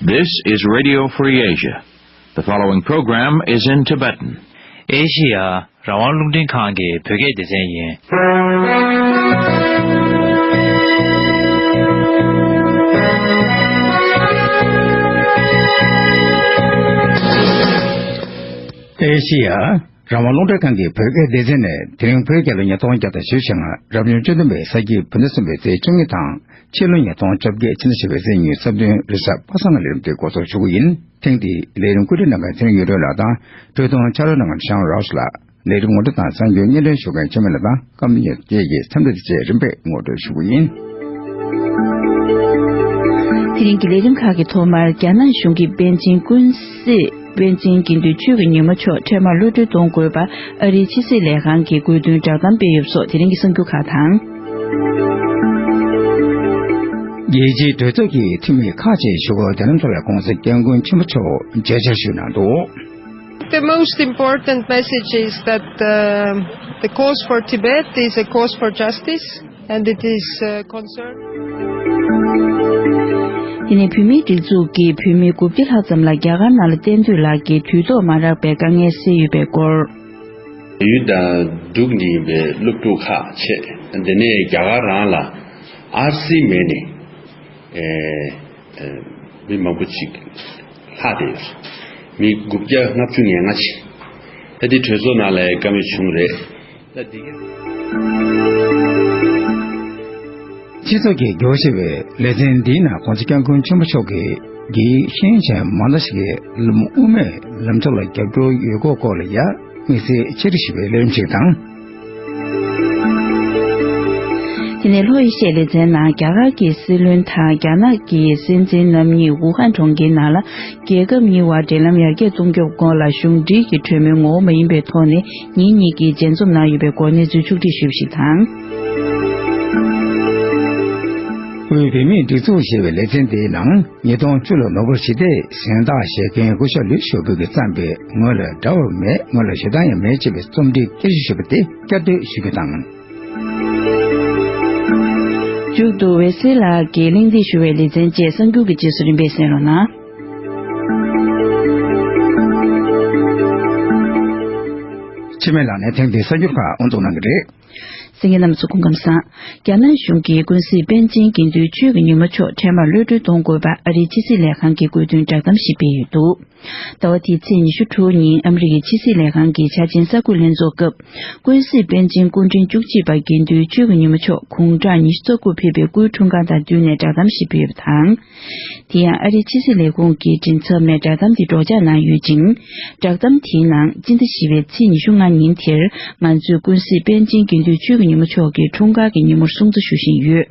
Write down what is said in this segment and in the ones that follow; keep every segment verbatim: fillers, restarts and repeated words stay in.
This is Radio Free Asia. The following program is in Tibetan. ཨེ་ཤི་ཡ་རང་དབང་རླུང་འཕྲིན་ཁང་གི་བོད་སྐད་སྡེ་ཚན་ཡིན། ཨེ་ཤི་ཡ་རང་དབང་རླུང་འཕྲིན་ཁང་གི་བོད་སྐད་སྡེ་ཚན་ནས་དེ་རིང་བོད་རྒྱལ་ལོ་ཉིས་སྟོང་བརྒྱ་དང་ཞེ་ལྔ། རབ་བྱུང་བཅུ་བདུན་པའི་ས་ཁྱི་བོད་ཟླ་གསུམ་པའི་ཚེས་བཅུ་གཉིས་དང་། ཕྱི་ལོ་ཉིས་སྟོང་བཅོ་བརྒྱད། ཕྱི་ཟླ་བཞི་པའི་ཚེས་གཉིས། སྐབས་དོན་རེས་གཟའ་པ་སངས་ལས་རིམ་དེ་འགོ་འཛུགས་ཞུ་གི་ཡིན། ཐེངས་འདིའི་ལས་རིམ་བཀོད་སྒྲིག་གནང་མཁན་ཚེ་རིང་ཡོད་རོགས་ལགས་དང་། འཕྲོས་གཏོང་ཕྱག་རོགས་གནང་མཁན་ཤང་རོས་ལགས། ལས་རིམ་ངོ་སྤྲོད་དང་གསར་འགྱུར་སྙན་སྒྲོན་ཞུ་མཁན་འཆི་མེད་ལགས་དང་། ཀརྨ་ཉི་སྐྱིད་ཀྱིས་འཚམས་འདྲི་དང་བཅས་རིམ་པས་ངོ་སྤྲོད་ཞུ་གི་ཡིན། དེ་རིང་གི་ལས་རིམ་ཁག་གི་ཐོག་མར་རྒྱ་ནག་གཞུང་གིས་པཎ་ཆེན་ཀུན་གཟིགས། པཎ་ཆེན་དགེ་འདུན་ཆོས་ཀྱི་ཉི་མ་མཆོག་འཕྲལ་མར་གློད་གྲོལ་གཏོང་དགོས་པ་ཨ་རིའི་ཕྱི་སྲིད་ལས་ཁང་གིས་དགོས་འདུན་བསྒྲགས་གཏམ་སྤེལ་ཡོད་སོགས་དེ་རིང་གི་གསར་འགྱུར་ཁག་དང་། རྒྱལ་སྤྱིའི་གྲོས་ཚོགས་ཀྱི་འཐུས་མི་ཁག་ཅིག་བཞུགས་སྒོ་དེ་རིང་ཐོག་ལ་༧གོང་ས་༧སྐྱབས་མགོན་ཆེན་པོ་མཆོག་མཇལ་བཅར་ཞུས་གནང་འདུག། The most important message is that, uh, the cause for Tibet is a cause for justice, and it is a concern. དེ་ནས་བོད་མིའི་སྒྲིག་འཛུགས་ཀྱིས་བོད་མི་དགུ་བརྒྱ་ལྷག་ཙམ་ལ་རྒྱ་གར་ནང་ལ་གཏན་སྡོད་ལགས་ཀྱི་དུས་ཐོག་མ་རག་པའི་དཀའ་ངལ་སེལ་ཡོད་པའི་སྐོར། བལ་ཡུལ་དང་འབྲུག་གཉིས་པའི་སློབ་ཕྲུག་ཁག་ཆེད་དེ་ནས་རྒྱ་གར་རང་ལ་ཨར་སི་མེད་ནས་ཨེ་ཨེ་མི་མང་པོ་ཅིག་ལྷག་བསྡད་ཡོད། མི་དགུ་བརྒྱ་ལྔ་བཅུ་ང་ལྔ་ཅིག་ད་ལྟའི་གྲོས་ཚོགས་ནང་ལ་བཀའ་མོལ་བྱུང་རེད། ད་འདི་ག་སྤྱི་ཚོགས་ཀྱི་འགྱུར་བ་ཞེས་པའི་ལེ་ཚན་འདིའི་ནང་༧གོང་ས་༧སྐྱབས་མགོན་ཆེན་པོ་མཆོག་གིས་རྒྱའི་ཤེས་ཡོན་ཅན་མང་སྣ་ཞིག་གིས་ལམ་དབུ་མའི་ལམ་ཕྱོགས་ལ་རྒྱབ་སྐྱོར་ཡོད་སྐོར་སྐོར་ལ་ཡང་དམིགས་བསལ་ཕྱིར་ཞུ་བའི་ལས་རིམ་ཞིག་དང་། དེ་ནས་ལྷོ་ཨེ་ཤི་ཡའི་ལེ་ཚན་ནང་རྒྱ་གར་གྱི་སྲིད་བློན་དང་རྒྱ་ནག་གི་སྲིད་འཛིན་རྣམ་གཉིས་ཝུ་ཧན་གྲོང་ཁྱེར་ནང་ལ་རྒྱལ་ཁབ་གཉིས་བར་འབྲེལ་ལམ་ཡར་རྒྱས་གཏོང་རྒྱུའི་སྐོར་ལ་གཞུང་འབྲེལ་གྱི་གྲོས་མོལ་ངོ་བོ་མ་ཡིན་པའི་ཐོག་ནས་ཉིན་གཉིས་ཀྱི་མཇལ་འཛོམས་གནང་ཡོད་པའི་སྐོར་གནས་ཚུལ་ཕྱོགས་བསྒྲིགས་ཞུས་པ་ཞིག་དང་། དབུས་བོད་མིའི་སྒྲིག་འཛུགས་ཞེས་པའི་ལེ་ཚན་དེའི་ནང་ཉིས་སྟོང་བཅུ་ལོར་ནོ་བེལ་ཞི་བདེའི་གཟེངས་རྟགས་བཞེས་མཁན་སྐུ་ཞབས་ལུའི་ཞའོ་པོ་གིས་བརྩམས་པའི་ངོས་ལ་འདྲ་བ་མེད། ངོས་ལ་ཞེ་སྡང་ཡང་མེད་ཅེས་པའི་རྩོམ་བྲིས་བསྐྱར་ཞིབ་ཞུས་པ་དེ་བསྐྱར་ཟློས་ཞུ་རྒྱུ་དང་། མཇུག་ཏུ་ཝེ་སི་ལགས་ཀྱིས་གླེང་སྟེགས་ཞུ་བའི་ལེ་ཚན་བཅས་གསར་འགྱུར་གྱི་རྗེས་སུ་རིམ་པས་གསན་རོགས་གནང་། འཆི་མེད་ལགས་ནས་ཐེངས་འདིའི་གསར་འགྱུར་ཁག་དབུ་འཛུགས་གནང་གི་རེད། གསན་མཁན་རྣམ་པ་ཚོ་སྐུ་ཁམས་བཟང་། རྒྱ་ནག་གཞུང་གིས་ཀུན་གཟིགས་པཎ་ཆེན་དགེ་འདུན་ཆོས་ཀྱི་ཉི་མ་མཆོག་འཕྲལ་མར་གློད་གྲོལ་གཏོང་དགོས་པ་ཨ་རིའི་ཕྱི་སྲིད་ལས་ཁང་གིས་དགོས་འདུན་བསྒྲགས་གཏམ་ཞིག་སྤེལ་ཡོད་འདུག། ཟླ་བ་འདིའི་ཚེས་ཉི་ཤུ་དྲུག་ཉིན་ཨ་མི་རི་ཀའི་ཕྱི་སྲིད་ལས་ཁང་གི་འཆར་ཅན་གསར་འགོད་ལྷན་ཚོགས་སྐབས། ཀུན་གཟིགས་པཎ་ཆེན་སྐུ་ཕྲེང་བཅུ་གཅིག་པ་དགེ་འདུན་ཆོས་ཀྱི་ཉི་མ་མཆོག་དགུང་གྲངས་ཉི་ཤུ་རྩ་དགུ་ཕེབས་པའི་སྐུའི་འཁྲུངས་སྐར་དང་བསྟུན་ནས་བསྒྲགས་གཏམ་ཞིག་སྤེལ་ཡོད་པ་དང་། དེ་ཡང་ཨ་རིའི་ཕྱི་སྲིད་ལས་ཁུངས་ཀྱི་མགྲིན་ཚབ་ནས་བསྒྲགས་གཏམ་དེ་སྒྲོག་སྦྱང་གནང་ཡོད་ཅིང་། བསྒྲགས་གཏམ་དེའི་ནང་སྤྱི་ཟླ་བཞི་པའི་ཚེས་ཉི་ཤུ་ལྔ་ཉིན་དེར་ང་ཚོས་ཀུན་གཟིགས་པཎ་ཆེན་དགེ་འདུན་ཆོས་ཀྱི་ཉི་མ་མཆོག་གི་འཁྲུངས་སྐར་གྱི་ཉིན་མོར་སྲུང་བརྩི་ཞུ་བཞིན་ཡོད།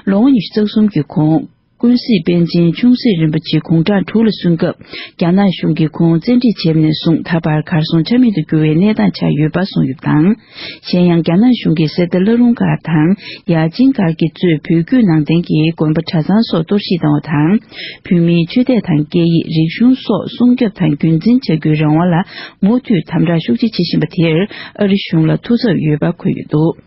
ལོ་ངོ་ཉི་ཤུ་རྩ་གསུམ་གྱི་གོང་། ཀུན་གཟིགས་པཎ་ཆེན་ཆུང་སྲིད་རིན་པོ་ཆེ་དགུང་གྲངས་དྲུག་ལ་སོན་སྐབས། རྒྱ་ནག་གཞུང་གིས་ཁོང་བཙན་ཁྲིད་བྱས་པ་ནས་བཟུང་ད་བར་གར་སོང་ཆ་མེད་དུ་གྱུར་བའི་གནས་སྟངས་ཆགས་ཡོད་པ་གསུངས་ཡོད་པ་དང་། གཞན་ཡང་རྒྱ་ནག་གཞུང་གིས་གསེར་རྟ་བླ་རུང་སྒར་དང་ཡར་ཆེན་སྒར་གྱིས་གཙོས་བོད་བརྒྱུད་ནང་བསྟན་གྱི་དགོན་པ་གྲྭ་ཚང་སོགས་གཏོར་བཤིག་བཏང་བ་དང་། བོད་མིའི་ཆོས་དད་དང་སྐད་ཡིག་རིག་གཞུང་སོགས་སྲུང་སྐྱོབ་དང་རྒྱུན་འཛིན་བྱ་རྒྱུའི་རང་དབང་ལ་མུ་མཐུད་དམ་དྲག་ཤུགས་ཆེ་བྱེད་བཞིན་པ་དེར་ཨ་རི་གཞུང་ལ་ཐུགས་འཚབ་ཡོད་པ་འཁོད་ཡོད་འདུག།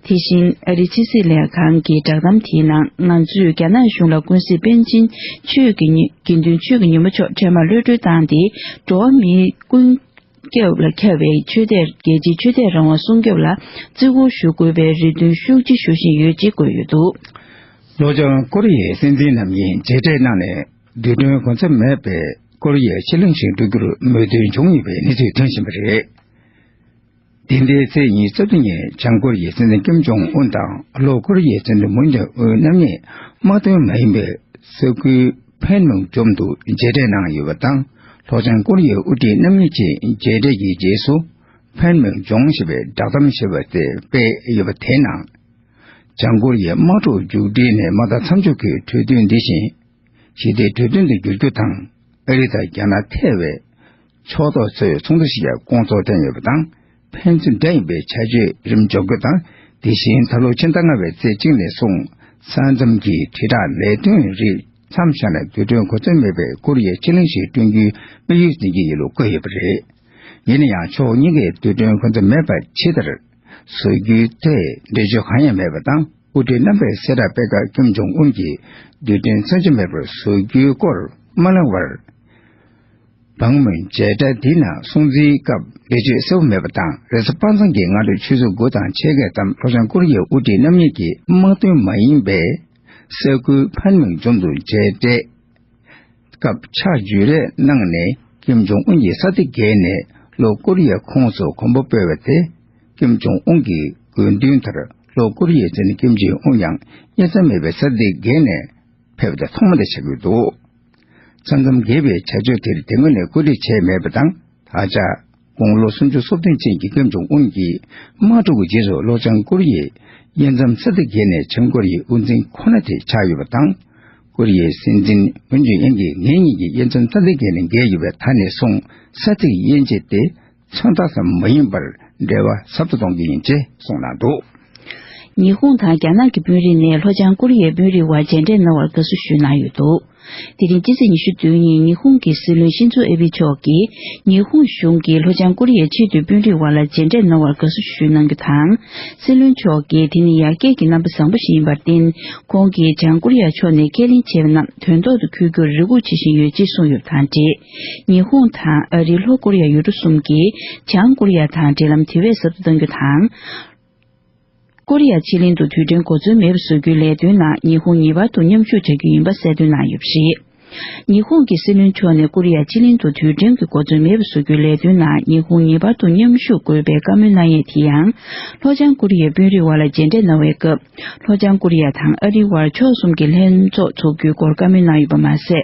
དེ་བཞིན་ཨ་རིའི་ཕྱི་སྲིད་ལས་ཁང་གི་བསྒྲགས་གཏམ་དེའི་ནང་། ང་ཚོས་རྒྱ་ནག་གཞུང་ལ་ཀུན་གཟིགས་པཎ་ཆེན་ཆོས་ཀྱི་ཉི་དགེ་འདུན་ཆོས་ཀྱི་ཉི་མ་མཆོག་འཕྲལ་མར་གློད་གྲོལ་བཏང་སྟེ། འགྲོ་བ་མིའི་ཀུན་ཁྱབ་ལ་ཁྱབ་པའི་ཆོས་དད། རྒྱལ་སྤྱིའི་ཆོས་དད་རང་དབང་སྲུང་སྐྱོབ་ལ་བརྩི་བཀུར་ཞུ་དགོས་པའི་རེ་འདུན་ཤུགས་ཆེ་ཞུ་བཞིན་ཡོད་ཅེས་བཀོད་ཡོད་འདུག། ལྷོ་བྱང་ཀོ་རི་ཡའི་སྲིད་འཛིན་རྣམ་གཉིས་མཇལ་འཕྲད་གནང་ནས་རྡུལ་ཕྲན་གོ་མཚམས་མེད་པའི་ཀོ་རི་ཡའི་ཕྱེད་གླིང་ཞིག་འགྲོ་རྒྱུར་མོས་མཐུན་བྱུང་ཡོད་པའི་གནས་ཚུལ་ཐོན་བཞིན་པ་རེད། འདི་ཟླའི་ཚེས་ཉི་ཤུ་རྩ་བདུན་ཉིན་བྱང་ཀོ་རི་ཡའི་སྲིད་འཛིན་ཀིམ་ཇོང་ཨུན་དང་ལྷོ་ཀོ་རི་ཡའི་སྲིད་འཛིན་མུན་ཇེ་ཨུན་རྣམ་གཉིས་དམག་དོན་མ་ཡིན་པའི་ས་ཁུལ་ཕན་མིང་ཇོམ་དུ་མཇལ་འཕྲད་གནང་ཡོད་པ་དང་། ལྷོ་བྱང་ཀོ་རི་ཡའི་དབུ་ཁྲིད་རྣམ་གཉིས་ཀྱི་མཇལ་འཕྲད་ཀྱི་རྗེས་སུ། ཕན་མིང་ཇོང་ཞེས་པའི་བསྒྲགས་གཏམ་ཞེས་པ་དེ་སྤེལ་ཡོད་པ་དེའི་ནང་། བྱང་ཀོ་རི་ཡའི་དམག་འཁྲུག་མཇུག་སྒྲིལ་ནས་མ་མཐའ་མཚམས་འཇོག་གི་གྲོས་མཐུན་འདི་བཞིན། ཞི་བདེའི་གྲོས་མཐུན་དུ་འགྱུར་རྒྱུ་དང་། ཨ་རི་དང་རྒྱ་ནག་ཐེ་བའི་ཕྱོགས་གཏོགས་ཚོས་ཚོགས་འདུ་ཞིག་ཡང་བསྐོང་ཚོགས་གཏན་ཡོད་པ་དང་། ཕན་ཚུན་འདྲ་ཡིན་པའི་བྱ་སྤྱོད་རིམ་འཇོག་རྒྱུ་དང་། དེ་བཞིན་ད་ལོ་ཕྱི་ཟླ་ལྔ་པའི་ཚེས་གཅིག་ནས་བཟུང་ས་མཚམས་ཀྱི་དྲིལ་བསྒྲགས་ལས་དོན་རིགས་མཚམས་བཞག་ནས་རྡུལ་ཕྲན་གོ་མཚམས་མེད་པའི་ཀོ་རི་ཡའི་ཕྱེད་གླིང་ཞིག་བསྐྲུན་རྒྱུའི་དམིགས་ཡུལ་འཛིན་གྱི་ཡོད་ལུགས་བཀོད་ཡོད་པ་རེད། ཡིན་ན་ཡང་ཕྱོགས་གཉིས་ཀས་རྡུལ་ཕྲན་གོ་མཚམས་མེད་པ་ཇི་ལྟར་བཟོ་རྒྱུའི་ཐད་འགྲེལ་བརྗོད་གང་ཡང་མེད་པ་དང་། དབུ་ཁྲིད་རྣམ་པས་གསལ་བསྒྲགས་སྤེལ་སྐབས་ཀིམ་ཇོང་ཨུན་གྱིས་རྡུལ་ཕྲན་མཚོན་ཆ་མེད་པར་བཟོ་རྒྱུའི་སྐོར་ མ་གནང་བར། བང་མོའི་མཇལ་འཕྲད་འདིའི་ནང་སྲུང་བརྩིའི་སྐབས་འགྲེལ་བརྗོད་གསལ་པོ་མེད་པ་དང་། རེས་གཟའ་པ་སངས་ཀྱི་སྔ་དྲོ་ཆུ་ཚོད་དགུ་དང་ཕྱེད་ཀའི་ཙམ་ལྷོ་བྱང་ཀོ་རི་ཡའི་དབུ་ཁྲིད་རྣམ་གཉིས་ཀྱིས་དམག་དོན་མ་ཡིན་པའི་ས་ཁུལ་ཕན་མིང་ཇོམ་དུ་མཇལ་འཕྲད་སྐབས་ཕྱག་བརྗོད་རེས་གནང་ནས། ཀིམ་ཇོང་ཨུན་གྱིས་ས་ཐིག་བརྒལ་ནས་ལྷོ་ཀོ་རི་ཡའི་ཁོངས་སུ་གོམ་པ་སྤོས་པ་དེ། ཀིམ་ཇོང་ཨུན་གྱི་དགོས་འདུན་ལྟར་ལྷོ་ཀོ་རི་ཡའི་མཚན་ཀིམ་ཇོང་ཨུན་ཡང་དབྱེ་མཚམས་མེད་པའི་ས་ཐིག་བརྒལ་ནས་ཕེབས་པ་དེ་ཐོག་མ་དེ་ཆགས་ཀྱི་འདུག། ས་མཚམས་བརྒལ་བའི་བྱ་སྤྱོད་དེར་དེ་སྔོན་ནས་བཀོད་སྒྲིག་བྱས་མེད་པ་དང་། ད་ཆ་དགུང་ལོ་སུམ་ཅུ་སོ་བདུན་ཅན་གྱི་ཀིམ་ཇོང་ཨུན་གྱིས་དམག་འཁྲུག་གི་རྗེས་སུ་ལྷོ་བྱང་ཀོ་རི་ཡའི་དབྱེ་མཚམས་ས་ཐིག་བརྒལ་ནས་བྱང་ཀོ་རི་ཡའི་དབུ་འཛིན་ཁོ་ན་དེ་ཆགས་ཡོད་པ་དང་། ཀོ་རི་ཡའི་སྲིད་འཛིན་མུན་ཇེ་ཨིན་གྱིས་ངེད་གཉིས་ཀྱི་དབྱེ་མཚམས་ས་ཐིག་བརྒལ་ནས་བརྒལ་ཡོད་པས། ད་ནས་བཟུང་ས་ཐིག་དབྱེ་འབྱེད་དེ་མཚོན་རྟགས་ཙམ་མ་ཡིན་པར་འབྲེལ་བ་ཟབ་ཏུ་གཏོང་རྒྱུ་ཡིན་ཅེས་གསུངས་གནང་འདུག། ཉི་ཧོང་དང་རྒྱ་ནག་གི་དཔོན་རིགས་ནས་ལྷོ་བྱང་ཀོ་རི་ཡའི་དཔོན་རིགས་དབར་མཇལ་འཕྲད་གནང་བར་དགའ་བསུ་ཞུས་གནང་ཡོད་འདུག། དེ་རིང་སྤྱི་ཚེས་ཉི་ཤུ་བདུན་ཉིན་ཉི་ཧོང་གི་སྲིད་བློན་ཤིན་ཛོ་ཨེ་བྷི་མཆོག་གིས་ཉི་ཧོང་གཞུང་གིས་ལྷོ་བྱང་ཀོ་རི་ཡའི་ཆེས་མཐོའི་དཔོན་རིགས་དབར་ལ་མཇལ་འཕྲད་གནང་བར་དགའ་བསུ་ཞུས་གནང་རྒྱུ་དང་། སྲིད་བློན་མཆོག་གིས་དེ་ནི་ཡར་རྒྱས་ཀྱི་རྣམ་པ་བཟང་པོ་ཞིག་ཡིན་པར་བརྟེན། ཁོང་གིས་བྱང་ཀོ་རི་ཡ་ཕྱོགས་ནས་ཁས་ལེན་བྱས་པ་རྣམས་དོན་ཐོག་ཏུ་འཁྱོལ་རྒྱུར་རེ་སྒུག་བྱེད་བཞིན་ཡོད་ཅེས་གསུངས་ཡོད་པ་དང་འབྲེལ། ཉི་ཧོང་དང་ཨ་རི། ལྷོ་ཀོ་རི་ཡ། ཡུལ་གྲུ་གསུམ་གྱིས་བྱང་ཀོ་རི་ཡ་དང་འབྲེལ་ལམ་དེ་བས་ཟབ་ཏུ་གཏང་རྒྱུ་དང་། ཀོ་རི་ཡ་ཕྱེད་གླིང་དུ་རྡུལ་ཕྲན་གོ་མཚོན་མེད་པར་བཟོ་རྒྱུའི་ལས་དོན་ནང་ཉི་ཧོང་ངེས་པར་དུ་མཉམ་ཞུགས་བྱ་རྒྱུ་ཡིན་པ་གསལ་སྟོན་གནང་ཡོད་པ་རེད། ཉི་ཧོང་གི་སྲིད་བློན་མཆོག་ནས་ཀོ་རི་ཡ་ཕྱེད་གླིང་དུ་རྡུལ་ཕྲན་གྱི་གོ་མཚོན་མེད་པར་བཟོ་རྒྱུའི་ལས་དོན་ནང་ཉི་ཧོང་ངེས་པར་དུ་མཉམ་ཞུགས་དགོས་པའི་བཀའ་མོལ་གནང་ཡས་དེ་ཡང་། ལྷོ་བྱང་ཀོ་རི་ཡའི་དཔོན་རིགས་དབར་ལ་མཇལ་འཕྲད་གནང་བའི་སྐབས། ལྷོ་བྱང་ཀོ་རི་ཡ་དང་ཨ་རིའི་དབར་ཕྱོགས་གསུམ་གྱི་ལྷན་ཚོགས་འཚོགས་རྒྱུའི་སྐོར་བཀའ་མོལ་གནང་ཡོད་པ་མ་ཟད།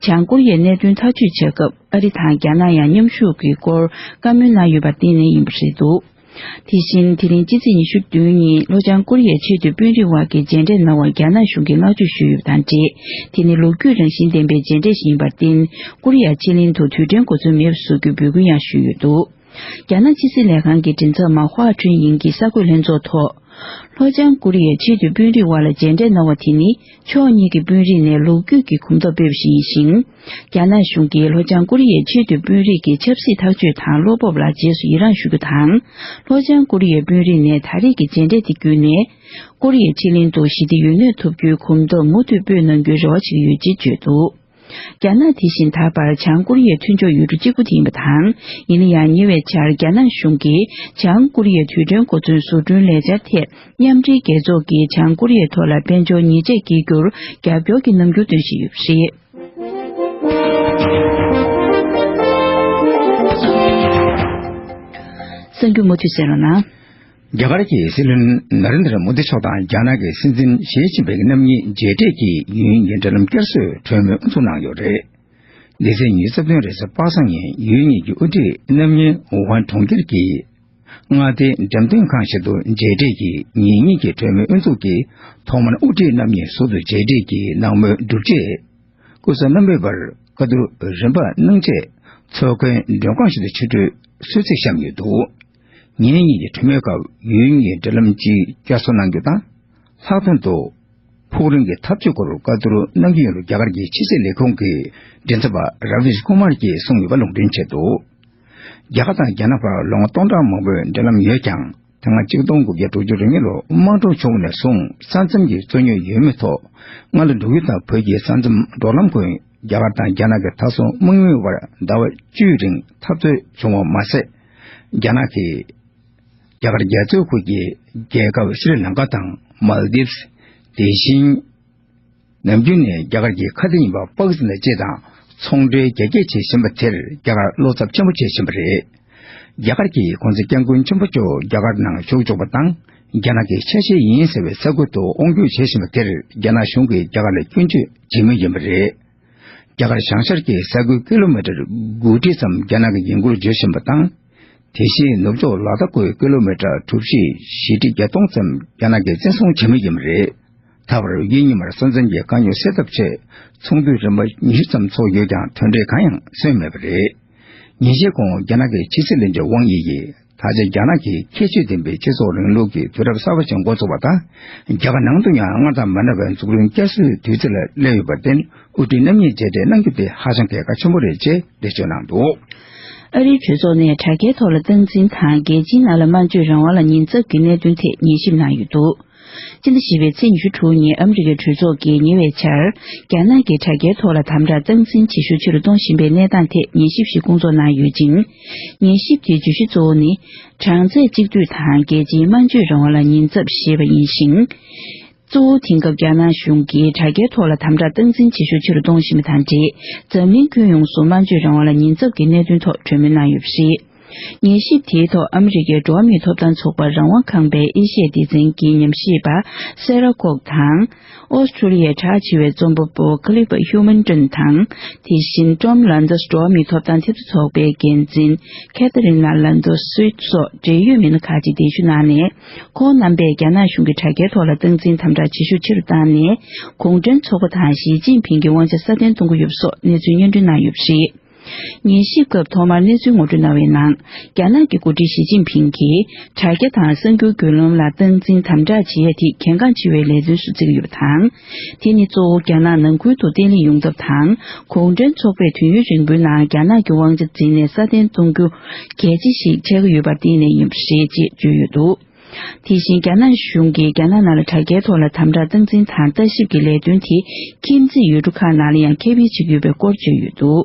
བྱང་ཀོ་རི་ཡའི་གནད་དོན་ཐག་གཅོད་བྱེད་སྐབས་ཨ་རི་དང་རྒྱ་ནག་ཡང་མཉམ་ཞུགས་ཀྱི་སྐོར་བཀའ་མོལ་གནང་ཡོད་པར་བརྟེན་ནས་ཡིན་པ་རེད་འདུག། དེ་བཞིན་དེ་རིང་སྤྱི་ཚེས་ཉི་ཤུ་བདུན་ཉིན་ལྷོ་བྱང་ཀོ་རི་ཡའི་ཆེས་མཐོའི་དཔོན་རིགས་དབར་གྱི་མཇལ་འཕྲད་གནང་བར་རྒྱ་ནག་གཞུང་གིས་བསྔགས་བརྗོད་ཞུས་ཡོད་པ་དང་འབྲེལ། དེ་ནི་ལོ་རྒྱུས་རང་བཞིན་ལྡན་པའི་མཇལ་འཕྲད་ཞིག་ཡིན་པར་བརྟེན། ཀོ་རི་ཡ་ཕྱེད་གླིང་དུ་རྡུལ་ཕྲན་གོ་མཚོན་མེད་པར་བཟོ་རྒྱུའི་འབོད་སྐུལ་ཡང་ཞུས་ཡོད་འདུག། རྒྱ་ནག་ཕྱི་སྲིད་ལས་ཁང་གི་མགྲིན་ཚབ་མ་ཧྭ་ཁྲུན་ཡིང་གིས་གསར་འགོད་ལྷན་ཚོགས་ཐོག། ལྷོ་བྱང་ཀོ་རི་ཡའི་ཆེས་མཐོའི་དཔོན་རིགས་དབར་ལ་མཇལ་འཕྲད་གནང་བ་དེ་ནི། ཕྱོགས་གཉིས་ཀྱི་དཔོན་རིགས་ནས་ལོ་རྒྱུས་ཀྱི་གོམ་སྟབས་སྤོས་པ་ཞིག་ཡིན་ཞིང་། རྒྱ་ནག་གཞུང་གིས་ལྷོ་བྱང་ཀོ་རི་ཡའི་ཆེས་མཐོའི་དཔོན་རིགས་ཀྱི་ཆབ་སྲིད་ཐག་གཅོད་དང་བློ་སྤོབས་ལ་རྗེས་སུ་ཡི་རངས་ཞུ་རྒྱུ་དང་། ལྷོ་བྱང་ཀོ་རི་ཡའི་དཔོན་རིགས་ནས་ད་རེས་ཀྱི་མཇལ་འཕྲད་དེ་བརྒྱུད་ནས། ཀོ་རི་ཡའི་ཕྱེད་གླིང་དུ་ཞི་བདེ་ཡུན་གནས་ཐུབ་རྒྱུའི་གོམ་སྟབས་མུ་མཐུད་སྤོས་གནང་རྒྱུའི་རེ་བ་བྱེད་ཀྱི་ཡོད་ཅེས་བརྗོད་འདུག། རྒྱ་ནག་དེ་བཞིན་ད་བར་བྱང་ཀོ་རི་ཡའི་མཐུན་ཕྱོགས་ཡུལ་གྲུ་གཅིག་པུ་དེ་ཡིན་པ་དང་། ཡིན་ན་ཡང་ཉེ་བའི་ཆར་རྒྱ་ནག་གཞུང་གིས་བྱང་ཀོ་རི་ཡའི་རྡུལ་ཕྲན་གོ་མཚོན་བཟོ་སྐྲུན་ལས་འཆར་ཐད་མཉམ་འབྲེལ་རྒྱལ་ཚོགས་ཀྱིས་བྱང་ཀོ་རི་ཡའི་ཐོག་ལ་དཔལ་འབྱོར་ཉེས་ཆད་འགེལ་རྒྱུར་རྒྱབ་སྐྱོར་གྱི་རྣམ་འགྱུར་སྟོན་བཞིན་ཡོད་པ་རེད། གསར་འགྱུར་མུ་མཐུད་གསན་རོགས་གནང་། རྒྱ་གར་གྱི་སྲིད་བློན་ནཱ་རེན་དྲ་མོ་དི་མཆོག་དང་རྒྱ་ནག་གི་སྲིད་འཛིན་ཞི་ཅིན་ཕིང་རྣམ་གཉིས་མཇལ་འཕྲད་ཀྱིས་ཡུན་རིང་གི་འབྲེལ་ལམ་བསྐྱར་གསོའི་གྲོས་མོལ་དབུ་འཛུགས་གནང་ཡོད་རེད། འདི་ཚེས་ཉི་ཤུ་རྩ་བདུན་རེས་གཟའ་པ་སངས་ཉིན་ཡུལ་གཉིས་ཀྱི་དབུ་ཁྲིད་རྣམ་གཉིས་ཝུ་ཧན་གྲོང་ཁྱེར་གྱི་མངའ་སྡེའི་འགྲེམས་སྟོན་ཁང་ཞིག་ཏུ་མཇལ་འཕྲད་ཀྱིས་ཉིན་གཉིས་ཀྱི་གྲོས་མོལ་དབུ་འཛུགས་ཀྱིས་ཐོག་མར་དབུ་ཁྲིད་རྣམ་གཉིས་ཟུར་དུ་མཇལ་འཕྲད་ཀྱིས་གནང་མོལ་གྲུབ་རྗེས། སྐུ་ཚབ་རྣམ་པའི་བར་བཀའ་བསྡུར་རིམ་པ་གནང་རྗེས་ཚོགས་མགོན་མགྲོན་ཁང་ཞིག་ཏུ་ཆིབས་བསྒྱུར་གསོལ་ཚིགས་བཤམས་ཡོད་འདུག། ཉིན་གཉིས་ཀྱི་གྲོས་མོལ་སྐབས་ཡུན་གྱི་འབྲེལ་ལམ་གཅིག་བསྐྱར་གསོ་གནང་རྒྱུ་དང་། ལྷག་དོན་དུ་ཕུགས་རིང་གི་འཐབ་ཇུས་སྐོར་བཀའ་བསྡུར་གནང་རྒྱུ་ཡིན་ལུགས་རྒྱ་གར་གྱི་ཕྱི་སྲིད་ལས་ཁུངས་ཀྱི་མགྲིན་ཚབ་པ་ར་བིས་ཀུ་མར་གྱིས་གསུངས་ཡོད་པ་ལུང་འདྲེན་བྱས་འདུག། རྒྱ་གར་དང་རྒྱ་ནག་བར་ལོ་ངོ་སྟོང་ཕྲག་མང་པོའི་འབྲེལ་ལམ་ཡོད་ཀྱང་། དེ་སྔ་ཆིག་སྟོང་དགུ་བརྒྱ་དྲུག་ཅུ་རེ་གཉིས་ལོར་དམག་འཁྲུག་བྱུང་བ་ནས་བཟུང་ས་མཚམས་ཀྱི་རྩོད་རྙོག་ཡོད་མེད་ཐོག་སྔ་ལོ་འབྲུག་ཡུལ་དང་བོད་ཀྱི་ས་མཚམས་འབྲོག་ལམ་ཁུལ་རྒྱ་གར་དང་རྒྱ་ནག་གི་མཐའ་སྲུང་དམག་མིའི་དབར་ཟླ་བ་བཅུའི་རིང་འཐབ་རྩོད་བྱུང་བ་མ་ཟད། རྒྱ་ནག་གིས་རྒྱ་གར་རྒྱ་མཚོའི་ཁུལ་གྱི་རྒྱལ་ཁབ་ཤྲི་ལང་ཀ་དང་མལ་དིབ། དེ་བཞིན། ནམ་རྒྱུན་ནས་རྒྱ་གར་གྱི་ཁ་གཏད་ཡིན་པ་པ་ཀི་སི་ཐན་བཅས་དང་ཚོང་འབྲེལ་རྒྱ་སྐྱེད་བྱེད་བཞིན་པ་དེར་རྒྱ་གར་བློ་འཚབ་ཆེན་པོ་བྱེད་བཞིན་པ་རེད། རྒྱ་གར་གྱི་གོང་ས་སྐྱབས་མགོན་ཆེན་པོ་མཆོག་རྒྱ་གར་ནང་བཞུགས་ཆོག་པ་དང་། རྒྱ་ནག་གི་ཆ་ཤས་ཡིན་ཟེར་བའི་ས་ཁུལ་དུ་དབང་སྒྱུར་བྱེད་བཞིན་པ་དེར་རྒྱ་ནག་གཞུང་གིས་རྒྱ་གར་ལ་སྐྱོན་བརྗོད་བྱེད་མུས་ཡིན་པ་རེད། རྒྱ་གར་བྱང་ཤར་གྱི་ས་ཁུལ་ཀི་ལོ་མི་ཊར་དགུ་ཁྲི་ཙམ་རྒྱ་ནག་གི་ཡིན་སྐོར་བརྗོད་བཞིན་པ་དང་། དེ་བཞིན་ནུབ་ཕྱོགས་ལ་དྭགས་ཁུལ་ཀི་ལོ་མི་ཊར་གྲུ་བཞི་བཞི་ཁྲི་བརྒྱད་སྟོང་ཙམ་རྒྱ་ནག་གིས་བཙན་བཟུང་བྱེད་མུས་ཡིན་པ་རེད། ད་བར་གཡུལ་ཉི་མར་ས་མཚམས་ཀྱི་དཀའ་རྙོག་སེལ་ཐབས་ཆེད་ཚོགས་འདུ་རིམ་པ་ཉི་ཤུ་ཙམ་ཚོགས་ཡོད་ཀྱང་དོན་འབྲས་གང་ཡང་སོན་མེད་པ་རེད། ཉིན་ཤས་གོང་རྒྱ་ནག་གི་ཕྱི་སྲིད་བློན་ཆེན་ཝང་དབྱི་ཡིས་ད་ཆ་རྒྱ་ནག་གི་ཁྱད་ཆོས་ལྡན་པའི་སྤྱི་ཚོགས་རིང་ལུགས་ཀྱི་དུས་རབས་གསར་པ་ཞིག་འགོ་ཚུགས་པ་དང་། རྒྱ་གར་ནང་དུ་ཡང་སྔར་དང་མ་འདྲ་བའི་འཛུགས་སྐྲུན་བསྐྱར་གསོའི་དུས་ཚིགས་ལ་སླེབས་ཡོད་པར་བརྟེན། དབུ་ཁྲིད་རྣམ་གཉིས་མཇལ་འཕྲད་གནང་རྒྱུ་དེ་ཧ་ཅང་གལ་འགངས་ཆེན་པོ་རེད་ཅེས་འགྲེལ་བརྗོད་གནང་འདུག། ཨ་རིའི་གྲོས་ཚོགས་ནས་དྲ་རྒྱའི་ཐོག་ལ་སྟངས་འཛིན་དང་རྒྱལ་སྤྱིའི་ནང་ལ་སྨྲ་བརྗོད་རང་དབང་ལ་ཉེན་ཚབས་ཀྱི་གནད་དོན་ཐད་ཉན་ཞིབ་གནང་ཡོད་འདུག། སྤྱི་ཟླ་བཞི་པའི་ཚེས་ཉི་ཤུ་དྲུག་ཉིན་ཨ་མི་རི་ཀའི་གྲོས་ཚོགས་ཀྱིས་ཉེ་བའི་ཆར། རྒྱ་ནག་གིས་དྲ་རྒྱའི་ཐོག་ལ་དམ་དྲག་སྟངས་འཛིན་བྱེད་ཤུགས་ཆེ་རུ་གཏོང་བཞིན་པའི་གནས་སྟངས་ཐད་ཉན་ཞིབ་ཞིག་བསྐོང་ཚོགས་གནང་ཡོད་ཅིང་། ཉན་ཞིབ་དེའི་བརྗོད་གཞི་གཙོ་བོ་ནི། གྲངས་ཚད་གཅིག་སྡུད་དང་རྒྱལ་སྤྱིའི་སྨྲ་བརྗོད་རང་དབང་ལ་ཉེན་ཚབས་ཞེས་པ་ཡིན་ཞིང་། གཙོ་བོ་དེང་སྐབས་རྒྱ་ནག་གཞུང་གིས་དྲ་རྒྱའི་ཐོག་ལ་དམ་དྲག་སྟངས་འཛིན་བྱེད་ཤུགས་ཆེ་རུ་གཏོང་བཞིན་པ་དང་འབྲེལ། འཛམ་གླིང་ཁྱོན་ཡོངས་སུ་སྨྲ་བརྗོད་རང་དབང་ལ་ཉེན་ཚབས་ཀྱི་གནད་དོན་ཐོག་གྲོས་མོལ་གནང་ཡོད་པ་རེད། ཉན་ཞིབ་དེའི་ཐོག་ཨ་མི་རི་ཀའི་འགྲོ་བ་མིའི་ཐོབ་ཐང་ཚོགས་པ་རང་དབང་ཁང་པའི་ཨེ་ཤི་ཡའི་སྡེ་ཚན་གྱི་ཉམས་ཞིབ་པ་སེ་ར་ཁོག་དང་། ཨོ་སི་ཁྲུ་ལི་ཡའི་གྲགས་ཆེ་བའི་རྩོམ་པ་པོ་ཁ་ལི་པ་ཧིའུ་མན་ཏོན་དང་། དེ་བཞིན་ཀྲོམ་ལན་ཏོས་འགྲོ་བ་མིའི་ཐོབ་ཐང་ཐེབས་རྩ་ཚོགས་པའི་འགན་འཛིན་ཁེ་ཐ་རིན་ལ་ལན་ཏོས་སུད་སོགས་འབྲེལ་ཡོད་མི་སྣ་ཁག་ཅིག་གདན་ཞུ་གནང་ནས། ཁོང་རྣམ་པས་རྒྱ་ནག་གཞུང་གིས་དྲ་རྒྱའི་ཐོག་ལ་སྟངས་འཛིན་དམ་དྲག་བྱེད་ཤུགས་ཆེ་རུ་བཏང་ནས། གུང་ཁྲན་ཚོགས་པ་དང་ཞི་ཅིན་ཕིང་གི་དབང་ཆ་སྲ་བརྟན་གཏོང་གི་ཡོད་པ་སོགས་གནས་ཚུལ་སྙན་སྒྲོན་གནང་ཡོད་པ་རེད། ཉན་ཞིབ་སྐབས་ཐོག་མར་གནས་ཚུལ་ངོ་སྤྲོད་གནང་བའི་ནང་། རྒྱ་ནག་གི་འགོ་ཁྲིད་ཞི་ཅིན་ཕིང་གིས་དྲ་རྒྱ་དང་གསར་འགྱུར་བརྒྱུད་ལམ་ལ་སྟངས་འཛིན་དམ་དྲག་བྱེད་ཡ་དེ་གལ་འགངས་ཆེ་བའི་ལས་དོན་སུ་བརྩི་གི་ཡོད་པ་དང་། དེ་ནི་གཙོ་བོ་རྒྱ་ནག་ནང་ཁུལ་དུ་བརྟན་ལྷིང་ཡོང་ཐབས་དང་། གུང་ཁྲན་ཚོགས་པས་དུས་ཡུན་རིང་པོའི་ནང་རྒྱ་ནག་གི་དབང་ཆ་འཛིན་ནས་སྲ་བརྟན་གཏོང་རྒྱུ་གལ་ཆེ་ཞིག་ཆགས་ཀྱི་ཡོད་པར་བརྟེན་ནས་ཡིན་པ་རེད་ཅེས་བརྗོད་ཡོད་འདུག་དེ་བཞིན་རྒྱ་ནག་གཞུང་གིས་རྒྱ་ནག་ནང་ལ་དྲ་རྒྱའི་ཐོག་ལ་དམ་དྲག་སྟངས་འཛིན་དང་ལྟ་ཞིབ་ཀྱི་ལས་དོན་དེ་ཁྱིམ་མཚེས་ཡུལ་གྲུ་ཁག་ནང་ལ་ཡང་ཁྱབ་སྤེལ་བྱེད་ཀྱི་ཡོད་པའི་སྐོར་བརྗོད་ཡོད་འདུག་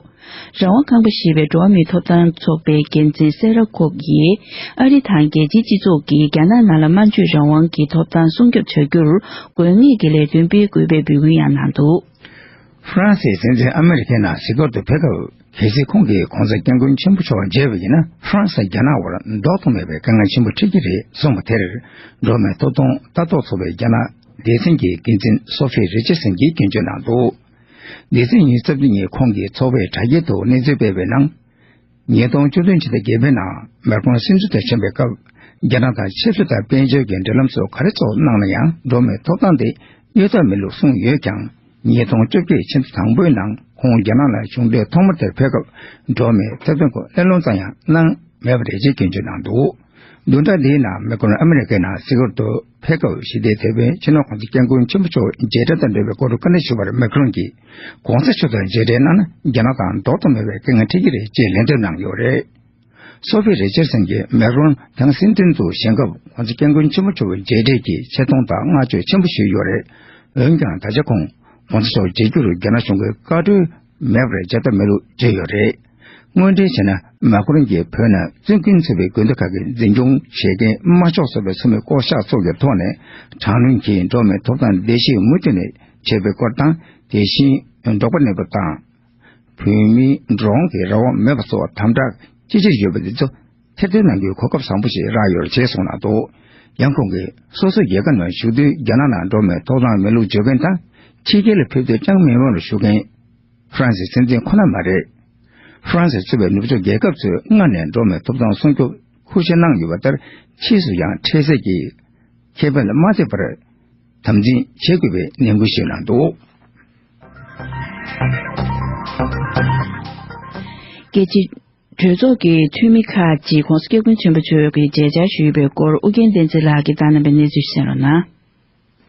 རང་དབང་ཁང་པ་ཞེས་པའི་འགྲོ་བ་མིའི་ཐོབ་ཐང་ཚོགས་པའི་འགན་འཛིན་སེ་ར་ཁོག་གིས་ཨ་རི་དང་རྒྱལ་སྤྱིའི་སྤྱི་ཚོགས་ཀྱིས་རྒྱ་ནག་ནང་ལ་སྨྲ་བརྗོད་རང་དབང་གི་ཐོབ་ཐང་སྲུང་སྐྱོབ་བྱ་རྒྱུར་དགོས་ངེས་ཀྱི་ལས་དོན་སྤེལ་དགོས་པའི་འབོད་སྐུལ་ཡང་གནང་འདུག་ཧྥ་རན་སིའི་སྲིད་འཛིན་ཨ་མེ་རི་ཁའི་ནང་གཟིགས་སྐོར་དུ་ཕེབས་སྐབས། གལ་སྲིད་ཁོང་གིས་༧གོང་ས་༧སྐྱབས་མགོན་ཆེན་པོ་མཆོག་མཇལ་བ་ཡིན་ན། ཧྥ་རན་སི་དང་རྒྱ་ནག་དབར་ལྡོག་ཏུ་མེད་པའི་དཀའ་ངལ་ཆེན་པོ་འཕྲད་ཀྱི་རེད་གསུངས་པ་དེར། འགྲོ་བ་མིའི་ཐོབ་ཐང་ལྟ་རྟོག་ཚོགས་པའི་རྒྱ་ནག་སྡེ་ཚན་གྱི་འགན་འཛིན་སོ་ཧྥི་རི་ཅར་སན་གྱིས་སྐྱོན་བརྗོད་གནང་འདུག་སྡེ་ཚན་ཉི་ཤུ་རྩ་བདུན་ཉིན་ཁོང་གིས་ཚོགས་པའི་དྲ་རྒྱའི་ཐོག་གནས་ཚུལ་སྤེལ་བའི་ནང་། ཉིས་སྟོང་བཅུ་བདུན་ཕྱི་ཟླ་བརྒྱད་པའི་ནང་མེག་རོན་སྲིད་འཛིན་དུ་ཕྱིན་པའི་སྐབས། རྒྱ་ནག་དང་ཆབ་སྲིད་དང་དཔལ་འབྱོར་གྱི་འབྲེལ་ལམ་སོགས་ག་རེ་ཚོགས་གནང་ན་ཡང་། འགྲོ་བ་མིའི་ཐོབ་ཐང་དེ་གཡོལ་ཐབས་མེད་ལུགས་གསུངས་ཡོད་ཀྱང་། ཉིས་སྟོང་བཅོ་བརྒྱད་ཕྱི་ཟླ་དང་པོའི་ནང་ཁོང་རྒྱ་ནག་ལ་གཞུང་འབྲེལ་ཐོག་མ་དེར་ཕེབས་སྐབས། འགྲོ་བ་མིའི་ཐོབ་ཐང་སྐོར་གླེང་སློང་ཙམ་ཡང་གནང་མེད་པ་རེད་ཅེས་སྐྱོན་བརྗོད་གནང་འདུག་བདུན་ཕྲག་འདིའི་ནང་མེག་རོན་ཨ་མེ་རི་ཀའི་ནང་གཟིགས་སྐོར་དུ་ཕེབས་སྐབས། ཞི་བདེའི་དེད་དཔོན་སྤྱི་ནོར་༧གོང་ས་༧སྐྱབས་མགོན་ཆེན་པོ་མཆོག་མཇལ་འཕྲད་དང་འབྲེལ་བའི་སྐོར་བཀའ་འདྲི་ཞུས་པར། མེག་རོན་གྱིས་༧གོང་ས་མཆོག་དང་མཇལ་འཕྲད་གནང་ན་རྒྱ་ནག་དང་ལྡོག་ཏུ་མེད་པའི་དཀའ་ངལ་འཕྲད་ཀྱི་རེད་ཅེས་ལན་འདེབས་གནང་ཡོད་རེད། སོ་ཕི་རི་ཅར་སན་གྱིས་མེག་རོན་ཡང་སིན་ཏོན་དུ་བཞེངས་སྐབས། ༧གོང་ས་༧སྐྱབས་མགོན་ཆེན་པོ་མཆོག་མཇལ་འཕྲད་ཀྱི་ཆེ་མཐོང་དང་བསྔགས་བརྗོད་ཆེན་པོ་ཞུས་ཡོད་རེད། འོན་ཀྱང་། ད་ཆ་ཁོང་༧གོང་ས་མཆོག་མཇལ་རྒྱུར་རྒྱ་ནག་གཞུང་གི་བཀའ་འཁྲོལ་མེད་པར་མཇལ་ཐབས་མེད་ལུགས་བརྗོད་ཡོད་རེད། དངོས་འབྲེལ་བྱས་ན། མེག་རོན་གྱིས་བོད་ནང་བཙོན་ཁུལ་ཚུད་པའི་དགོན་སྡེ་ཁག་གི་འཛིན་སྐྱོང་བྱེད་མཁན་དམར་ཤོག་ཚོགས་པའི་ཚོགས་མི་བསྐོ་གཞག་སོགས་ཀྱི་ཐོག་ནས། དྲག་གནོན་གྱིས་འགྲོ་བ་མིའི་ཐོབ་ཐང་བརྡལ་བཤིག་མུ་མཐུད་ནས་བྱེད་པའི་སྐོར་དང་། དེ་བཞིན་འབྲོག་པ་གནས་སྤོ་དང་། བོད་མིའི་འགྲོ་འོང་གི་རང་དབང་མེད་པ་སོགས་དམ་དྲག་ཅི་ཆེར་ཡོད་པ་འདི་ཚོ་ཐེར་འདོན་གནང་རྒྱུའི་གོ་སྐབས་བཟང་པོ་ཞིག་རག་ཡོད་ཅེས་གསུངས་གནང་འདུག་ཡང་ཁོང་གིས། སོ་སོའི་རྒྱལ་ཁབ་ནང་བཞུགས་དུས་རྒྱ་ནག་ནང་འགྲོ་བ་མིའི་ཐོབ་ཐང་མེད་ལུགས་བརྗོད་མཁན་དང་། ཕྱི་རྒྱལ་ལ་ཕེབས་དུས་ཅང་མི་མངོན་པར་བཞུགས་མཁན། ཧྥ་རན་སིའི་སྲིད་འཛིན་ཁོ་ན་མ་རེད། ཧྥ་རན་སིས་གཙོས་པའི་ནུབ་ཕྱོགས་རྒྱལ་ཁབ་ཚོས་སྔར་ནས་འགྲོ་བ་མིའི་ཐོབ་ཐང་སྲུང་སྐྱོབ་ཤུགས་ཆེ་གནང་ཡོད་པ་ལྟར། ཕྱིས་སུ་ཡང་འཕྲལ་སེལ་གྱི་ཁེ་ཕན་ལ་མ་བརྩི་བར་དམ་འཛིན་བྱེད་དགོས་པའི་ནན་སྐུལ་ཞུས་གནང་འདུག་རྒྱལ་སྤྱིའི་གྲོས་ཚོགས་ཀྱི་འཐུས་མི་ཁག་ཅིག་༧གོང་ས་༧སྐྱབས་མགོན་ཆེན་པོ་མཆོག་གི་མཇལ་བཅར་ཞུས་ཡོད་པའི་སྐོར། ཨུ་རྒྱན་བསྟན་འཛིན་ལགས་ཀྱིས་བཏང་གནང་བའི་གནས་ཚུལ་གསན་རོགས་གནང་།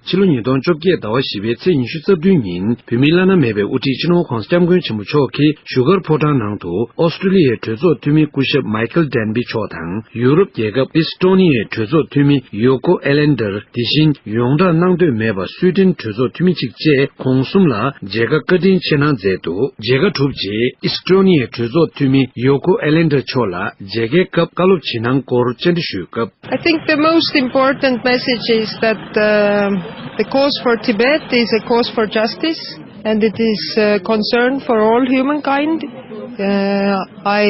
ཕྱི་ལོ་ཉིས་སྟོང་བཅོ་བརྒྱད་ཟླ་བ་བཞི་པའི་ཚེས་ཉི་ཤུ་རྩ་བདུན་ཉིན། བོད་མིའི་བླ་ན་མེད་པའི་དབུ་ཁྲིད་སྤྱི་ནོར་༧གོང་ས་༧སྐྱབས་མགོན་ཆེན་པོ་མཆོག་གིས་བཞུགས་སྒར་ཕོ་བྲང་ནང་དུ། ཨོ་སི་ཀྲི་ལི་ཡའི་གྲོས་ཚོགས་འཐུས་མི་སྐུ་ཞབས་མའི་ཁལ་ཏན་བི་མཆོག་དང་། ཡུ་རོབ་རྒྱལ་ཁབ་ཨིས་ཏྲོ་ནི་ཡའི་གྲོས་ཚོགས་འཐུས་མི་ཡོ་ཀོ་ཨེ་ལན་ཏར། དེ་བཞིན་ཡོངས་གྲགས་གནང་འདོད་མེད་པ་སུའི་ཏན་གྲོས་ཚོགས་འཐུས་མི་གཅིག་བཅས། ཁོང་གསུམ་ལ་མཇལ་ཁ་བཀའ་དྲིན་ཆེ་གནང་མཛད་འདུག་མཇལ་ཁ་གྲུབ་རྗེས། ཨིས་ཏྲོ་ནི་ཡའི་གྲོས་ཚོགས་འཐུས་མི་ཡོ་ཀོ་ཨེ་ལན་ཏར་མཆོག་ལ་མཇལ་ཁའི་སྐབས་བཀའ་སློབ་ཇི་གནང་སྐོར་བཅར་འདྲི་ཞུས་སྐབས། I think the most important message is that um, the cause for Tibet is a cause for justice and it is a concern for all humankind. Uh, I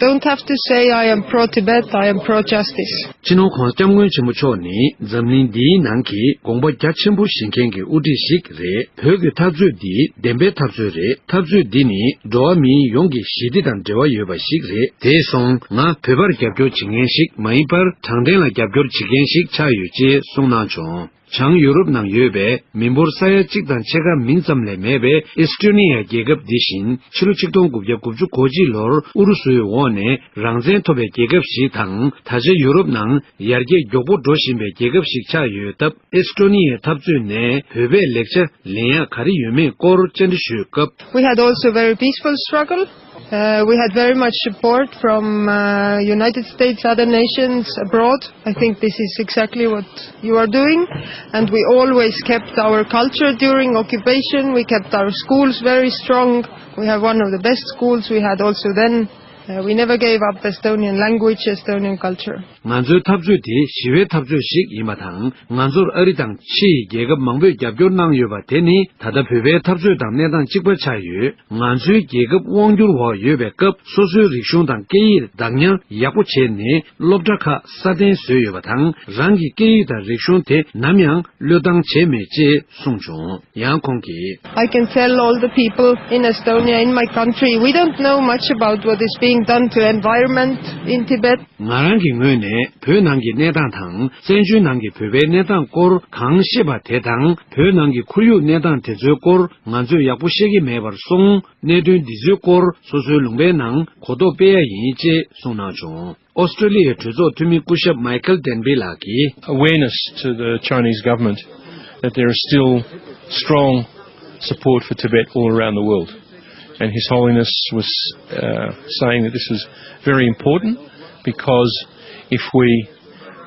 don't have to say I am pro-Tibet, I am pro-justice. སྤྱི་ནོར་༧གོང་ས་༧སྐྱབས་མགོན་ཆེན་པོ་མཆོག་ནི་འཛམ་གླིང་འདིའི་ནང་གི་དགོངས་པ་རྒྱ་ཆེན་པོ་བཞེས་མཁན་གྱི་དབུ་ཁྲིད་ཞིག་རེད། བོད་ཀྱི་འཐབ་རྩོད་འདི་བདེན་པའི་འཐབ་རྩོད་རེད། འཐབ་རྩོད་འདི་ནི་འགྲོ་བ་མི་ཡོངས་ཀྱི་ཞི་བདེ་དང་འབྲེལ་བ་ཡོད་པ་ཞིག་རེད། དེ་སོང་ང་བོད་པར་རྒྱབ་སྐྱོར་བྱེད་མཁན་ཞིག་མ་ཡིན་པར། དྲང་བདེན་ལ་རྒྱབ་སྐྱོར་བྱེད་མཁན་ཞིག་ཆགས་ཡོད་ཅེས་གསུངས་གནང་བྱུང་། བྱང་ཡུ་རོབ་ནང་ཡོད་པའི་མི་འབོར་ས་ཡ་གཅིག་དང་ཕྱེད་ཀ་མིན་ཙམ་ལས་མེད་པའི་ཨིས་ཏྲོ་ནི་ཡ་རྒྱལ་ཁབ་འདི་བཞིན། ཕྱི་ལོ་ཆིག་སྟོང་དགུ་བརྒྱ་དགུ་བཅུ་གོ་གཅིག་ལོར་ཨུ་རུ་སུའི་འོག་ནས་རང་བཙན་ཐོབ་པའི་རྒྱལ་ཁབ་ཞིག་དང་། ད་ཆ་ཡུ་རོབ་ནང་ཡར་རྒྱས་མགྱོགས་པོ་འགྲོ་བཞིན་པའི་རྒྱལ་ཁབ་ཞིག་ཆགས་ཡོད་སྟབས། ཨིས་ཏྲོ་ནི་ཡའི་འཐབ་རྩོད་ནས་བོད་པས་ལེགས་ཆ་ལེན་ཡག་ག་རེ་ཡོད་མེད་སྐོར་བཅར་འདྲི་ཞུས་སྐབས། We had also a very peaceful struggle. Uh, we had very much support from uh, United States, other nations abroad. I think this is exactly what you are doing. And we always kept our culture during occupation. We kept our schools very strong. We have one of the best schools we had also then. Uh, we never gave up Estonian language, Estonian culture. ང་ཚོའི་འཐབ་རྩོད་དེ་ཞི་བའི་འཐབ་རྩོད་ཞིག་ཡིན་པ་དང་། ང་ཚོར་ཨ་རི་དང་ཕྱི་ཡི་རྒྱལ་ཁབ་མང་པོས་རྒྱབ་སྐྱོར་གནང་ཡོད་པ་དེ་ནི་ད་ལྟ་བོད་པའི་འཐབ་རྩོད་དང་གནས་སྟངས་གཅིག་པ་ཆགས་ཡོད། ང་ཚོའི་རྒྱལ་ཁབ་དབང་སྒྱུར་འོག་ཡོད་པའི་སྐབས། སོ་སོའི་རིག་གཞུང་དང་སྐད་ཡིག་བདག་ཉར་ཡག་པོ་བྱས་ནས་སློབ་གྲྭ་ཁག་སྲ་བརྟན་བཟོས་ཡོད་པ་དང་། རང་གི་སྐད་ཡིག་དང་རིག་གཞུང་དེ་ནམ་ཡང་བློས་བཏང་བྱས་མེད་ཅེས་གསུངས་བྱུང་། ཡང་ཁོང་གིས། I can tell all the people in Estonia, in my country, we don't know much about what is being done to environment in Tibet. ང་རང་གི་ངོས་ནས་བོད་ནང་གི་གནས་སྟངས་དང་། བཙན་བྱོལ་ནང་གི་བོད་པའི་གནས་སྟངས་སྐོར་གང་ཤེས་པ་དེ་དང་། བོད་ནང་གི་ཁོར་ཡུག་གནས་སྟངས་དེ་ཚོའི་སྐོར་ང་ཚོས་ཡག་པོ་ཤེས་ཀྱི་མེད་པར་སོང་། གནད་དོན་འདི་ཚོའི་སྐོར་སོ་སོའི་ལུང་པའི་ནང་གོ་རྟོགས་སྤེལ་ཡ་ཡིན་ཅེས་གསུངས་གནང་བྱུང་། ཨོ་སི་ཀྲོ་ལི་ཡའི་གྲོས་ཚོགས་འཐུས་མི་སྐུ་ཞབས་མའི་ཁལ་ཏན་བི་ལགས་ཀྱིས། Awareness to the Chinese government that there is still strong support for Tibet all around the world. And His Holiness was uh, saying that this is very important because if we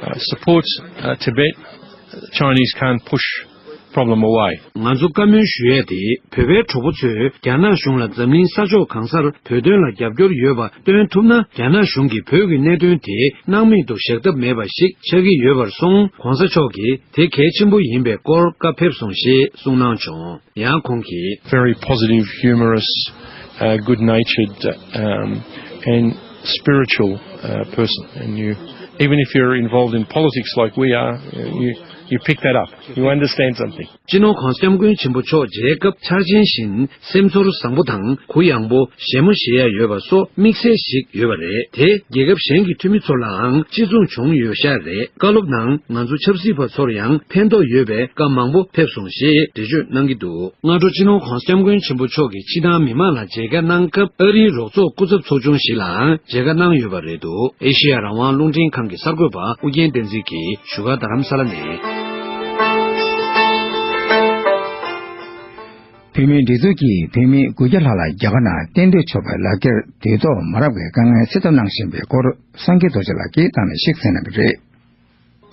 uh, support uh, Tibet, Chinese can't push problem away. ང་ཚོ་བཀའ་མོལ་ཞུ་ཡས་དེ། བོད་པའི་གྲོགས་པོ་ཚོས་རྒྱ་ནག་གཞུང་ལ་འཛམ་གླིང་ས་ཕྱོགས་གང་སར་བོད་དོན་ལ་རྒྱབ་སྐྱོར་ཡོད་པ་སྟོན་ཐུབ་ན། རྒྱ་ནག་གཞུང་གིས་བོད་ཀྱི་གནད་དོན་དེ་སྣང་མེད་དུ་བཞག་ཐབས་མེད་པ་ཞིག་ཆགས་ཀྱི་ཡོད་པར་སོང་། ྋགོང་ས་མཆོག་གིས་དེ་གལ་ཆེན་པོ་ཡིན་པའི་སྐོར་བཀའ་ཕེབས་སོང་ཞེས་གསུངས་གནང་བྱུང་། ཡང་ཁོང་གིས། Very positive, humorous, uh, good-natured, um, and spiritual uh, person. And you, even if you're involved in politics like we are, you, you pick that up. You understand something. སྤྱི་ནོར་༧གོང་ས་༧སྐྱབས་མགོན་ཆེན་པོ་མཆོག་མཇལ་སྐབས་འཆར་ཅན་བཞིན་སེམས་ཚོར་བཟང་པོ་དང་གུ་ཡངས་པོ། བཞད་མོ་བཞད་ཡ་ཡོད་པ་སོགས་དམིགས་བསལ་ཞིག་ཡོད་པ་རེད། དེ་རྒྱལ་ཁབ་གཞན་གྱི་འཐུས་མི་ཚོ་ལའང་གཅིག་མཚུངས་བྱུང་ཡོད་ཤག་རེད། བཀའ་སློབ་ནང་ང་ཚོ་ཆབ་སྲིད་པ་ཚོར་ཡང་ཕན་ཐོགས་ཡོད་པའི་བཀའ་མང་པོ་ཕེབས་སོང་ཞེས་འགྲེལ་བརྗོད་གནང་གི་འདུག་སྔ་དྲོ་སྤྱི་ནོར་༧གོང་ས་༧སྐྱབས་མགོན་ཆེན་པོ་མཆོག་གིས་ཕྱི་ནང་མི་མང་ལ་མཇལ་ཁ་གནང་སྐབས། ཨ་རིའི་རོགས་ཚོགས་སྐུ་ཚབ་ཚོགས་ཆུང་ཞིག་ལའང་མཇལ་ཁ་གནང་ཡོད་པ་རེད་འདུག་ཨེ་ཤེ་ཡ་རང་དབང་རླུང་འཕྲིན་ཁང་གི་གསར་འགོད་པ་ཨུ་རྒྱན་བསྟན་འཛིན་གྱིས་བཞུགས་སྒར་རྡ་རམ་ས་ལ་ནས། བོད་མིའི་སྒྲིག་འཛུགས་ཀྱིས་བོད་མི་དགུ་བརྒྱ་ལྷག་ལ་རྒྱ་གར་ནང་གཏན་སྡོད་ཆོག་པའི་ལག་འཁྱེར་དུས་ཐོག་མ་རག་པའི་དཀའ་ངལ་སེལ་ཐབས་གནང་བཞིན་པའི་སྐོར། སངས་རྒྱས་རྡོ་རྗེ་ལགས་ཀྱིས་བཏང་ནས་ཤིག་གསན་གནང་གི་རེད།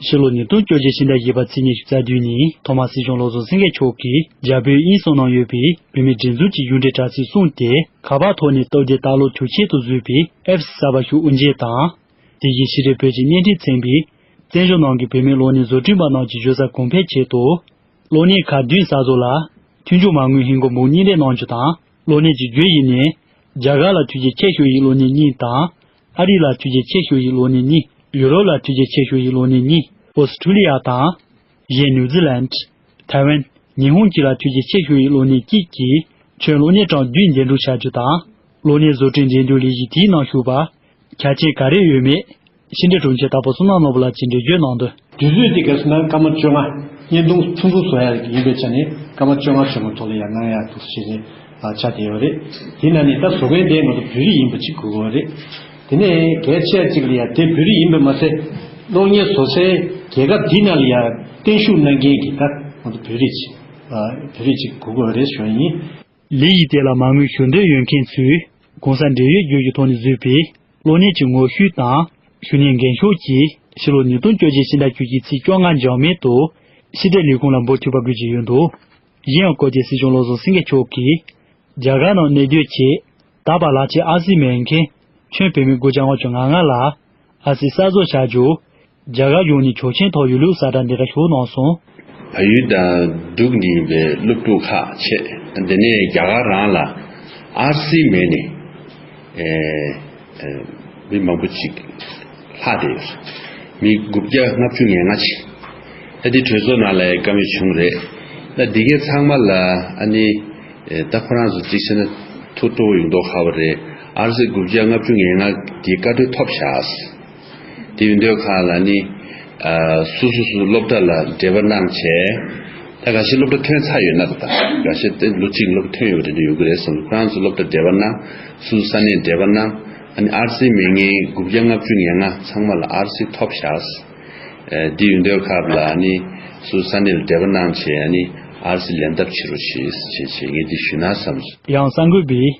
ཕྱི་ལོ་ཉིས་སྟོང་བཅོ་བརྒྱད་ཕྱི་ཟླ་བཞི་པ་ཚེས་ཉི་ཤུ་རྩ་བདུན་ཉིན་ཐོག་མར་སྲིད་སྐྱོང་བློ་བཟང་སེང་གེ་མཆོག་གིས་རྒྱ་བོད་དབྱིན་གསུམ་ནང་ཡོད་པའི་བོད་མིའི་སྒྲིག་འཛུགས་ཀྱི་མཇུག་འབྲས་དྲ་ཚིགས་གསུམ་དེ་ཁ་པར་ཐོག་ནས་སྟབས་བདེ་ལྟ་ཀློག་དུས་ཆེན་དུ་བཟོས་པའི་ཨེབ་སི་གསར་པ་ཞིག་དབུ་འབྱེད་དང་། དེ་བཞིན་ཕྱི་དྲིལ་བོད་ཀྱི་བརྙན་འཕྲིན་ཚན་པས་བཙན་བྱོལ་ནང་གི་བོད་མིའི་གློག་བརྙན་བཟོ་སྐྲུན་པ་རྣམས་ཀྱི་བརྗོད་གསར་གོང་འཕེལ་ཆེད་དུ། གློག་བརྙན་ཁག་བདུན་གསར་བཟོ་ལ་མཐུན་འགྱུར་མ་དངུལ་ཧིན་སྒོར་འབུམ་གཉིས་སྟོང་གནང་རྒྱུ་དང་། གློག་བརྙན་གྱི་བརྒྱུད་ཡིག་ནས་རྒྱ་གར་ལ་ཐོས་རྒྱ་ཆེ་ཤོས་ཡི་གློག་བརྙན་གཉིས་དང་། ཨ་རི་ལ་ཐོས་རྒྱ་ཆེ་ཤོས་ཡི་གློག་བརྙན་གཉིས། ཡུ་རོབ་ལ་ཐོས་རྒྱ་ཆེ་ཤོས་ཡི་གློག་བརྙན་གཉིས། ཨོ་སི་ཁྲུ་ལི་ཡ་དང་། གཞན་ནིའུ་ཛི་ལན། ཐའེ་ཝན། ཉི་ཧོང་བཅས་ལ་ཐོས་རྒྱ་ཆེ་ཤོས་ཡི་གློག་བརྙན་གཅིག་གིས་ཁྱོན་གློག་བརྙན་གྲངས་བདུན་འགྲན་བསྡུར་བྱ་རྒྱུ་དང་། གློག་བརྙན་བཟོ་སྐྲུན་འགྲན་བསྡུར་ལས་གཞི་དེའི་ནང་ཞུགས་པར་ཆ་རྐྱེན་ག་རེ་ཡོད་མེད། ཕྱི་འབྲེལ་དྲུང་ཆེ་དྭགས་པོ་བསོད་ནམས་ནོར་བུ་ལགས་ཀྱིས་འགྲེལ་བརྗོད་གནང་དོན། དུས་ཚོད་འདི་ག་རེ་ཟེར་ན་སྐར་མ་བཅོ་ལྔ། བརྙན་ཐུང་ཐུང་ཐུང་བཟོ་ཡ་ཡིན་པའི་ཆ་ནས་སྐར་མ་བཅོ་ལྔ་བཅོ་ལྔ་ཐོག་ལ་ཡར་གནང་ཡ་འདུག་ཟེར་ནས་ཆ་དེ་ཡོད་རེད། དེ་ན་ནི་ད་བཟོ་མཁན་དེ་ང་ཚོ་བོད་རིགས་ཡིན་པ་ཅིག་དགོས་ཀྱི་ཡོད་རེད། དེ་ནས་གལ་ཆེ་ཡ་གཅིག་ལ་ཡ་དེ་བོད་རིགས་ཡིན་པ་མ་ཟད། གློག་བརྙན་བཟོ་སའི་རྒྱལ་ཁབ་འདི་ནང་ལ་ཡ་བརྟན་བཞུགས་གནང་མཁན་གྱི་ད་ང་ཚོ་བོད་རིགས་ཅིག་བོད་རིགས་ཅིག་དགོས་ཀྱི་ཡོད་རེད་ཞུ་ཡ་ཡིན། ལས་གཞི་དེ་ལ་མ་དངུལ་ཞུ་འདོད་ཡོད་མཁན་ཚོས་གོང་ས་འབྲེལ་ཡོད་བརྒྱུད་ཀྱི་ཐོག་ནས་བཟོས་པའི་གློག་བརྙན་གྱི་ངོ་བཤུས་དང་ཞུ་སྣོན་འགན་སྲུང་གིས་ཕྱི་ལོ་ཉིས་སྟོང་བཅོ་བརྒྱད་ཕྱི་ཟླ་བཅུ་གཅིག་ཚེས་བཅོ་ལྔ་འཇང་མེ་དུ་ཕྱི་དྲིལ་ལས་ཁུངས་ལ་འབུལ་ཐུབ་པ་དགོས་ཀྱི་ཡོད་འདུག་གཞན་ཡང་སྐུ་མཁྱེན་སྲིད་སྐྱོང་བློ་བཟང་སེང་གེ་མཆོག་གིས་རྒྱ་གར་ནང་གནས་སྡོད་ཆེད་ད་བར་ལག་ཁྱེར་ཨར་སི་མེད་མཁན་ཁྱོན་བོད་མི་དགུ་བརྒྱ་ལྔ་བཅུ་ང་ལྔ་ལ་ཨར་སི་གསར་བཟོ་བྱ་རྒྱུ། རྒྱ་གར་གཞུང་ནས་ཆོག་མཆན་ཐོབ་ཡོད་ལུགས་གསལ་བསྒྲགས་འདི་འདྲ་ཞུ་གནང་སོང་། བལ་ཡུལ་དང་འབྲུག་གཉིས་པའི་སློབ་ཕྲུག་ཁག་བྱས། དེ་ནས་རྒྱ་གར་རང་ལ་ཨར་སི་མེད་ནས་ཨེ་ཨེ་མི་མང་པོ་ཅིག་ལྷག་བསྡད་ཡོད། མི་དགུ་བརྒྱ་ལྔ་བཅུ་ང་ལྔ་ཅིག་ཨ་དེ་གྲོས་ཚོགས་ནང་ལ་བཀའ་མོལ་བྱུང་རེད། ད་འདི་གའི་ཚང་མ་ལ་ཨ་ནི་ཨེ་ད་ཁོ་རང་ཚོ་གཅིག་བྱས་ན་ཐུགས་སྤྲོ་བོ་ཡོང་མདོག་ཁ་པོ་རེད། ཨར་སི་དགུ་བརྒྱ་ལྔ་བཅུ་ང་ལྔ་དེ་བཀའ་འཁྲོལ་ཐོབ་བཞག་དེ་ཡིན་དུས་ཁ་ལ་ནི། ཨ་སོ་སོ་སོ་སློབ་གྲྭ་ལ་འབྲེལ་བ་གནང་བྱས། ད་ག་ཤེད་སློབ་གྲྭ་ཐོན་ཚར་ཡོད་ན་ད་ད་ག་ཤེད་དེ་ལོ་གཅིག་སློབ་གྲྭ་ཐོན་ཡོད་པ་དེ་འདྲ་ཡོད་ཀྱི་རེད་བསམ། ཁོ་རང་ཚོ་སློབ་གྲྭ་འབྲེལ་བ་གནང་། སོ་སོ་ས་གནས་འབྲེལ་བ་གནང་། ཨ་ནི་ཨར་སི་མེད་མཁན་དགུ་བརྒྱ་ལྔ་བཅུ་ང་ལྔ་ཚང་མ་ལ་ཨར་སི་ཐོབ་བཞག་ཨ་དེ་ཡིན་དུས་ཁ་ལ་ནི་སོ་སོ་ས་གནས་ལ་འབྲེལ་བ་གནང་བྱས། ཨ་ནི་ཨར་སི་ལེན་ཐབས་བྱེད་རོགས་བྱེད་བྱེད་བྱེད་ངས་འདི་ཞུས་ན་བསམ། ཡང་གསར་འགོད་པས།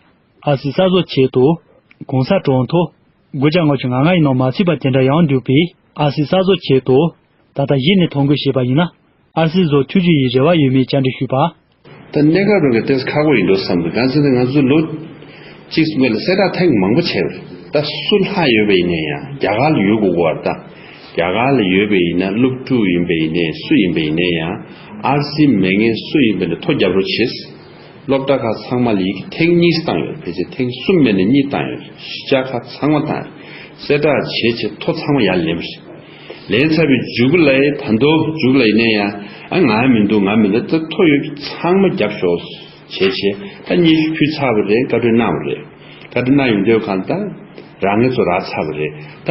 ཨ་སི་གསར་བཟོ་ཆེད་དུ། གོང་ས་གྲོང་ཐོ། དགུ་བརྒྱ་ལྔ་བཅུ་ང་ལྔ་ཡི་ནང་མ་ཚུད་པ་དེ་འདྲ་ཡང་འདུག་པས། ཨ་སི་གསར་བཟོ་ཆེད་དུ། ད་ལྟ་གཞི་ནས་ཐོ་འགོད་བྱས་པ་ཡིན་ན། ཨ་སི་བཟོ་ཐུབ་རྒྱུ་ཡི་རེ་བ་ཡོད་མེད་བཅར་འདྲི་ཞུས་པ། ད་གནས་སྐབས་རིང་གི་ཏོག་ཙམ་ཁག་པོ་ཡིན་འགྲོ་བསམ་འདུག་གང་ཟེར་ན་ང་ཚོ་ལོ་གཅིག་གསུམ་ལ་གསལ་བསྒྲགས་ཐེངས་མང་པོ་བྱས་པ་རེད། ད་སུ་ལྷག་ཡོད་པ་ཡིན་ན་ཡང་རྒྱ་གར་ལ་ཡོད་དགོས་ཀྱི་རེད་ད། རྒྱ་གར་ལ་ཡོད་པ་ཡིན་ན་སློབ་ཕྲུག་ཡིན་པ་ཡིན་ནའི་སུ་ཡིན་པ་ཡིན་ནའི་ཡང་ཨར་སི་མེད་མཁན་སུ་ཡིན་པ་ཡིན་ནའི་ཐོ་རྒྱབ་རོགས་བྱེད། སློབ་གྲྭ་ཁག་ཚང་མ་ལ་ཡི་གེ་ཐེངས་གཉིས་བཏང་ཡོད། ཕལ་ཆེར་ཐེངས་གསུམ་མེད་ནས་གཉིས་བཏང་ཡོད། གཞིས་ཆགས་ཁག་ཚང་མ་བཏང་ཡོད། གསལ་བསྒྲགས་བྱས་བྱས་ཐོ་ཚང་མ་ཡར་ལེན་པ་རེད། ལེན་ཚར་བའི་མཇུག་ལ་ད་དུང་མཇུག་ལ་ཡིན་ན་ཡང་ཨ་ང་མི་འདུག་ང་མི་འདུག་ད་ཐོ་ཡོད་ཚང་མ་རྒྱབ་ཤོག་བྱས་བྱས་ད་སྙན་ཞུ་ཕུལ་ཚར་བ་རེད། བཀའ་འཁྲོལ་གནང་བ་རེད། བཀའ་འཁྲོལ་གནང་ཡོང་དུས་གང་ད་རང་ངེད་ཚོ་རག་ཚར་བ་རེད། ད་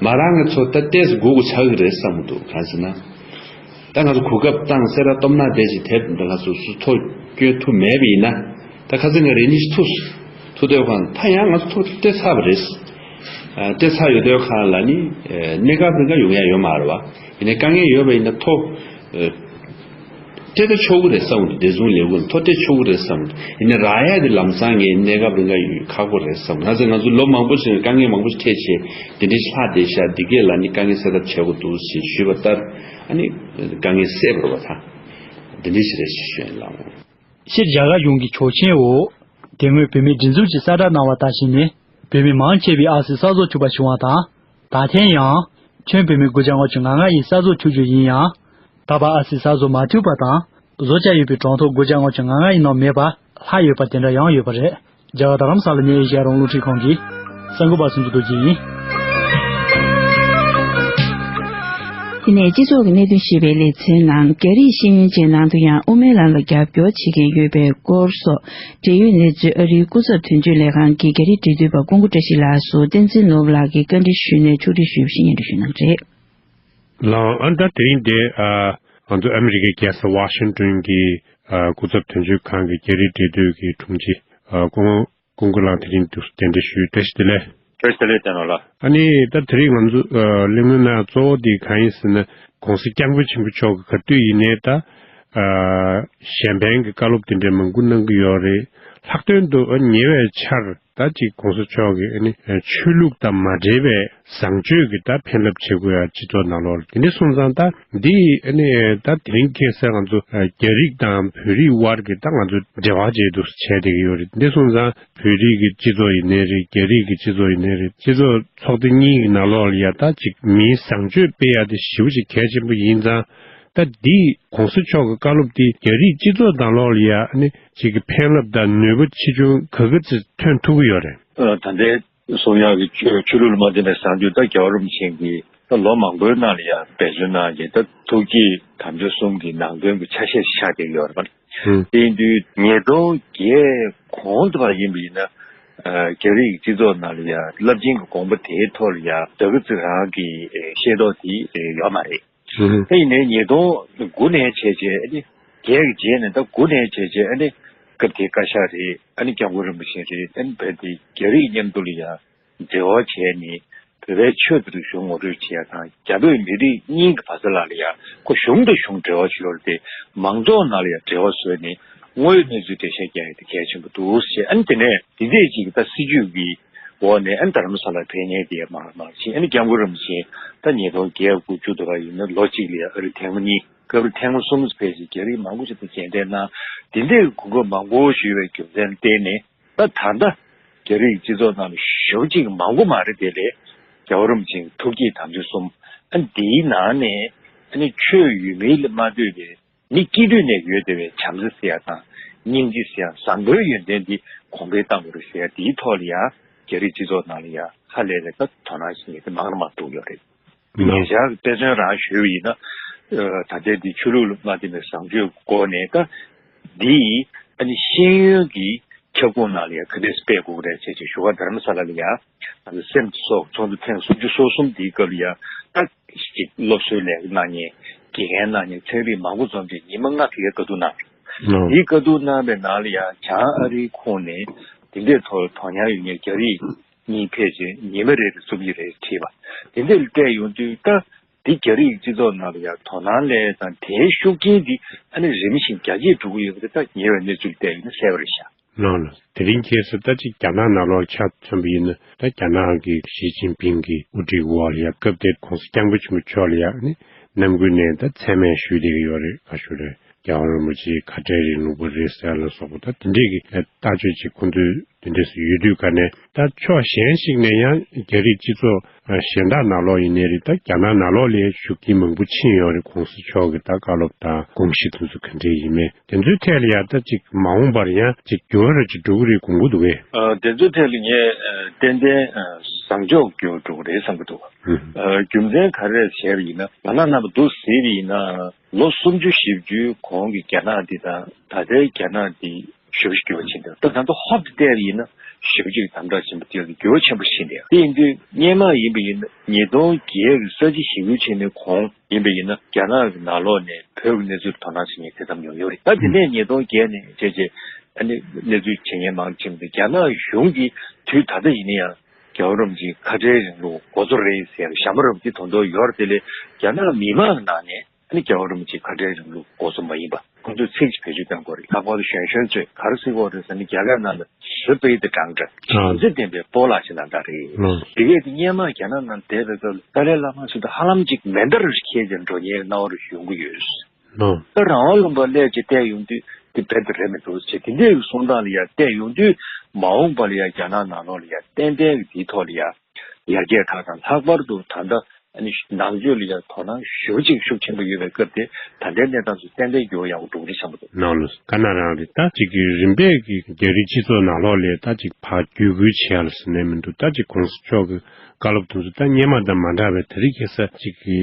མ་རག་ངེད་ཚོ་ད་ཏོག་ཙམ་སྒུག་དགོས་ཆགས་ཀྱི་རེད་བསམ་གྱི་འདུག་གང་ཟེར་ན། ད་ང་ཚོ་གོ་སྐབས་བཏང་གསལ་བསྒྲགས་སྟོབས་ན་བསྡད་ཅིག་དེབ་འདི་ང་ཚོ་སུ་ཐོ་སྐྱོན་ཐུབ་མེད་པ་ཡིན་ན། ད་ཁ་སང་ང་རེ་གཉིས་ཤིག་ཐུག་སོང་། ཐུག་དུས་གང་ད་ཡང་ང་ཚོ་ཐོ་སྤྲད་ཚར་བ་རེད། ཨ་སྤྲད་ཚར་ཡོད་དུས་གང་ལ་ནི་ཨ་གནས་སྐབས་རིང་ག་ཡོང་ཡ་ཡོད་མ་རེད་བ། ཡིན་ནའི་དཀའ་ངལ་ཡོད་པ་ཡིན་ན་ཐོ་ཨ་སྤྲད་ད་ཆོག་གི་རེད་བསམ་གི་འདུག་བདེ་སྲུང་ལས་ཁུངས་ལ་ཐོ་སྤྲད་ཆོག་གི་རེད་བསམ་གི་འདུག་ཡིན་ནའི་རག་ཡ་དེ་ལམ་སང་ངས་གནས་སྐབས་རིང་ག་ཡོད་ཁག་པོ་རེད་བསམ། ང་ཚོ་ང་ཚོ་ལོ་མང་པོ་ཞིག་དཀའ་ངལ་མང་པོ་ཞིག་འཕྲད་བྱས་འདི་འདྲ་ཞིག་ལྷག་བསྡད་ཤག་འདི་གས་ལ་ནི་དཀའ་ངལ་སེལ་ཐབས་བྱེད་དགོས་འདུག་ཞེས་ཞུས་པ་ལྟར་ཨ་ནི་དཀའ་ངལ་སེལ་བ་རེད་བ་ད། འདི་འདྲ་ཞིག་རེད་ཞེས་ཞུ་ཡིན་ལགས། སྤྱིར་རྒྱ་གར་གཞུང་གི་ཆོག་མཆན་འོག་དེ་སྔོན་བོད་མིའི་སྒྲིག་འཛུགས་ཀྱིས་གསལ་བསྒྲགས་གནང་བ་ལྟར་བྱས་ནས་བོད་མི་མང་ཆེ་བས་ཨ་སི་གསར་བཟོ་ཐུབ་པ་བྱུང་བ་དང་། ད་ཐེངས་ཡང་ཁྱོན་བོད་མི་དགུ་བརྒྱ་ལྔ་བཅུ་ང་ལྔ་ཡིས་གསར་བཟོ་ཐུབ་རྒྱུ་ཡིན་ཡང་། ད་བར་ཨ་སི་གསར་བཟོ་མ་ཐུབ་པ་དང་བཟོ་བྱ་ཡོད་པའི་གྲངས་ཐོ་དགུ་བརྒྱ་ལྔ་བཅུ་ང་ལྔ་ཡི་ནང་མེད་པ་ལྷག་ཡོད་པ་དེ་འདྲ་ཡང་ཡོད་པ་རེད། རྒྱ་གར་རྡ་རམ་ས་ལ་ནས་ཨེ་ཤེ་ཡ་རང་དབང་རླུང་འཕྲིན་ཁང་གི་གསར་འགོད་པ་སུམ་ཅུ་རྡོ་རྗེ་ཡིན། དེ་ནས་སྤྱི་ཚོགས་ཀྱི་གནད་དོན་ཞེས་པའི་ལེ་ཚན་ནང་རྒྱ་རིགས་ཤེས་ཡོན་ཅན་ནང་དུ་ཡང་དབུ་མའི་ལམ་ལ་རྒྱབ་སྐྱོར་བྱེད་མཁན་ཡོད་པའི་སྐོར་སོགས་འབྲེལ་ཡོད་གནས་ཚུལ་ཨ་རིའི་སྐུ་ཚབ་དོན་གཅོད་ལས་ཁང་གི་རྒྱ་རིགས་འབྲེལ་མཐུད་པ་ཀུན་དགའ་བཀྲ་ཤིས་ལགས་སུ་བསྟན་འཛིན་ནོར་བུ་ལགས་ཀྱིས་བཀའ་འདྲི་ཞུས་ནས་ཕྱོགས་སྒྲིག་ཞུས་པ་ཞིག་སྙན་སྒྲོན་ཞུ་གནང་གི་རེད། ལགས་ཨ་ད་དེ་རིང་འདི་ཨ་ང་ཚོ་ཨ་མི་རི་ཀའི་རྒྱལ་ས་ཝ་ཤིང་ཏོན་གྱི་ཨ་སྐུ་ཚབ་དོན་གཅོད་ཁང་གི་རྒྱ་རིགས་འབྲེལ་མཐུད་ཀྱི་དྲུང་ཆེ་ཨ་སྐུ་ངོ་ཀུན་དགའ་ལགས་དེ་རིང་འདུག་གདན་འདྲེན་ ཞུས། བཀྲ་ཤིས་བདེ་ལེགས། བཀྲ་ཤིས་བདེ་ལེགས་བསྟན་ལགས། ཨ་ནི་ད་དེ་རིང་ང་ཚོ་ཨ་གླེང་མོལ་ནང་གཙོ་བོ་དེ་གང་ཡིན་ཟེར་ན་༸གོང་ས་༸སྐྱབས་མགོན་ཆེན་པོ་མཆོག་གིས་ག་དུས་ཡིན་ནའི་ད་ཨ་གཞན་ཕན་གྱི་བཀའ་སློབ་དེ་འདྲ་མང་པོ་གནང་གི་ཡོད་རེད། ལྷག་དོན་དུ་ཨ་ཉེ་བའི་ཆར་ད་ཅིག་༸གོང་ས་མཆོག་གིས་ཨ་ནི་ཆོས་ལུགས་དང་མ་འབྲེལ་བའི་བཟང་སྤྱོད་ཀྱི་ད་ཕན་རླབས་བྱེད་དགོས་ཡ་སྤྱི་ཚོགས་ནང་ལོགས་ལ། དེ་འདྲ་སོང་ཙང་ད་འདི་ཨ་ནི་ད་དེ་རིང་ཁ་སང་ང་ཚོ་རྒྱ་རིགས་དང་བོད་རིགས་དབར་གྱི་ད་ང་ཚོ་འབྲེལ་བ་བྱས་འདུག་བྱས་བསྡད་ཀྱི་ཡོད་རེད། འདི་སོང་ཙང་བོད་རིགས་ཀྱི་སྤྱི་ཚོགས་ཡིན་ནའི་རེད། རྒྱ་རིགས་ཀྱི་སྤྱི་ཚོགས་ཡིན་ནའི་རེད། སྤྱི་ཚོགས་ཚོགས་སྡེ་གཉིས་ཀྱི་ནང་ལོགས་ལ་ཡ་ད་ཅིག་མིའི་བཟང་སྤྱོད་སྤེལ་ཡ་དེ་ཞེ་པོ་ཅིག་གལ་ཆེན་པོ་ཡིན་ཙང་། ད་འདི་༸གོང་ས་མཆོག་གི་བཀའ་སློབ་འདི་རྒྱ་རིགས་སྤྱི་ཚོགས་ནང་ལོགས་ལ་ཡ་ཨ་ནི་ཅིག་གི་ཕན་རླབས་དང་ནུས་པ་ཆེ་ཆུང་ག་ག་ཚོད་ཐོན་ཐུབ་ཀྱི་ཡོད་རེད། ཨ་ད་ལྟའི་གསུང་ཡག་གི་ཆོས་ཆོས་ལུགས་ལ་མ་བརྟེན་པའི་བཟང་སྤྱོད་ད་རྒྱལ་བ་རིན་པོ་ཆེ་གིས་ད་ལོ་མང་པོའི་ནང་ལ་ཡང་འབད་བརྩོན་གནང་རྗེས་ད་ཐུགས་བསྐྱེད་དམ་ཆོས་གསུམ་གྱི་ནང་དོན་གྱི་ཆ་ཤས་ཆགས་བསྡད་ཡོད་རེད་པ། ཨུ། དེ་ཡིན་དུས་ཉིས་སྟོང་བརྒྱད་གོང་དུ་བར་ཡིན་པ་ཡིན་ན་ཨ་རྒྱ་རིགས་སྤྱི་ཚོགས་ནང་ལ་ཡང་རླབས་ཆེན་གྱི་དགོངས་པ་དེའི་ཐོག་ལ་ཡང་ད་ག་ཚོད་རང་གི་ཤེས་རྟོགས་དེ་ཡོད་མ་རེད། ཨུ། ད་ཡིན་ནའི་ཉིས་སྟོང་དགུ་ནས་བྱས་རྗེས་ཨ་ནི་བརྒྱད་ཀྱི་རྗེས་ནས་ད་དགུ་ནས་བྱས་རྗེས་ཨ་ནི་སྐབས་དེའི་བཀའ་ཤག་རེད། ཨ་ནི་༸སྐྱབས་མགོན་རིན་པོ་ཆེ་རེད། ཨ་ནི་བོད་དེ་རྒྱ་རིགས་མཉམ་དུ་ལ་ཡང་འབྲེལ་བ་བྱས་ནས་བོད་པའི་ཆོས་དང་རིག་གཞུང་ངོ་སྤྲོད་བྱེད་ཡ་དང་རྒྱ་བོད་མི་རིགས་གཉིས་ཀྱི་བར་ས་ལ་ལ་ཡང་ཁོ་གཞུང་དང་གཞུང་འབྲེལ་བ་ཞུ་ཡོད་རེད་དེ་མང་ཚོགས་ནང་ལ་ཡང་འབྲེལ་བ་བཟོས་ནས་དངོས་ཡོད་གནས་ཚུལ་འགྲེལ་བཤད་རྒྱག་ཡ་དེ་གལ་ཆེན་པོ་འདུག་ཟེར། ཨ་ནི་དེ་ནས་འདི་འདྲས་ཅིག་ད་སྲིད་ཇུས་ཀྱི་འོག་ནས་ཨ་ནི་རྡ་རམ་ས་ལར་ཕེབས་མཁན་དེ་མང་རུ་མང་རུ་ཕྱིན། ཨ་ནི་༸སྐྱབས་མགོན་རིན་པོ་ཆེ་ད་ཉིས་སྟོང་བརྒྱད་དགུ་བཅུ་དུ་བ་ཡིན་ན་ལོ་གཅིག་ལ་ཡ་ཨ་རི་ཐེངས་མ་གཉིས། སྐབས་རེ་ཐེངས་མ་གསུམ་ཕེབས་ཤིང་རྒྱ་རིགས་མང་པོ་ཞིག་དང་མཇལ་འཕྲད་གནང་། འདི་འདྲའི་གོ་སྐབས་མང་པོ་ཞིག་ཡོད་པའི་རྒྱུ་མཚན་བརྟེན་ནས་ད་ད་ལྟ་རྒྱ་རིགས་སྤྱི་ཚོགས་ནང་ལ་ཞེ་པོ་ཅིག་མང་པོ་མ་རེད་དེ་ལས་རྒྱལ་བ་རིན་པོ་ཆེའི་ཐུགས་བསྐྱེད་དམ་ཆོས་གསུམ་ཨ་འདིའི་ནང་ནས་ཨ་ནི་ཆོས་ཡོད་མེད་ལ་མ་ལྟོས་པའི་མི་སྐྱེས་དུས་ནས་ཡོད་བསྡད་པའི་བྱམས་བརྩེ་ཟེར་ཡ་དང་སྙིང་རྗེ་ཟེར་ཡ་བཟང་པོའི་ཡོན་ཏན་འདི་གོང་འཕེལ་གཏང་དགོས་རེད་ཟེར་ཡ་འདིའི་ཐོག་ལ་ཡང་རྒྱ་རིགས་སྤྱི་ཚོགས་ནང་ལ་ཡང་ཧ་ལས་པའི་ད་དོ་སྣང་ཞིག་ཡོད་དེ་མང་རུ་མང་ཐུག་ཡོད་རེད། ཉེ་ཆར་དཔེ་མཚོན་རང་ཞུས་པ་ཡིན་ན། ད་ལྟའི་འདི་ཆོས་ལུགས་ལ་མ་བརྟེན་པའི་བཟང་སྤྱོད་སྐོར་ནས་ད་འདི་ཨ་ནི་ཤེས་ཡོན་གྱི་ཁྱབ་ཁོངས་ནང་ལ་ཡང་ག་འདྲས་སྤེལ་དགོས་རེད་ཅེས་ཅེས་ཞུ་བ་རྡ་རམ་ས་ལ་ལ་ཡང་ང་ཚོ་སེམས་སོགས་ཚོགས་འདུ་ཐེངས་སུམ་ཅུ་སོ་གསུམ་འདིའི་སྐབས་ལ་ཡང་ད་ཅིག་སློབ་གསོའི་ལས་ཀ་གནང་མཁན་དགེ་རྒན་གནང་མཁན་ཚན་རིག་མང་པོ་འཛོམས་ཏེ་ཉི་མ་ལྔ་དེ་གའི་བཀའ་བསྡུར་གནང་། ལགས། དེའི་བཀའ་བསྡུར་གནང་བའི་ནང་ལ་ཡང་བྱང་ཨ་རིའི་ཁོངས་ནས་དེ་འདྲའི་ཐོག་དོ་མཉམ་ཡོད་མཁན་རྒྱ་རིགས་གཉིས་ཕེབས་རྗེས་ཉི་མ་རེ་རེ་རྩོམ་ཡིག་རེ་བྲིས་པ། དེ་འདྲ་སྤྲད་ཡོང་དུས་ད་འདི་རྒྱ་རིགས་སྤྱི་ཚོགས་ནང་ལ་ཡང་དོ་སྣང་སླེབས་དང་དེའི་ཤུགས་རྐྱེན་འདི་ཨ་ནི་རིམ་བཞིན་རྒྱ་སྐྱེད་འགྲོ་གི་ཡོད་པ་དེ་ད་ཉེ་བའི་གནས་ཚུལ་བལྟས་ཡོང་ན་གསལ་པོ་རེད་ཤག་ལགས་ལགས། དེ་རིང་ཁ་སང་ད་ཅིག་རྒྱ་ནག་ནང་ལོགས་ཆ་མཚོན་པ་ཡིན་ན། ད་རྒྱ་ནག་གི་ཞི་ཅིན་ཕིང་གི་དབུ་ཁྲིད་འོག་ལ་ཡ་སྐབས་དེར་༸གོང་ས་༸སྐྱབས་མགོན་ཆེན་པོ་མཆོག་ལ་ཡ་ནི་ནམ་རྒྱུན་ནས་ད་མཚན་སྨད་ཞུས་བསྡད་ཀྱི་ཡོད་རེད། ག་ཞུ་རེད། རྒྱལ་བ་རིན་པོ་ཆེ་ཁ་བྲལ་རིང་ལུགས་པ་རེད་ཟེར་ལ་སོགས་པ། ད་དེ་འདྲས་ཀྱི་ལྟ་སྤྱོད་ཅིག་ཁོང་ཚོས་དེ་འདྲས་སུ་ཡོད་དུས། ག་ནས་ད་ཕྱོགས་གཞན་ཞིག་ནས་ཡང་རྒྱ་རིགས་སྤྱི་ཚོགས་གཞན་དག་ནང་ལོགས་ཡིན་ནའི་རེད། ད་རྒྱ་ནག་ནང་ལོགས་ལ་ཞུགས་མཁན་མང་པོ་ཕྱིན་ཡོད་རེད། ༸གོང་ས་མཆོག་གི་ད་བཀའ་སློབ་དང་དགོངས་གཞི་དེ་ཚོ་ག་འདྲས་ཡིན་མིན། དེ་ཚོའི་ཐད་ལ་ཡ་ད་ཅིག་མ་འོངས་པར་ཡང་ཅིག་འགྱུར་བ་ར་ཅིག་འགྲོ་གི་རེད་དགོངས་ཀྱི་འདུག་གས། ཨ། དེ་ཚོའི་ཐད་ལ་ངས་ཨ་ཏན་ཏན་ཨ་བཟང་ཕྱོགས་འགྱུར་བ་འགྲོ་གི་རེད་བསམ་གྱི་འདུག། ཨ། རྒྱུ་མཚན་ག་རེ་རེད་ཟེར་བ་ཡིན་ན། ང་རང་རྣམ་པ་འདུག་ཟེར་བ་ཡིན་ན། ལོ་སུམ་ཅུ་བཞི་བཅུའི་གོང་གི་རྒྱ་ནག་འདི་དང་ད་ལྟའི་རྒྱ་ནག་འདི་ཞེ་པོ་ཅིག་འགྱུར་བ་ཕྱིན་འདུག། ད་ད་ལྟ་ཧོབ་ཏེ་བལྟས་པ་ཡིན་ན་ཞེ་པོ་ཅིག་དམ་དྲག་ཆེན་པོ་དེ་འགྱུར་བ་ཆེན་པོ་ཕྱིན་འདུག། དེ་ཡིན་དུས་སྔོན་མ་ཡིན་པ་ཡིན་ན་ཉིས་སྟོང་བརྒྱད་ཀྱི་ས་བྱི་ཞི་རྒོལ་ཆེན་མོའི་གོང་ཡིན་པ་ཡིན་ན། རྒྱ་ནག་གི་ནང་ལོགས་ནས་བོད་ཀྱི་གནས་ཚུལ་དོ་སྣང་བྱེད་མཁན་དེ་ཙམ་ཡོང་ཡོད་རེད། ད་དེ་ནས་ཉིས་སྟོང་བརྒྱད་ནས་བྱས་བྱས་ཨ་ནི་གནས་ཚུལ་བྱེད་མཁན་མང་ཆེ་བ་དེ་རྒྱ་ནག་གཞུང་གིས་དུས་ད་ལྟ་ཡིན་ན་ཡང་རྒྱལ་བ་རིན་པོ་ཆེའི་ཁ་བྲལ་རིང་ལུགས་འགོ་གཙོ་རེད་ཟེར་ཞྭ་མོ་རབ་ཀྱི་དོན་དུ་ཡོད་རེད། དེ་ལས་རྒྱ་ནག་མི་མང་གི་ནང་ནས་ཨ་ནི་རྒྱལ་བ་རིན་པོ་ཆེའི་ཁ་བྲལ་རིང་ལུགས་འགོ་གཙོ་མ་ཡིན་པ། ཁོང་ཚོས་ཚིག་ཅིག་བེད་སྤྱོད་གཏོང་དགོས་རེད། ལྷག་པར་དུ་གཞོན་གཞོན་ཚོས་ག་རེ་ཟེར་དགོས་རེད་ཟེར་ན། རྒྱ་གར་ནང་ལ་ཞི་པའི་དེ་དྲང་དྲ་ཞི་འཛིན་ལྡན་པའི་སྤོ་ལགས་ཞེ་ན་འདྲ་རེད། ལགས། དེ་གས་དེ་སྔོན་མ་རྒྱ་ནག་ནང་བསྡད་པའི་སྐབས་ལ་ཏཱ་ལའི་བླ་མ་ཚོ་དང་ཧ་ལམ་ཅིག་མེ་མདའ་རུ་ཁྱེར་ཅིག་འགྲོ་མཁན་སྣང་བ་རུ་ཡོང་གི་ཡོད། ལགས། ད་རང་དབང་ལུང་པ་སླེབས་ཅིག་བལྟས་ཡོང་དུས་དེ་རྦད་དེ་རེད་མི་འདུག་ཅེས། དེ་འདྲའི་གསུང་སྟངས་ལ་ཡ་བལྟས་ཡོང་དུས། མ་འོངས་པ་ལ་ཡ་རྒྱ་ནག་ནང་ལོགས་ལ་ཡ་ཏན་ཏན་གྱི་དེའི་ཐོག་ལ་ཡ་ཡར་རྒྱས་ཁག་དང་། ལྷག་པར་དུ་ད་ལྟ་ཨ་ནི་ནང་ཆོས་ལ་ཡང་དོ་སྣང་ཞེ་པོ་ཅིག་ཤུགས་ཆེན་པོ་ཡོད་པའི་སྐབས་དེ། ད་ལྟའི་གནས་སྟངས་སུ་ཏན་ཏན་འགྱུར་བ་ཡག་པོ་འགྲོ་གི་རེད་བསམ་གྱི་འདུག། ནང་ལོགས་དཀར་ནག་རང་རེད། ད་ཅིག་གི་རིམ་པས་ཀྱི་རྒྱ་རིགས་སྤྱི་ཚོགས་ནང་ལོགས་ལ་ད་ཅིག་ཕར་བསྒྱུར་བཀོད་བྱེད་ཡ་ལ་ཟེར་ནས་མི་འདུག། ད་ཅིག་༸གོང་ས་མཆོག་གི་བཀའ་སློབ་དེ་ཚོ་ད་སྔོན་མ་དང་མ་འདྲ་བའི་དེ་རིང་ཁ་སང་ཅིག་གི་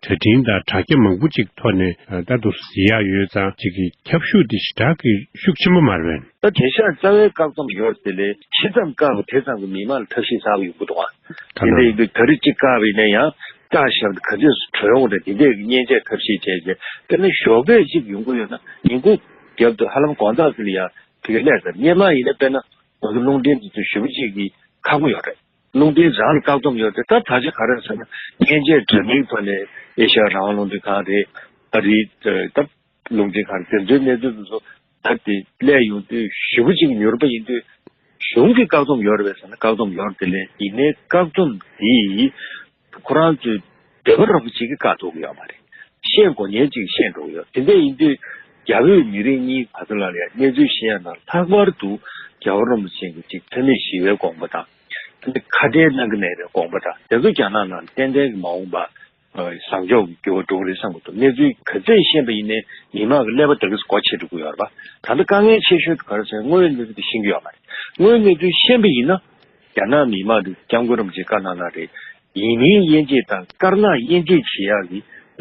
གྲ་སྒྲིག་དང་དྲ་རྒྱ་མང་པོ་ཅིག་ཐོག་ནས་ད་དུང་གཟིགས་ཡ་ཡོད་ཙང་། ཅིག་གི་ཁྱབ་ཤུགས་དེ་ཞེ་དྲག་གི་ཤུགས་ཆེན་པོ་མ་རེད་པས། ད་དེང་སང་རྩ་བའི་བཀག་སྡོམ་ཡོད་དེ་ལས་ཇི་ཙམ་བཀག་པ་དེ་ཙམ་གྱིས་མི་མང་ལ་ཐབས་ཤེས་གསར་པ་ཡོང་གི་འདུག་ཨ། དེ་འདྲ་ཡིན་དུས་ད་རེས་གཅིག་བཀག་པ་ཡིན་ན་ཡང་བཀག་བཞག་པ་དེ་ག་ཚོད་ཙམ་གྲོལ་ཡོང་རེད། དེ་འདྲའི་མཉེན་ཆས་ཐབས་ཤེས་བྱས་བྱས། དཔེར་ན་ཞོགས་པ་གཅིག་ཡོང་གི་ཡོད་ན་ཉིན་གུང་རྒྱབ་ཏུ་ཧ་ལམ་དགོང་དག་ཚོ་ལ་ཡང་དེ་ག་སླེབས་ཚར། སྔོན་མ་ཡིན་ན་དཔེར་ན་ང་ཚོ་རླུང་འཕྲིན་དེ་ཚོ་ཞེ་པོ་ཅིག་གི་ཁག་པོ་ཡོད་རེད། རླུང་འཕྲིན་རང་ལ་བཀག་སྡོམ་ཡོད་རེད། ད་ད་ཆ་ག་རེ་ཟེར་ན་མཉེན་ཆས་འདྲ་མིན་ཐོག་ནས་ཨེ་ཤ་ཡ་རང་དབང་རླུང་འཕྲིན་ཁང་རེད། ཨ་རིའི་ད་རླུང་འཕྲིན་ཁང་དེ་ཚོའི་གནས་ཚུལ་དེ་ཚོ་ད་དེ་སླེབས་ཡོང་དུས་ཞེ་པོ་ཅིག་མྱུར་པ་ཡིན་དུས། གཞུང་གིས་བཀག་སྡོམ་ཡོད་རེད་པས་ཟེར་ན་བཀག་སྡོམ་ཡོད་རེད། དེ་ལས་ཡིན་ནའི་བཀག་སྡོམ་འདི་ཁོ་རང་ཚོའི་འདོད་པ་རོགས་པ་ཅིག་གིས་བཀག་ཐུབ་ཀྱི་ཡོད་མ་རེད། ཤེས་དགོས་མཁན་ཅིག་ཤེས་འགྲོ་གི་ཡོད། དེ་འདྲ་ཡིན་དུས་རྒྱ་བོད་མི་རིགས་གཉིས་བར་དུ་ལ་ཡང་གནས་ཚུལ་ཤེས་ཡ་ནང་ལྷག་པར་དུ་རྒྱལ་བ་རིན་པོ་ཆེ་གི་ཅིག་འཚེ་མེད་ཞི་བའི་དགོངས་པ་དང་། དེ་ནས་ཁ་བྲལ་གནང་གི་མེད་པའི་དགོངས་པ་དང་། དེ་ཚོ་རྒྱ་ནག་ནང་ཏན་ཏན་གྱི་མ་འོངས་པ། ཨ། བཟང་ཕྱོགས་ཀྱི་འགྱུར་བ་འགྲོ་གི་རེད་བསམ་གྱི་འདུག། གནས་ཚུལ་ག་ཚོད་ཤེས་པ་ཡིན་ནའི་མི་མང་གི་ཀླད་པ་དེ་ག་ཚོད་སྒོ་ཕྱེ་འགྲོ་གི་ཡོད་རེད་པ། ད་ལྟ་དཀའ་ངལ་ཆེ་ཤོས་དེ་ག་རེ་ཟེར། དངོས་ཡོད་གནས་ཚུལ་དེ་ཤེས་ཀྱི་ཡོད་མ་རེད། དངོས་ཡོད་གནས་ཚུལ་ཤེས་པ་ཡིན་ན་རྒྱ་ནག་མི་མང་དེ་༸སྐྱབས་མགོན་རིན་པོ་ཆེས་བཀའ་གནང་གནང་རེད། ཡིན་མིན་དབྱེ་འབྱེད་དང་དཀར་ནག་དབྱེ་འབྱེད་བྱེད་ཡག་གི་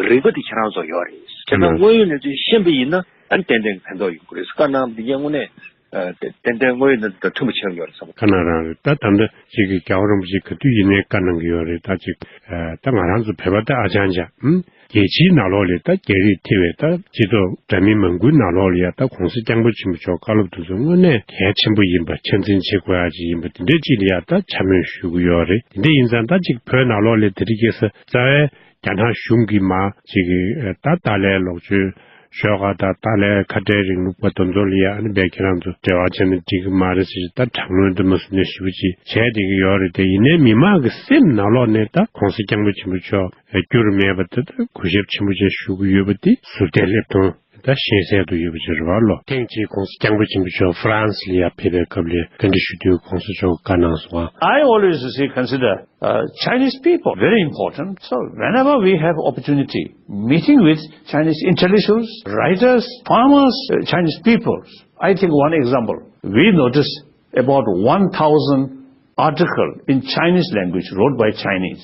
རིག་པ་དེ་ཁྱེད་རང་ཚོ་ཡོད་རེད། བྱས་ཙང་དངོས་ཡོད་གནས་ཚུལ་ཤེས་པ་ཡིན་ན་ཨ་ནི་ཏན་ཏན་གྱི་ཕན་ཐོགས་ཡོང་གི་རེད། བཀའ་གནང་བ་དེ་ཡང་དངོས་གནས། ཨ། ཏན་ཏན་དངོས་ཡོད་གནས་ཚུལ་དང་མཐུན་པ་ཆགས་ཡོད་རེད་བསམ། བཀའ་གནང་རང་རེད། ད་ད་ལྟ་ཅིག་གི་རྒྱལ་བ་རིན་པོ་ཆེ་ག་དུས་ཡིན་ནའི་བཀའ་གནང་གི་ཡོད་རེད། ད་ཅིག་ཨ། ད་ང་རང་ཚོ་བོད་པ་ད་ཨ་ཅང་ཅང་། ཨུམ། རྒྱལ་སྤྱིའི་ནང་ལོགས་ལ་ད་རྒྱ་རིགས་ཐེ་བའི་ད་སྤྱི་ཚོགས་འདྲ་མིན་མང་པོའི་ནང་ལོགས་ལ་ཡ་ད་༸གོང་ས་༸སྐྱབས་མགོན་ཆེན་པོ་མཆོག་བཀའ་སློབ་དེ་ཚོ་དངོས་གནས་གལ་ཆེན་པོ་ཡིན་པ། ཆ་འཛིན་བྱེད་དགོས་ཡ་ཅིག་ཡིན་པ། དེ་འདྲའི་ཅིག་ལ་ཡ་ད་བཅའ་མོལ་ཞུ་གི་ཡོད་རེད། དེ་འདྲ་ཡིན་ཙང་ད་ཅིག་བོད་ནང་ལོགས་ལ་དེ་རིང་ཁ་སང་རྩ་བའི་རྒྱ་ནག་གཞུང་གིས་མར་ཅིག་གི་ད་ཏཱ་ལའི་ལོག་སྤྱོད་ཤོག་ཨ། ད་ཏཱ་ལའི་ཁ་བྲལ་རིང་ལུགས་པ་དེ་ཚོ་ལ་ཡ་ཨ་ནི་བས་ཁྱེད་རང་ཚོ་འབྲེལ་བ་བྱས་ན་འགྲིག་གི་མ་རེད་ཟེར། ད་དྲག་གནོན་དུ་མ་སུ་ནས་ཞེ་པོ་ཅིག་བྱས་བསྡད་ཀྱི་ཡོད་རེད་དེ། ཡིན་ནའི་མི་མང་གི་སེམས་ནང་ལོགས་ནས་ད་༸གོང་ས་༸སྐྱབས་མགོན་ཆེན་པོ་མཆོག་འགྱུར་མེད་པ་དེ་ད་གུས་ཞབས་ཆེན་པོ་ཅིག་ཞུ་གི་ཡོད་པ་དེ་ཟུར་བལྟས་སླེབས་དང་ད་ཤེས་གསལ་དུ་ཡོད་པ་ཅིག་རེད་པ་ལོ། ཐེངས་གཅིག་༸གོང་ས་༸སྐྱབས་མགོན་ཆེན་པོ་མཆོག་ཧྥ་རན་སི་ལ་ཡ་ཕེབས་པའི་སྐབས་ལ་བཀའ་འདྲི་ཞུ་དུས་༸གོང་ས་མཆོག་གིས་བཀའ་གནང་སོང་ང་། I always see, consider, uh, Chinese people very important. So whenever we have opportunity, meeting with Chinese intellectuals, writers, farmers, uh, Chinese people, I think one example, we notice about one thousand article in Chinese language wrote by Chinese.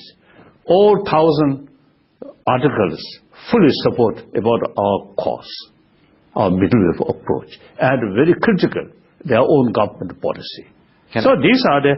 All thousand articles fully support about our cause, our middle way of approach, and very critical their own government policy. Can So I these are the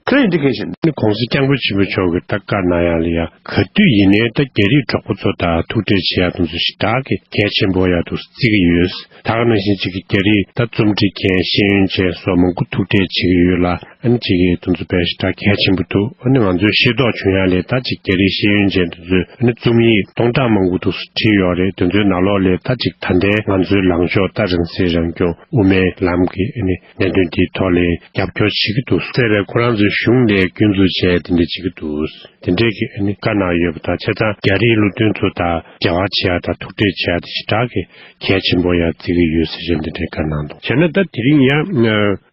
Clear indication. ནི་༸གོང་ས་༸སྐྱབས་མགོན་ཆེན་པོ་མཆོག་གིས་ད་བཀའ་གནང་ཡ་ལ་ཡ་ག་དུས་ཡིན་ནའི་ད་རྒྱ་རིགས་གྲོགས་པོ་ཚོ་དང་ཐུག་འཕྲད་བྱེད་ཡ་དེ་ཚོ་ཞེ་དྲག་གི་གལ་ཆེན་པོ་ཡ་དུ་བརྩི་གི་ཡོད། ད་ག་ནང་བཞིན་ཅིག་གི་རྒྱ་རིགས་ད་རྩོམ་སྒྲིག་མཁན་ཤེས་ཡོན་ཅན་སོགས་མང་པོ་ཐུག་འཕྲད་བྱེད་ཀྱི་ཡོད་ལ། ཨ་ནི་ཅིག་གི་དེ་ཚོ་དཔེ་ཞེ་དྲག་གལ་ཆེན་པོ་འདུག་ཨ་ནི་ང་ཚོའི་ཤེས་རྟོགས་བྱུང་ཡ་ལས་ད་ཅིག་རྒྱ་རིགས་ཤེས་ཡོན་ཅན་དེ་ཚོས་ཨ་ནི་རྩོམ་ཡིག་སྟོང་ཕྲག་མང་པོ་དུ་བྲིས་ཡོད་རེད། དེ་ཚོའི་ནང་ལོགས་ལས་ད་ཅིག་ད་ལྟའི་ང་ཚོའི་ལངས་ཕྱོགས་ད་རང་སྲིད་རང་སྐྱོང་དབུ་མའི་ལམ་གྱི་ཨ་ནི་གནད་དོན་དེའི་ཐོག་ལ་རྒྱབ་སྐྱོར་བྱེད་ཀྱི་འདུག་ཟེར་བའི་ཁོ་རང་ཚོའི་གཞུང་ལས་སྐྱོན་འཛུགས་བྱས་དེ་འདྲ་བྱེད་ཀྱི་འདུག་དེ་འདྲའི་གི་ཨ་ནི་བཀའ་གནང་ཡོད་པ་དང་། བྱས་ཙང་རྒྱ་རིགས་སློབ་སྟོན་ཚོ་དང་འབྲེལ་བ་བྱེད་ཡ་དང་ཐུག་འཕྲད་བྱེད་ཡ་དེ་ཞེ་དྲག་གི་གལ་ཆེན་པོ་ཡང་བརྩི་གི་ཡོད་ཟེར་བྱས་འདི་འདྲའི་བཀའ་གནང་འདུག་བྱས་ན་ད་དེ་རིང་ཡང་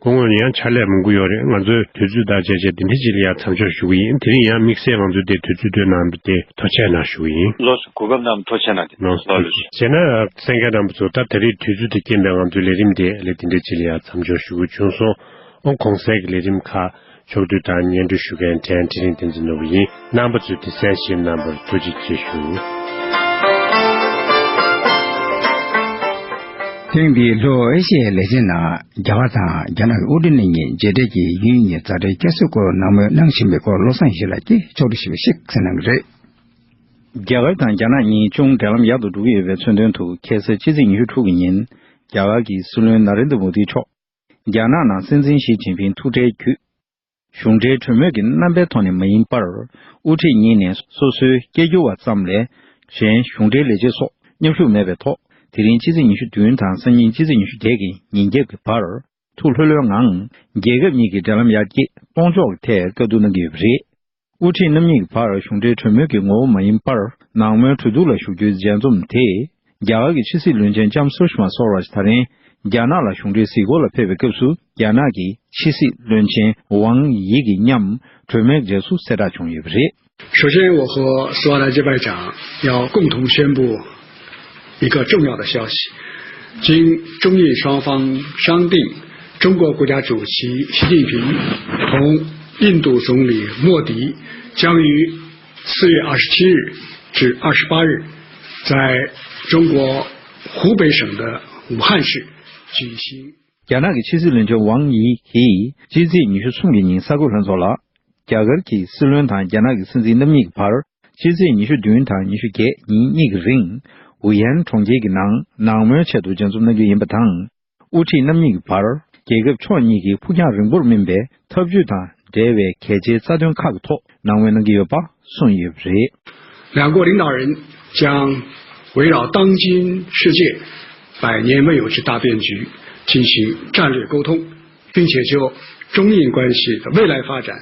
སྐུ་ངོ་ཡང་ཕྱག་ལས་མང་པོ་ཡོད་རེད། ང་ཚོའི་དུས་ཚོད་དང་བཅས་བྱས་འདི་འདྲའི་ཅིག་ལ་ཡང་མཚམས་འཇོག་ཞུ་གི་ཡིན། དེ་རིང་ཡང་དམིགས་བསལ་ང་ཚོའི་དེ་དུས་ཚོད་བཏོན་གནང་བ་དེ་ཐུགས་རྗེ་གནང་ཞུ་གི་ཡིན། ལགས་སོ། གོ་སྐབས་གནང་བ་ཐུགས་རྗེ་གནང་། ལགས་སོ། ལགས་སོ། བྱས་ན་གསན་མཁན་རྣམ་པ་ཚོ་ད་ད་རེས་དུས་ཚོད་དང་རྐྱེན་པས་ང་ཚོའི་ལས་རིམ་དེ་ལས་འདི་འདྲའི་ཅིག་ལ་ཡང་མཚམས་འཇོག་ཞུ་དགོས་བྱུང་སོང་། ཨོ་གོང་གསལ་གྱི་ལས་རིམ་ཁག་ཕྱོགས་བསྡུས་དང་སྙན་སྒྲོན་ཞུ་མཁན་ཕྲན་ཚེ་རིང་བསྟན་འཛིན་ནོར་བུ་ཡིན། རྣམ་པ་ཚོས་དེ་གསན་བཞེས་གནང་བར་ཐུགས་རྗེ་ཆེ་ཞུ། ཐེངས་འདིའི་ལྷོ་ཨེ་ཤི་ཡའི་ལས་བྱེད་ནང་རྒྱ་གར་དང་རྒྱ་ནག་གི་དབུ་ཁྲིད་གཉིས་མཇལ་འཕྲད་ཀྱིས་ཡུན་གཉིས་མཛའ་འབྲེལ་བསྐྱར་གསོའི་སྐོར་གནང་མུས་གནང་བཞིན་པའི་སྐོར་བློ་བཟང་ཡེ་ཤེས་ལགས་ཀྱིས་ཕྱོགས་བསྒྲིགས་ཞུས་པ་ཞིག་གསན་གནང་གི་རེད། རྒྱ་གར་དང་རྒྱ་ནག་གཉིས་ཅུང་འབྲེལ་ལམ་ཡག་ཏུ་འགྲོ་གི་ཡོད་པའི་མཚོན་དོན་དུ། ཁ་སང་ཕྱི་ཚེས་ཉི་ཤུ་དྲུག་གི་ཉིན་རྒྱ་གར་གྱི་སྲིད་བློན་ན་རེན་དྲ་མོ་དི་མཆོག་རྒྱ་ནག་ནང་སྲིད་འཛིན་ཞི་ཅིན་ཕིང་ཐུག་འཕྲད་བརྒྱུད། གཞུང་འབྲེལ་གྲོས་མོལ་གྱི་རྣམ་པའི་ཐོག་ནས་མ་ཡིན་པར། དབུ་ཁྲིད་གཉིས་ནས་སོ་སོའི་སྐད་སྒྱུར་བ་ཙམ་ལས་གཞན་གཞུང་འབྲེལ་ལས་བྱེད་སོགས་མཉམ་ཞུགས་མེད་པའི་ཐོག་དེ་རིང་ཕྱི་ཚེས་ཉི་ཤུ་བདུན་དང་སང་ཉིན་ཕྱི་ཚེས་ཉི་ཤུ་བརྒྱད་ཀྱི་ཉིན་རྒྱབ་ཀྱི་བར། ཐུགས་ལྷོད་ལྷོད་ངང་རྒྱལ་ཁབ་གཉིས་ཀྱི་འབྲེལ་ལམ་ཡར་རྒྱས་གཏོང་ཕྱོགས་ཀྱི་ཐད་བཀའ་བསྡུར་གནང་གི་ཡོད་པ་རེད། དབུ་ཁྲིད་རྣམ་གཉིས་ཀྱི་བར་གཞུང་འབྲེལ་གྲོས་མོལ་གྱི་ངོ་བོ་མ་ཡིན་པར། ནང་མོལ་གྲོས་བསྡུར་ལ་ཞུགས་རྒྱུའི་མཇལ་འཛོམས་དེ། རྒྱ་གར་གྱི་ཕྱི་སྲིད་བློན་ཆེན་ལྕམ་སུ་ཤྲྨ་སོ་རཱཇ་ད་རིང་རྒྱ་ནག་ལ་གཞུང་འབྲེལ་གཟིགས་སྐོར་ལ་ཕེབས་པའི་སྐབས་སུ། རྒྱ་ནག་གི་ཕྱི་སྲིད་བློན་ཆེན་ཝང་དབྱི་གི་མཉམ་གྲོས་མོལ་མཇལ་ཚུལ་གསལ་བསྒྲགས་བྱུང་ཡོད་པ་རེད། 首先，我和斯瓦达基拜长要共同宣布一个重要的消息：经中印双方商定，中国国家主席习近平同印度总理莫迪将于四月二十七日至二十八日在中国湖北省的武汉市举行。རྒྱ་ནག་གི་ཕྱི་སྲིད་བློན་ཆེན་ཝང་དབྱི་གིས་ཕྱི་ཚེས་ཉི་ཤུ་གསུམ་གྱི་ཉིན་གསར་འགོད་ལྷན་ཚོགས་ལ། རྒྱ་གར་གྱི་སྲིད་བློན་དང་རྒྱ་ནག་གི་སྲིད་འཛིན་རྣམ་གཉིས་ཀྱི་བར་ཕྱི་ཚེས་ཉི་ཤུ་བདུན་དང་ཉི་ཤུ་བརྒྱད་ཉིན་གཉིས་ཀྱི་རིང་ཝུ་ཧན་གྲོང་ཁྱེར་གྱི་ནང་ནང་མོལ་ཆེད་དུ་མཇལ་འཛོམས་གནང་རྒྱུ་ཡིན་པ་དང་། དབུ་ཁྲིད་རྣམ་གཉིས་ཀྱི་བར་རྒྱལ་ཁབ་ཕྱོགས་གཉིས་ཀྱི་ཕུགས་རྒྱང་རིང་པོར་སྨིན་པའི་འཐབ་ཇུས་དང་འབྲེལ་བའི་གལ་ཆེའི་རྩ་དོན་ཁག་གི་ཐོག་ནང་མོལ་གནང་གི་ཡོད་པ་གསུངས་ཡོད་པ་རེད། 两国领导人将围绕当今世界百年未有之大变局进行战略沟通，并且就中印关系的未来发展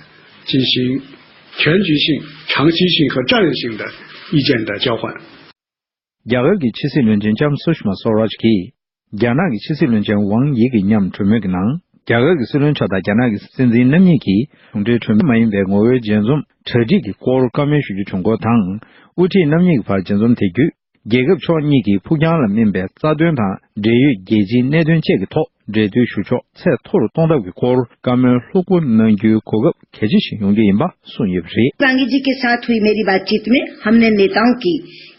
进行全局性、长期性和战略性的意见的交换。 རྒྱ་གར་གྱི་ཕྱི་སྲིད་བློན་ཆེན་ལྕམ་སུ་ཤྲྨ་སོ་རཱཇ་གྱིས་རྒྱ་ནག་གི་ཕྱི་སྲིད་བློན་ཆེན་ཝང་དབྱི་གི་མཉམ་གྲོས་མོལ་གྱི་ནང་། རྒྱ་གར་གྱི་སྲིད་བློན་མཆོག་དང་རྒྱ་ནག་གི་སྲིད་འཛིན་རྣམ་གཉིས་ཀྱིས་གཞུང་འབྲེལ་གྲོས་མོལ་མ་ཡིན་པའི་ངོ་བོའི་མཇལ་འཛོམས་གྲ་སྒྲིག་གི་སྐོར་བཀའ་མོལ་ཞུ་རྒྱུ་བྱུང་སྐོར་དང་། དབུ་ཁྲིད་རྣམ་གཉིས་ཀྱི་བར་མཇལ་འཛོམས་དེ་བརྒྱུད། རྒྱལ་ཁབ་ཕྱོགས་གཉིས་ཀྱི་ཕུགས་རྒྱང་ལ་སྨིན་པའི་རྩ་དོན་དང་འབྲེལ་ཡོད་རྒྱལ་སྤྱིའི་གནད་དོན་བཅས་ཀྱི་ཐོག་འབྲེལ་མཐུད་ཞུ་ཕྱོགས་ཚད་མཐོ་རུ་གཏོང་ཐབས་ཀྱི་སྐོར་བཀའ་མོལ་ལྷུག་པོ་གནང་རྒྱུའི་གོ་སྐབས་གལ་ཆེ་ཞིག་ཡོང་རྒྱུ་ཡིན་པ་གསུངས་ཡོད་པ་རེད། वांगी जी के साथ हुई मेरी बातचीत में हमने नेताओं की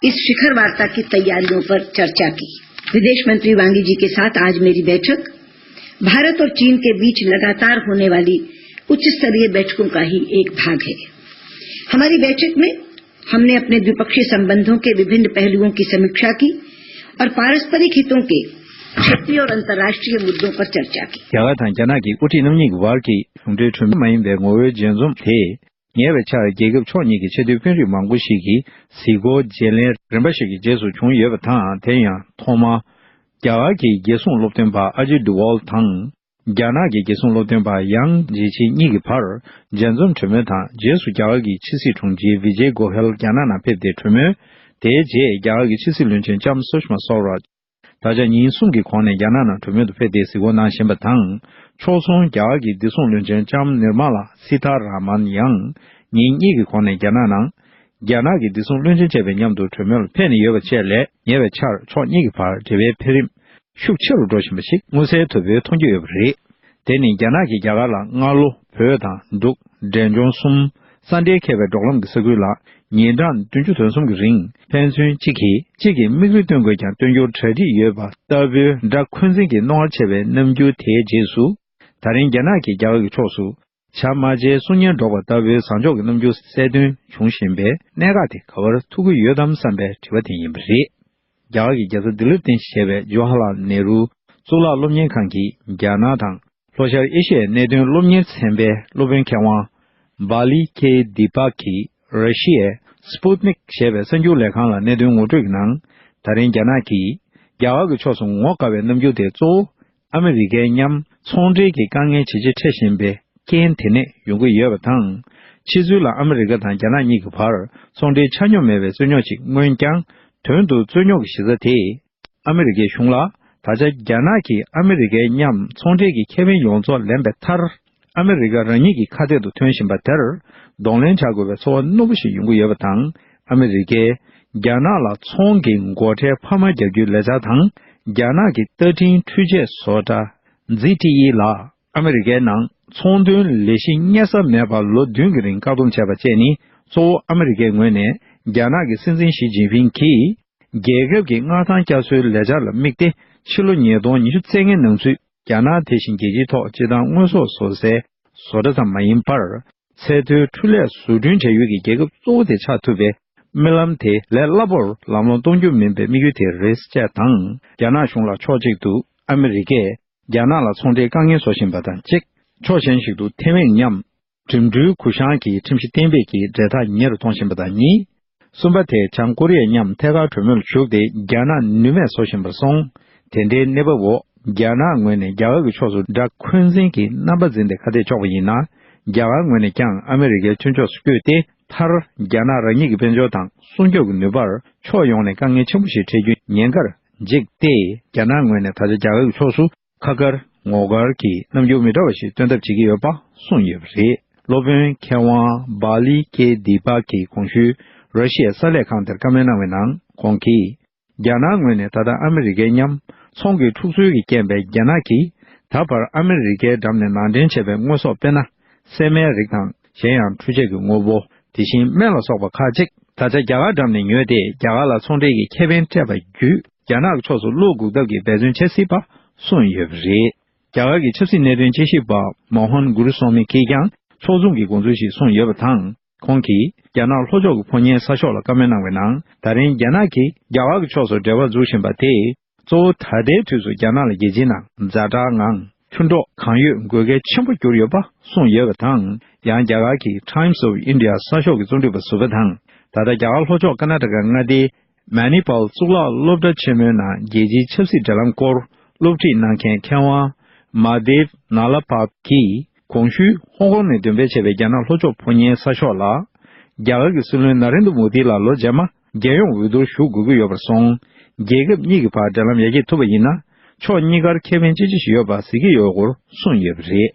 इस शिखर वार्ता की तैयारियों पर चर्चा की। विदेश मंत्री वांगी जी के साथ आज मेरी बैठक भारत और चीन के बीच लगातार होने वाली उच्च स्तरीय बैठकों का ही एक भाग है। हमारी बैठक में हमने अपने द्विपक्षीय संबंधों के विभिन्न पहलुओं की समीक्षा की और पारस्परिक हितों के क्षेत्रीय और अंतर्राष्ट्रीय मुद्दों पर चर्चा की। རྒྱ་གར་དང་རྒྱ་ནག་གི་དབུ་ཁྲིད་རྣམ་གཉིས་ཀྱི་བར་གྱི་གཞུང་འབྲེལ་གྲོས་མོལ་མ་ཡིན་པའི་ངོ་བོའི་མཇལ་འཛོམས་དེས། ཉེ་བའི་ཆར་རྒྱལ་ཁབ་ཕྱོགས་གཉིས་ཀྱི་ཆེས་མཐོའི་དཔོན་རིགས་མང་པོ་ཞིག་གིས་གཟིགས་སྐོར་བརྗེ་ལེན་རིམ་པ་ཞིག་གི་རྗེས་སུ་བྱུང་ཡོད་པ་དང་། དེ་ཡང་ཐོག་མར། རྒྱ་གར་གྱི་རྒྱལ་སྲུང་སློབ་སྟོན་པ་ཨ་ཇི་ཌོ་ཝལ་དང་། རྒྱ་ནག་གི་རྒྱལ་སྲུང་སློབ་སྟོན་པ་ཡང་ཇེ་ཆི་གཉིས་ཀྱི་བར་མཇལ་འཛོམས་གྲོས་མོལ་དང་། རྗེས་སུ་རྒྱ་གར་གྱི་ཕྱི་སྲིད་དྲུང་ཆེ་བི་ཇེ་གོ་ཧེལ་རྒྱ་ནག་ནང་ཕེབས་ཏེ་གྲོས་མོལ། དེའི་རྗེས་རྒྱ་གར་གྱི་ཕྱི་སྲིད་བློན་ཆེན་ལྕམ་སུ་ཤྲྨ་སོ་རཱཇ། ད་ཆ་ཉིན་གསུམ་གྱི་གོང་ནས་རྒྱ་ནག་ནང་གྲོས་མོལ་དུ་ཕེབས་ཏེ་གཟིགས་སྐོར་གནང་བཞིན་པ་དང་། ཕྱོགས་མཚུངས་རྒྱ་གར་གྱི་བདེ་སྲུང་བློན་ཆེན་ལྕམ་ནིར་མ་ལ་སི་ཐ་ར་མན་ཡང་ཉིན་གཉིས་ཀྱི་གོང་ནས་རྒྱ་ནག་ནང་། རྒྱ་ནག་གི་བདེ་སྲུང་བློན་ཆེན་བཅས་པའི་མཉམ་དུ་གྲོས་མོལ་ལ་ཕེབས་ནས་ཡོད་པ་བཅས་ལས། ཉེ་བའི་ཆར་ཕྱོགས་གཉིས་ཀྱི་བར་འབྲེལ་བའི་འཕེལ་རིམ་ཤུགས་ཆེ་རུ་འགྲོ་བཞིན་པ་ཞིག་མངོན་གསལ་དོད་པོས་མཐོང་རྒྱུ་ཡོད་པ་རེད། དེ་ནི་རྒྱ་ནག་གིས་རྒྱ་གར་ལ་སྔ་ལོ་བོད་དང་འབྲུག་འབྲས་ལྗོངས་གསུམ་ས་འབྲེལ་འཁེལ་བའི་འབྲོག་ལམ་གྱི་ས་ཁུལ་ལ་ཉིན་གྲངས་བདུན་ཅུ་དོན་གསུམ་གྱི་རིང་ཕན་ཚུན་གཅིག་གིས་གཅིག་གི་མིག་རིལ་སྟོན་དགོས་ཀྱང་སྟོན་རྒྱུར་གྲ་སྒྲིག་ཡོད་པ་ལྟ་བུའི་སྒྲ་འཁོན་འཛིན་གྱི་རྣོ་ངར་ཆེ་བའི་རྣམ་འགྱུར་དེའི་རྗེས་སུ། ད་རིང་རྒྱ་ནག་གིས་རྒྱ་གར་གྱི་ཕྱོགས་སུ། བྱ་མ་བྱའི་གསུང་སྙན་སྒྲོག་པ་ལྟ་བུའི་བཟང་ཕྱོགས་ཀྱི་རྣམ་འགྱུར་གསལ་སྟོན་བྱུང་བཞིན་པའི་གནད་འགག་དེ་ག་པར་ཐུག་གི་ཡོད་དམ་བསམ་པའི་དྲི་བ་དེ་ཡིན་པ་རེད། རྒྱ་གར་གྱི་རྒྱལ་ས་ལྡི་ལིར་རྟེན་གཞི་བྱས་པའི་ཇོ་ཧ་ལལ་ནེ་རུ་གཙུག་ལག་སློབ་གཉེར་ཁང་གིས་རྒྱ་ནག་དང་ལྷོ་ཤར་ཨེ་ཤི་ཡའི་གནད་དོན་སློབ་གཉེར་ཚན་པའི་སློབ་དཔོན་མཁས་དབང་། བྷ་ལི་ཁེ་དི་པག་གིས་ར་ཤི་ཡའི་སྤུ་ཏ་ནིག་ཞེས་པའི་གསར་འགྱུར་ལས་ཁང་ལ་གནད་དོན་ངོ་སྤྲོད་ཀྱི་ནང་། ད་རིང་རྒྱ་ནག་གིས་རྒྱ་གར་གྱི་ཕྱོགས་སུ་ངོ་དགའ་བའི་རྣམ་འགྱུར་དེ་གཙོ་བོ་ཨ་མི་རི་ཀའི་མཉམ་ཚོང་འབྲེལ་གྱི་དཀའ་ངལ་ཇེ་ཆེ་འཕྲད་བཞིན་པའི་རྐྱེན་དེ་ནས་ཡོང་གི་ཡོད་པ་དང་། ཕྱི་ཚུལ་ལ་ཨ་མི་རི་ཀ་དང་རྒྱ་ནག་གཉིས་ཀྱི་བར་ཚོང་འབྲེལ་ཆ་སྙོམས་མེད་པའི་རྩོད་རྙོག་ཅིག་མངོན་ཀྱང་། དོན་དུ་རྩོད་རྙོག་གི་གཞི་རྩ་དེ། ཨ་མི་རི་ཀའི་གཞུང་ལ་ད་ཆ་རྒྱ་ནག་གིས་ཨ་མི་རི་ཀའི་མཉམ་ཚོང་འབྲེལ་གྱི་ཁེ་ཕན་ཡོངས་རྫོགས་ལེན་པའི་མཐར། ཨ་མི་རི་ཀ་རང་ཉིད་ཀྱི་ཁ་གཏད་དུ་ཐོན་བཞིན་པ་དེར་གདོང་ལེན་བྱ་དགོས་པའི་ཚོར་བ་རྣོ་པོ་ཞིག་ཡོང་གི་ཡོད་པ་དང་། ཨ་མི་རི་ཀས་རྒྱ་ནག་ལ་ཚོང་གི་སྒོ་ཁྲལ་འཕར་མ་རྒྱག་རྒྱུའི་ལས་འཆར་དང་། རྒྱ་ནག་གི་ཏ་ཀྲིན་འཕྲུལ་ཆས་བཟོ་གྲྭ་ཛི་ཊི་ཨི་ལ་ཨ་མི་རི་ཀའི་ནང་ཚོང་དོན་ལས་གཞི་གཉེར་ས་མེད་པར་ལོ་བདུན་གྱི་རིང་བཀག་སྡོམ་བྱས་པ་བཅས་ནི། གཙོ་བོ་ཨ་མི་རི་ཀའི་ངོས་ནས་རྒྱ་ནག་གི་སྲིད་འཛིན་ཞི་ཅིན་ཕིང་གིས། རྒྱལ་ཁབ་ཀྱི་མངའ་ཐང་བསྐྱར་གསོའི་ལས་འཆར་ལ་དམིགས་ཏེ། ཕྱི་ལོ་ཉིས་སྟོང་ཉི་ཤུ་རྩ་ལྔའི་ནང་ཚུད། རྒྱ་ནག་དེ་བཞིན་རྒྱལ་སྤྱིའི་ཐོག་སྤྱིར་བཏང་དངོས་ཟོག་བཟོ་སའི་བཟོ་གྲྭ་ཙམ་མ་ཡིན་པར། ཚད་མཐོའི་འཕྲུལ་ལས་བཟོ་སྐྲུན་བྱ་ཡུལ་གྱི་རྒྱལ་ཁབ་གཙོ་བོ་དེ་ཆགས་ཐུབ་པའི་རྨི་ལམ་དེ་ལས་སླ་པོར་ལམ་ལྷོང་གཏོང་རྒྱུ་མིན་པའི་དམིགས་ཡུལ་དེ་རེད། ཅེས་དང་། རྒྱ་ནག་གཞུང་ལ་ཕྱོགས་གཅིག་ཏུ་ཨ་མི་རི་ཀས་རྒྱ་ནག་ལ་ཚོང་འབྲེལ་དཀའ་ངལ་བཟོ་བཞིན་པ་དང་གཅིག་ཕྱོགས་གཞན་ཞིག་ཏུ་ཐེ་ཝན་མཉམ། འགྲིམ་འགྲུལ་གུ་ཤང་གི་ཁྲིམས་གཞི་གཏན་འབེབས་ཀྱི་འབྲེལ་ཐག་ཉེ་རུ་གཏོང་བཞིན་པ་དང་གཉིས། གསུམ་པ་དེ་བྱང་ཀོ་རི་ཡ་མཉམ་ཐད་ཀར་གྲོས་མོལ་ཞུགས་ཏེ་རྒྱ་ནག་ནུས་མེད་བཟོ་བཞིན་པར་སོང་། དེ་འདྲའི་གནས་བབ་འོག་རྒྱ་ནག་ངོས་ནས་རྒྱ་གར་གྱི་ཕྱོགས་སུ་དགྲ་འཁོན་འཛིན་གྱི་རྣམ་པ་འཛིན་ཏེ་ཁ་གཏད་གཅོག་པ་ཡིན་ན། རྒྱ་གར་ངོས་ནས་ཀྱང་ཨ་མི་རི་ཀའི་མཐུན་ཕྱོགས་སུ་བསྐྱོད་དེ། མཐར་རྒྱ་ནག་རང་ཉིད་ཀྱི་དཔལ་འབྱོར་དང་སྲུང་སྐྱོབ་ཀྱི་ནུས་པར་ཕྱོགས་ཡོངས་ནས་དཀའ་ངལ་ཆེན་པོ་ཞིག་འཕྲད་རྒྱུའི་ཉེན་ཁར་འཇིགས་ཏེ། རྒྱ་ནག་ངོས་ནས་ད་ཆ་རྒྱ་གར་གྱི་ཕྱོགས་སུ། ཁ་དཀར་ངོ་དཀར་གྱི་རྣམ་འགྱུར་མི་འདྲ་བ་ཞིག་སྟོན་ཐབས་བྱེད་ཀྱི་ཡོད་པ་གསུངས་ཡོད་པ་རེད། སློབ་དཔོན་མཁས་དབང་བྷ་ལི་ཀེ་དི་པག་གིས་གོང་ཞུས་ར་ཤི་ཡའི་གསར་ལས་ཁང་དེར་བཀའ་མོལ་གནང་བའི་ནང་། ཁོང་གིས། རྒྱ་ནག་ངོས་ནས་ད་ལྟ་ཨ་མི་རི་ཀའི་མཉམ་ཚོང་གི་འཁྲུག་རྩོད་ཀྱི་རྐྱེན་པས་རྒྱ་ནག་གིས་ད་བར་ཨ་མི་རི་ཀའི་འགྲམ་ནས་ནང་འདྲེན་བྱས་པའི་དངོས་ཟོག་དཔེར་ན། སྲན་མའི་རིགས་དང་། གཞན་ཡང་འཕྲུལ་ཆས་ཀྱི་དངོས་པོ། དེ་བཞིན་སྨན་ལ་སོགས་པ་ཁག་ཅིག་ད་ཆ་རྒྱ་གར་འགྲམ་ནས་ཉོས་ཏེ། རྒྱ་གར་ལ་ཚོང་འབྲེལ་གྱི་ཁེ་ཕན་སྤྲད་པ་བརྒྱུད། རྒྱ་ནག་གི་ཕྱོགས་སུ་བློ་འགུག་ཐབས་ཀྱི་འབད་བརྩོན་བྱེད་སྲིད་པ་གསུངས་ཡོད་པ་རེད། རྒྱ་གར་གྱི་ཆབ་སྲིད་གནད་དོན་དཔྱད་ཞིབ་པ་མོ་ཧན་གུ་རུ་སོ་མི་གིས་ཀྱང་ཕྱོགས་མཚུངས་ཀྱི་དགོངས་ཚུལ་ཞིག་གསུངས་ཡོད་པ་དང་། ཁོང་གིས་རྒྱ་ནག་ལྷོ་ཕྱོགས་ཀྱི་ཕོ་ཉའི་གསར་ཤོག་ལ་བཀའ་མོལ་གནང་བའི་ནང་། ད་རིང་རྒྱ་ནག་གིས་རྒྱ་གར་གྱི་ཕྱོགས་སུ་འབྲེལ་བ་འཛུགས་བཞིན་པ་དེས། གཙོ་བོ་ད་ལྟའི་དུས་སུ་རྒྱ་ནག་ལ་རྒྱལ་སྤྱིའི་ནང་ཛ་དྲག་ངང་། མཐུན་གྲོགས་གང་ཡོད་དགོས་གལ་ཆེན་པོ་གྱུར་ཡོད་པ་གསུངས་ཡོད་པ་དང་། ཡང་རྒྱ་གར་གྱི་Times of India གསར་ཤོག་གི་རྩོམ་སྒྲིག་པ་ཟུར་པ་དང་། ད་ལྟ་རྒྱ་གར་ལྷོ་ཕྱོགས་ཀར་ན་ཊ་ཀ་མངའ་སྡེའི་མ་ནི་པཱལ་གཙུག་ལག་སློབ་གྲྭ་ཆེན་མོའི་ནང་རྒྱལ་སྤྱིའི་ཆབ་སྲིད་འབྲེལ་ལམ་སྐོར་སློབ་ཁྲིད་གནང་མཁན་མཁས་དབང་Mahdev Nalapap གིས། གོང་ཞུས་ཧོང་ཀོང་ནས་འདོན་སྤེལ་བྱས་པའི་རྒྱ་ནག་ལྷོ་ཕྱོགས་ཕོ་ཉའི་གསར་ཤོག་ལ། རྒྱ་གར་གྱི་སྲིད་བློན་ན་རེན་དྲ་མོ་དི་ལགས་ལོ་རྗེས་མ་རྒྱལ་ཡོངས་འོས་བསྡུར་ཞུགས་དགོས་ཀྱི་ཡོད་པར་སོང་། རྒྱལ་ཁབ་གཉིས་ཀྱི་བར་འབྲེལ་ལམ་ཡར་རྒྱས་ཐུབ་པ་ཡིན་ན། ཕྱོགས་གཉིས་ཀར་ཁེ་ཕན་ཅི་ཆེ་ཞིག་ཡོད་པ་གཟིགས་ཀྱི་ཡོད་སྐོར་གསུངས་ཡོད་པ་རེད།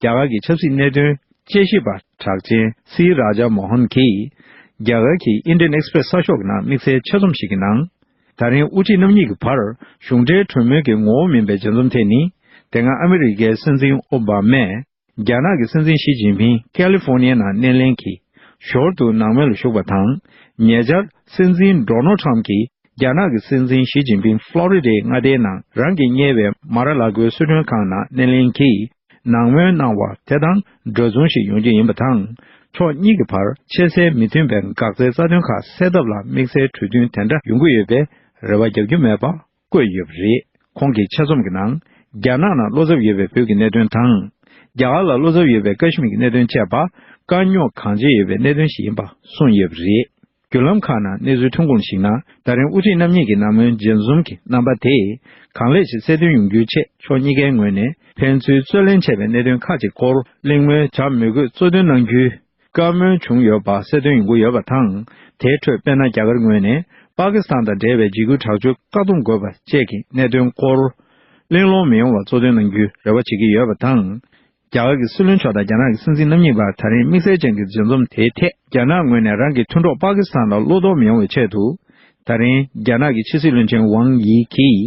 རྒྱ་གར་གྱི་ཆབ་སྲིད་གནད་དོན་དཔྱད་ཞིབ་པ་གྲགས་ཅན་སི་རཱ་ཇཱ་མོ་ཧན་གྱིས། རྒྱ་གར་གྱི་Indian Express གསར་ཤོག་གི་ནང་དམིགས་བསལ་ཆེད་རྩོམ་ཞིག་གི་ནང་། ད་རིང་དབུ་ཁྲིད་རྣམ་གཉིས་ཀྱི་བར་གཞུང་འབྲེལ་གྲོས་མོལ་གྱི་ངོ་བོ་མིན་པའི་མཇལ་འཛོམས་ཐད་ནི། དེ་སྔ་ཨ་མི་རི་ཀའི་སྲིད་འཛིན་ཨོ་བྷ་མས། རྒྱ་ནག་གི་སྲིད་འཛིན་ཞི་ཅིན་ཕིང་ཀ་ལི་ཧྥོ་ནི་ཡའི་ནང་སྣེ་ལེན་གྱིས་ཞོར་དུ་ནང་མོལ་ལ་ཞུགས་པ་དང་། ཉེ་ཆར་སྲིད་འཛིན་ཌོ་ནལ་ཁྲམ་གྱིས་རྒྱ་ནག་གི་སྲིད་འཛིན་ཞི་ཅིན་ཕིང་ཧྥ་ལོ་རི་ཌའི་མངའ་སྡེའི་ནང་རང་གིས་གཉེར་བའི་མ་ར་ལ་གོའི་གསོལ་མགྲོན་ཁང་ནང་སྣེ་ལེན་གྱིས་ནང་མོལ་གནང་བ་དེ་དང་འདྲ་མཚུངས་ཤིག་ཡོང་རྒྱུ་ཡིན་པ་དང་། ཕྱོགས་གཉིས་ཀྱི་བར་ཆེས་གསལ་མི་མཐུན་པའི་འགག་རྩའི་རྩ་དོན་ཁག་སེལ་ཐབས་ལ་དམིགས་བསལ་གྲོས་མཐུན་དེ་འདྲ་ཡོང་གི་ཡོད་པའི་རེ་བ་རྒྱག་རྒྱུ་མེད་པ། བཀོད་ཡོད་པ་རེད། ཁོང་གིས་ཆེད་རྩོམ་གྱི་ནང་། རྒྱ་ནག་ནང་བློ་འཚབ་ཡོད་པའི་བོད་ཀྱི་གནད་དོན་དང་། རྒྱ་གར་ལ་བློ་འཚབ་ཡོད་པའི་ཀ་ཤི་མིར་གྱི་གནད་དོན་བཅས་པ་དཀའ་རྙོག་གང་ཆེ་ཡོད་པའི་གནད་དོན་ཞིག་ཡིན་པ་གསུངས་ཡོད་པ་རེད། བརྒྱུད་ལམ་ཁག་ནང་གནས་ཚུལ་ཐོན་ཁུངས་ལ་གཞིགས་ན། ད་རིང་དབུ་ཁྲིད་རྣམ་གཉིས་ཀྱི་ནང་མོལ་མཇལ་འཛོམས་ཀྱི་རྣམ་པ་དེས་གང་ལེགས་ཤིག་གསལ་སྟོན་ཡོང་རྒྱུའི་ཆེད་ཕྱོགས་གཉིས་ཀའི་ངོས་ནས་ཕན་ཚུན་རྩོད་ལེན་བྱས་པའི་གནད་དོན་ཁག་ཅིག་སྐོར་གླེང་མོལ་བྱ་མི་དགོས་གཙོ་འདོན་གནང་རྒྱུའི། བཀའ་མོལ་བྱུང་ཡོད་པ་གསལ་སྟོན་ཡོང་གི་ཡོད་པ་དང་། དེའི་ཁྲོད་དཔེར་ན་རྒྱ་གར་ངོས་ནས་པ་ཀི་སི་ཐན་དང་འབྲེལ་བའི་འཇིགས་སྐུལ་དྲག་སྤྱོད་བཀག་སྡོམ་དགོས་པ་བཅས་ཀྱི་གནད་དོན་སྐོར། གླེང་སློང་མི་ཡོང་བ་གཙོ་འདོན་གནང་རྒྱུའི་རེ་བ་བྱེད་ཀྱི་ཡོད་པ་དང་། རྒྱ་གར་གྱི་སྲིད་བློན་མཆོག་དང་རྒྱ་ནག་གི་སྲིད་འཛིན་རྣམ་གཉིས་བར་ད་རིང་དམིགས་བསལ་ཅན་གྱི་མཇལ་འཛོམས་དེའི་ཐད། རྒྱ་ནག་ངོས་ནས་རང་གི་མཐུན་གྲོགས་པ་ཀི་སི་ཐན་ལ་བློ་དོགས་མི་ཡོང་བའི་ཆེད་དུ། ད་རིང་རྒྱ་ནག་གི་ཕྱི་སྲིད་བློན་ཆེན་ཝང་ཡི་གིས།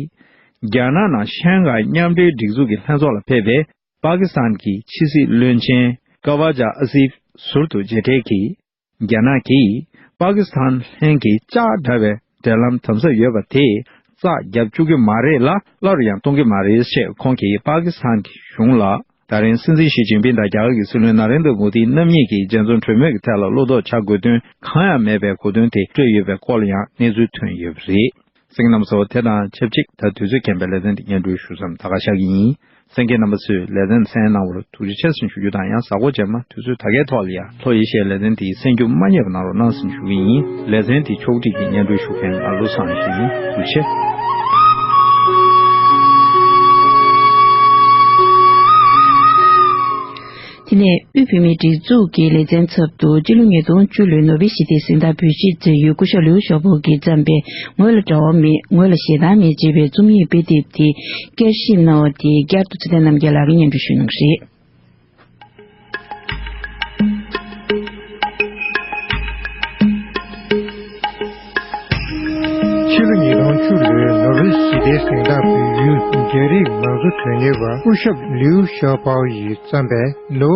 རྒྱ་ནག་ནང་ཤན་ཁག་མཉམ་འབྲེལ་སྒྲིག་འཛུགས་ཀྱི་ལྷན་ཚོགས་ལ་ཕེབས་པའི། པ་ཀི་སི་ཐན་གྱི་ཕྱི་སྲིད་བློན་ཆེན་ཀ་ཝ་ཇཱ་ཨ་སིབ་ཟུར་དུ་མཇལ་འཕྲད་ཀྱིས། རྒྱ་ནག་གིས་པ་ཀི་སི་ཐན་ལྷན་གྱི་ལྕགས་འདྲ་བའི་འབྲེལ་ལམ་དམ་ཟབ་ཡོད་པ་དེས་རྩག་རྒྱབ་བཅུག་གི་མ་རེད་ལ། སླར་ཡང་གཏོང་གི་མ་རེད་ཅེས་ཁོང་གིས་པ་ཀི་སི་ཐན་གྱི་གཞུང་ལ་ ད་རིང་སྲིད་འཛིན་ཞི་ཅིན་ཕིང་དང་རྒྱ་གར་གྱི་སྲིད་བློན་ན་རེན་དྲ་མོ་དི་རྣམ་གཉིས་ཀྱིས་རྒྱལ་འཛོམས་གྲོས་མོལ་གྱི་ཐད་ལ་བློ་དོགས་ཆགས་དགོས་དོན་གང་ཡང་མེད་པའི་གོ་དོན་དེ་སྤྲོད་ཡོད་པའི་སྐོར་ལ་ཡང་གནས་ཚུལ་ཐོན་ཡོད་པ་རེད། གསན་མཁན་རྣམ་པ་ཚོ། དེ་དང་ཆབས་ཅིག་ད་དུས་ཚོད་རྐྱེན་པས་ལེ་ཚན་འདི་སྙན་སྒྲོན་ཞུ་མཚམས་ད་ག་བཞག་གི་ཡིན། གསན་མཁན་རྣམ་པ་ཚོས་ལེ་ཚན་གསན་གནང་བར་ཐུགས་རྗེ་ཆེ་ཟེར་ཞུ་རྒྱུ་དང་། ཡང་གཟའ་འཁོར་རྗེས་མ་དུས་ཚོད་ད་གའི་ཐོག་ལ་ཡང་ལྷོ་ཨེ་ཤི་ཡའི་ལེ་ཚན་དེའི་གསན་རྒྱུ་མ་བསྙེལ་བ་གནང་རོགས་གནང་ཟེར་ཞུ་གི་ཡིན། ལེ་ཚན་དེ་ཕྱོགས་སྒྲིག་གིས་སྙན་སྒྲོན་ཞུ་མཁན་ང་བློ་བཟང་ཡེ་ཤེས་ཡིན། ཐུགས་རྗེ་ཆེ། དེ་ནས་དབུས་བོད་མིའི་སྒྲིག་འཛུགས་ཀྱི་ལེ་ཚན་ཚབ་ཏུ་སྤྱི་ལོ་ཉིས་སྟོང་བཅུ་ལོའི་ནོ་བེལ་ཞི་བདེའི་གཟེངས་རྟགས་འབུལ་བཞེས་མཛད་ཡུལ་སྐུ་ཞབས་ལིའུ་ཞའོ་པོ་གིས་བརྩམས་པའི་ངོས་ལ་འབྲེལ་བ་མེད། ངོས་ལ་ཞེ་སྡང་མེད་ཅེས་པའི་རྩོམ་ཡིག་དཔེ་དེབ་དེ་བསྐྱར་ཞིབ་གནང་བ་དེ་བསྐྱར་དུ་ཚེ་བརྟན་རྣམ་རྒྱལ་ལགས་ཀྱིས་སྙན་སྒྲོན་ཞུ་གནང་གི་རེད། ཕྱི་ལོ་ཉིས་སྟོང་བཅུ་ལོའི་ནོ་བེལ་ཞི་བདེའི་གཟེངས་རྟགས་འབུལ་ཡུལ་རྒྱ་རིགས་མང་གཙོ་དོན་གཉེར་བ་སྐུ་ཞབས་ལིའུ་ཞའོ་པའོ་ཡིས་བརྩམས་པའི་No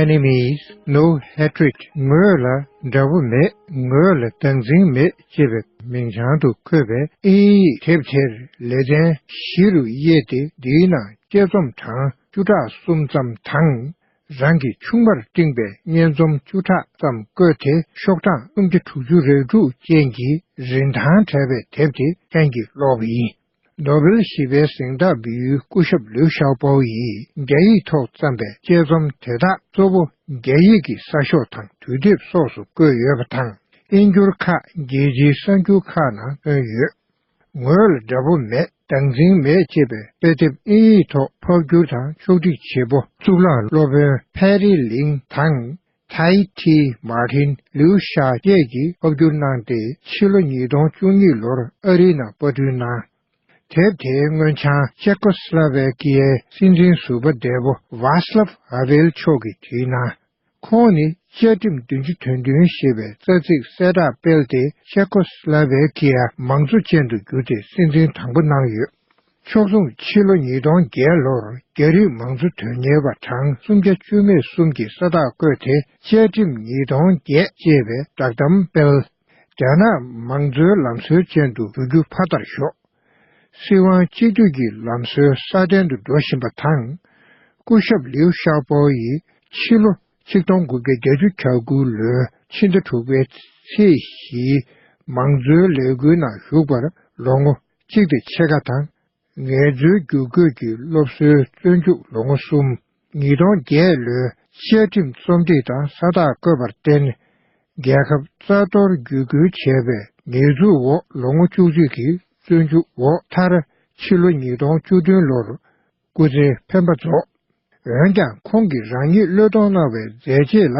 Enemies, No Hatred། ངོས་ལ་དགྲ་བོ་མེད། ངོས་ལ་སྡང་འཛིན་མེད་ཅེས་པའི་མིང་བྱང་དུ་འཁོད་པའི་དབྱིན་ཡིག་དེབ་དེར་ལེ་ཚན་བཞི་རུ་དབྱེ་སྟེ། འདིའི་ནང་དཔྱད་རྩོམ་གྲངས་བཅུ་ཕྲག་གསུམ་ཙམ་དང་། རང་གི་ཆུང་མར་བསྲིངས་པའི་སྙན་རྩོམ་བཅུ་ཕྲག་ཙམ་བཀོད་དེ། ཤོག་གྲངས་སུམ་བརྒྱ་དྲུག་ཅུ་རེ་དྲུག་ཅན་གྱི་རིན་ཐང་བྲལ་བའི་དེབ་དེ་ལྷན་གྱིས་ཀློག་པ་ཡིན། ནོ་བེལ་ཞི་བའི་གཟེངས་རྟགས་འབུལ་ཡུལ་སྐུ་ཞབས་ལིའུ་ཞའོ་པའོ་ཡིས་རྒྱ་ཡིག་ཐོག་བརྩམས་པའི་དཔྱད་རྩོམ་དེ་དག་གཙོ་བོ་རྒྱ་ཡིག་གི་གསར་ཤོག་དང་དུས་དེབ་སོགས་སུ་བཀོད་ཡོད་པ་དང་། དབྱིན་སྒྱུར་ཁག་རྒྱལ་སྤྱིའི་གསར་འགྱུར་ཁག་ནང་བཏོན་ཡོད། ངོས་ལ་དགྲ་བོ་མེད། སྡང་འཛིན་མེད་ཅེས་པའི་དཔེ་དེབ་དབྱིན་ཡིག་ཐོག་ཕབ་བསྒྱུར་དང་ཕྱོགས་སྒྲིག་བྱེད་པོ་གཙུག་ལག་སློབ་དཔོན་ཕེ་རི་ལིང་དང་། ཐའི་ཐི་མར་ཏིན། ལིའུ་ཤ་བཅས་ཀྱིས་ཕབ་བསྒྱུར་གནང་སྟེ། ཕྱི་ལོ་ཉིས་སྟོང་བཅུ་གཉིས་ལོར་ཨ་རིའི་ནང་པར་སྐྲུན་གནང་། དེབ་དེའི་སྔོན་བྱང་ཅེ་ཀོ་སི་ལ་ཝེ་ཀི་ཡའི་སྲིད་འཛིན་ཟུར་པ་འདས་པོ་ཝཱ་སི་ལབ་ཧ་ཝེལ་མཆོག་གིས་བྲིས་གནང་། ཁོང་ནི་བཅའ་ཁྲིམས་བདུན་ཅུ་དོན་བདུན་ཞེས་པའི་རྩ་ཚིག་གསལ་བསྒྲགས་སྤེལ་ཏེ། ཅེ་ཀོ་སི་ལ་ཝེ་ཀི་ཡ་མང་གཙོ་ཅན་དུ་གྱུར་ཏེ་སྲིད་འཛིན་དང་པོ་གནང་ཡོད། ཕྱོགས་མཚུངས། ཕྱི་ལོ་ཉིས་སྟོང་བརྒྱད་ལོར་རྒྱ་རིགས་མང་གཙོ་དོན་གཉེར་བ་གྲངས་སུམ་བརྒྱ་བཅུ་མེད་གསུམ་གྱིས་ས་རྟགས་བཀོད་དེ། བཅའ་ཁྲིམས་ཉིས་སྟོང་བརྒྱད་ཅེས་པའི་བསྒྲགས་གཏམ་སྤེལ། རྒྱ་ནག་མང་གཙོའི་ལམ་སྲོལ་ཅན་དུ་འགྱུར་རྒྱུ་ཕར་ལྟར་ཞོག། སྲིད་དབང་གཅིག་གྱུར་གྱི་ལམ་སྲོལ་སྲ་བརྟན་དུ་འགྲོ་བཞིན་པ་དང་། སྐུ་ཞབས་ལིའུ་ཞའོ་པོ་ཡིས་ཕྱི་ལོ་ཆིག་སྟོང་དགུ་བརྒྱ་བརྒྱད་ཅུ་གྱ་དགུ་ལོའི་ཕྱི་ཟླ་དྲུག་པའི་ཚེས་བཞིའི་མང་གཙོའི་ལས་འགུལ་ནང་ཞུགས་པར་ལོ་ངོ་གཅིག་དང་ཕྱེད་ཀ་དང་། ངལ་རྩོལ་བསྒྱུར་བཀོད་ཀྱི་སློབ་གསོའི་བཙོན་འཇུག་ལོ་ངོ་གསུམ། ཉིས་སྟོང་བརྒྱད་ལོའི་བཅའ་ཁྲིམས་རྩོམ་སྒྲིག་དང་ས་རྟགས་བཀོད་པར་བརྟེན། རྒྱལ་ཁབ་རྩ་གཏོར་བརྒྱུད་སྐུལ་བྱས་པའི་ཉེས་འཛུགས་འོག་ལོ་ངོ་བཅུ་གཅིག་གི་བཙོན་འཇུག་འོག་མཐར་ཕྱི་ལོ་ཉིས་སྟོང་བཅུ་བདུན་ལོར་སྐུ་ཚེ་འཕེན་པ་རྫོགས། འོན་ཀྱང་ཁོང་གིས་རང་ཉིད་བློས་གཏོང་གནང་བའི་མཛད་རྗེས་ལ་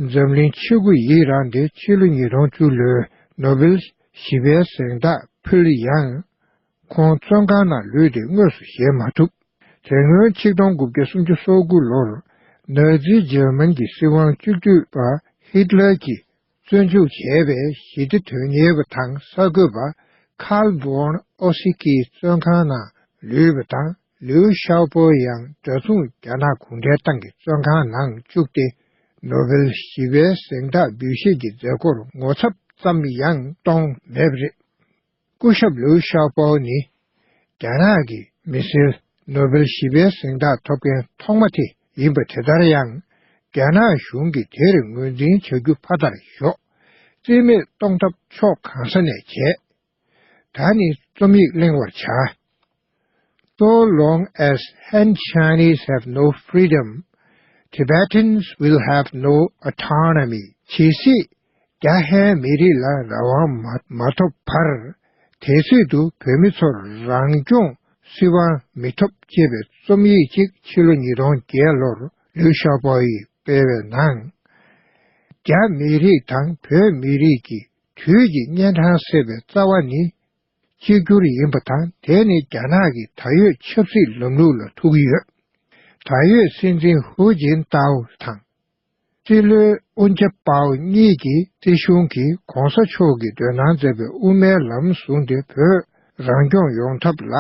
འཛམ་གླིང་ཆེ་དགུས་ཡིད་རངས་ཏེ། ཕྱི་ལོ་ཉིས་སྟོང་བཅུ་ལོའི་ནོ་བེལ་ཞི་བའི་གཟེངས་རྟགས་ཕུལ་ཡང་། ཁོང་བཙོན་ཁང་ནང་ལུས་ཏེ་དངོས་སུ་བཞེས་མ་ཐུབ། དེ་སྔོན་ཆིག་སྟོང་དགུ་བརྒྱ་སུམ་ཅུ་སོ་དགུ་ལོར་ནཱ་ཛི་འཇར་མན་གྱི་སྲིད་དབང་བཅུ་གཅིག་པ་ཧིཏ་ལར་གྱིས་བཙོན་འཇུག་བྱས་པའི་ཞི་བདེ་དོན་གཉེར་བ་དང་གསར་འགོད་པ་ཁཱལ་བྷོན་ཨོ་སི་ཀི་བཙོན་ཁང་ནང་ལུས་པ་དང་། ལིའུ་ཞའོ་པོ་ཡང་འདྲ་མཚུངས་རྒྱ་ནག་གུང་ཁྲན་ཏང་གི་བཙོན་ཁང་ནང་བཅུག་སྟེ། ནོ་བེལ་ཞི་བའི་གཟེངས་རྟགས་འབུལ་བཞེས་ཀྱི་མཛད་སྒོར་ངོ་ཚབ་ཙམ་ཡང་གཏོང་མེད་པ་རེད། སྐུ་ཞབས་ལིའུ་ཞའོ་པོ་ནི་རྒྱ་ནག་གི་མི་སེར་ནོ་བེལ་ཞི་བའི་གཟེངས་རྟགས་ཐོབ་མཁན་ཐོག་མ་དེ་ཡིན་པ། དེ་ལྟར་ཡང་རྒྱ་ནག་གཞུང་གིས་དེར་ངོས་འཛིན་བྱ་རྒྱུ་ཕར་ལྟར་ཞོག། རྩིས་མེད་གཏོང་ཐབས་ཕྱོགས་གང་ས་ནས་བྱས། ད་ནི་རྩོམ་ཡིག་གླེང་བར་བྱ། So long as Han Chinese have no freedom, Tibetans will have no autonomy. ཇི་སྲིད་རྒྱ་ཧན་མི་རིགས་ལ་རང་དབང་མ་མ་ཐོབ་བར། དེ་སྲིད་དུ་བོད་མི་ཚོར་རང་སྐྱོང་སྲིད་དབང་མི་ཐོབ་ཅེས་པའི་རྩོམ་ཡིག་ཅིག་ཕྱི་ལོ་ཉིས་སྟོང་བརྒྱད་ལོར་ལིའུ་ཞའོ་པོ་ཡིས་སྤེལ་བའི་ནང་། རྒྱ་མི་རིགས་དང་བོད་མི་རིགས་ཀྱི་དུས་ཀྱི་གཉན་འཕྲང་སེལ་བའི་རྩ་བ་ནི་གཅིག་གྱུར་ཡིན་པ་དང་། དེ་ནི་རྒྱ་ནག་གི་ད་ཡོད་ཆབ་སྲིད་ལམ་ལུགས་ལ་ཐུག་གི་ཡོད། ད་ཡོད་སྲིད་འཛིན་ཧུའུ་ཅིན་ཏའོ་དང་། སྲིད་བློན་ཨུན་ཅཱ་པའོ་གཉིས་ཀྱིས་སྲིད་གཞུང་གིས་གོང་ས་མཆོག་གིས་འདོན་གནང་མཛད་པའི་དབུ་མའི་ལམ་བཟུང་སྟེ། བོད་རང་སྐྱོང་ཡོང་ཐབས་ལ་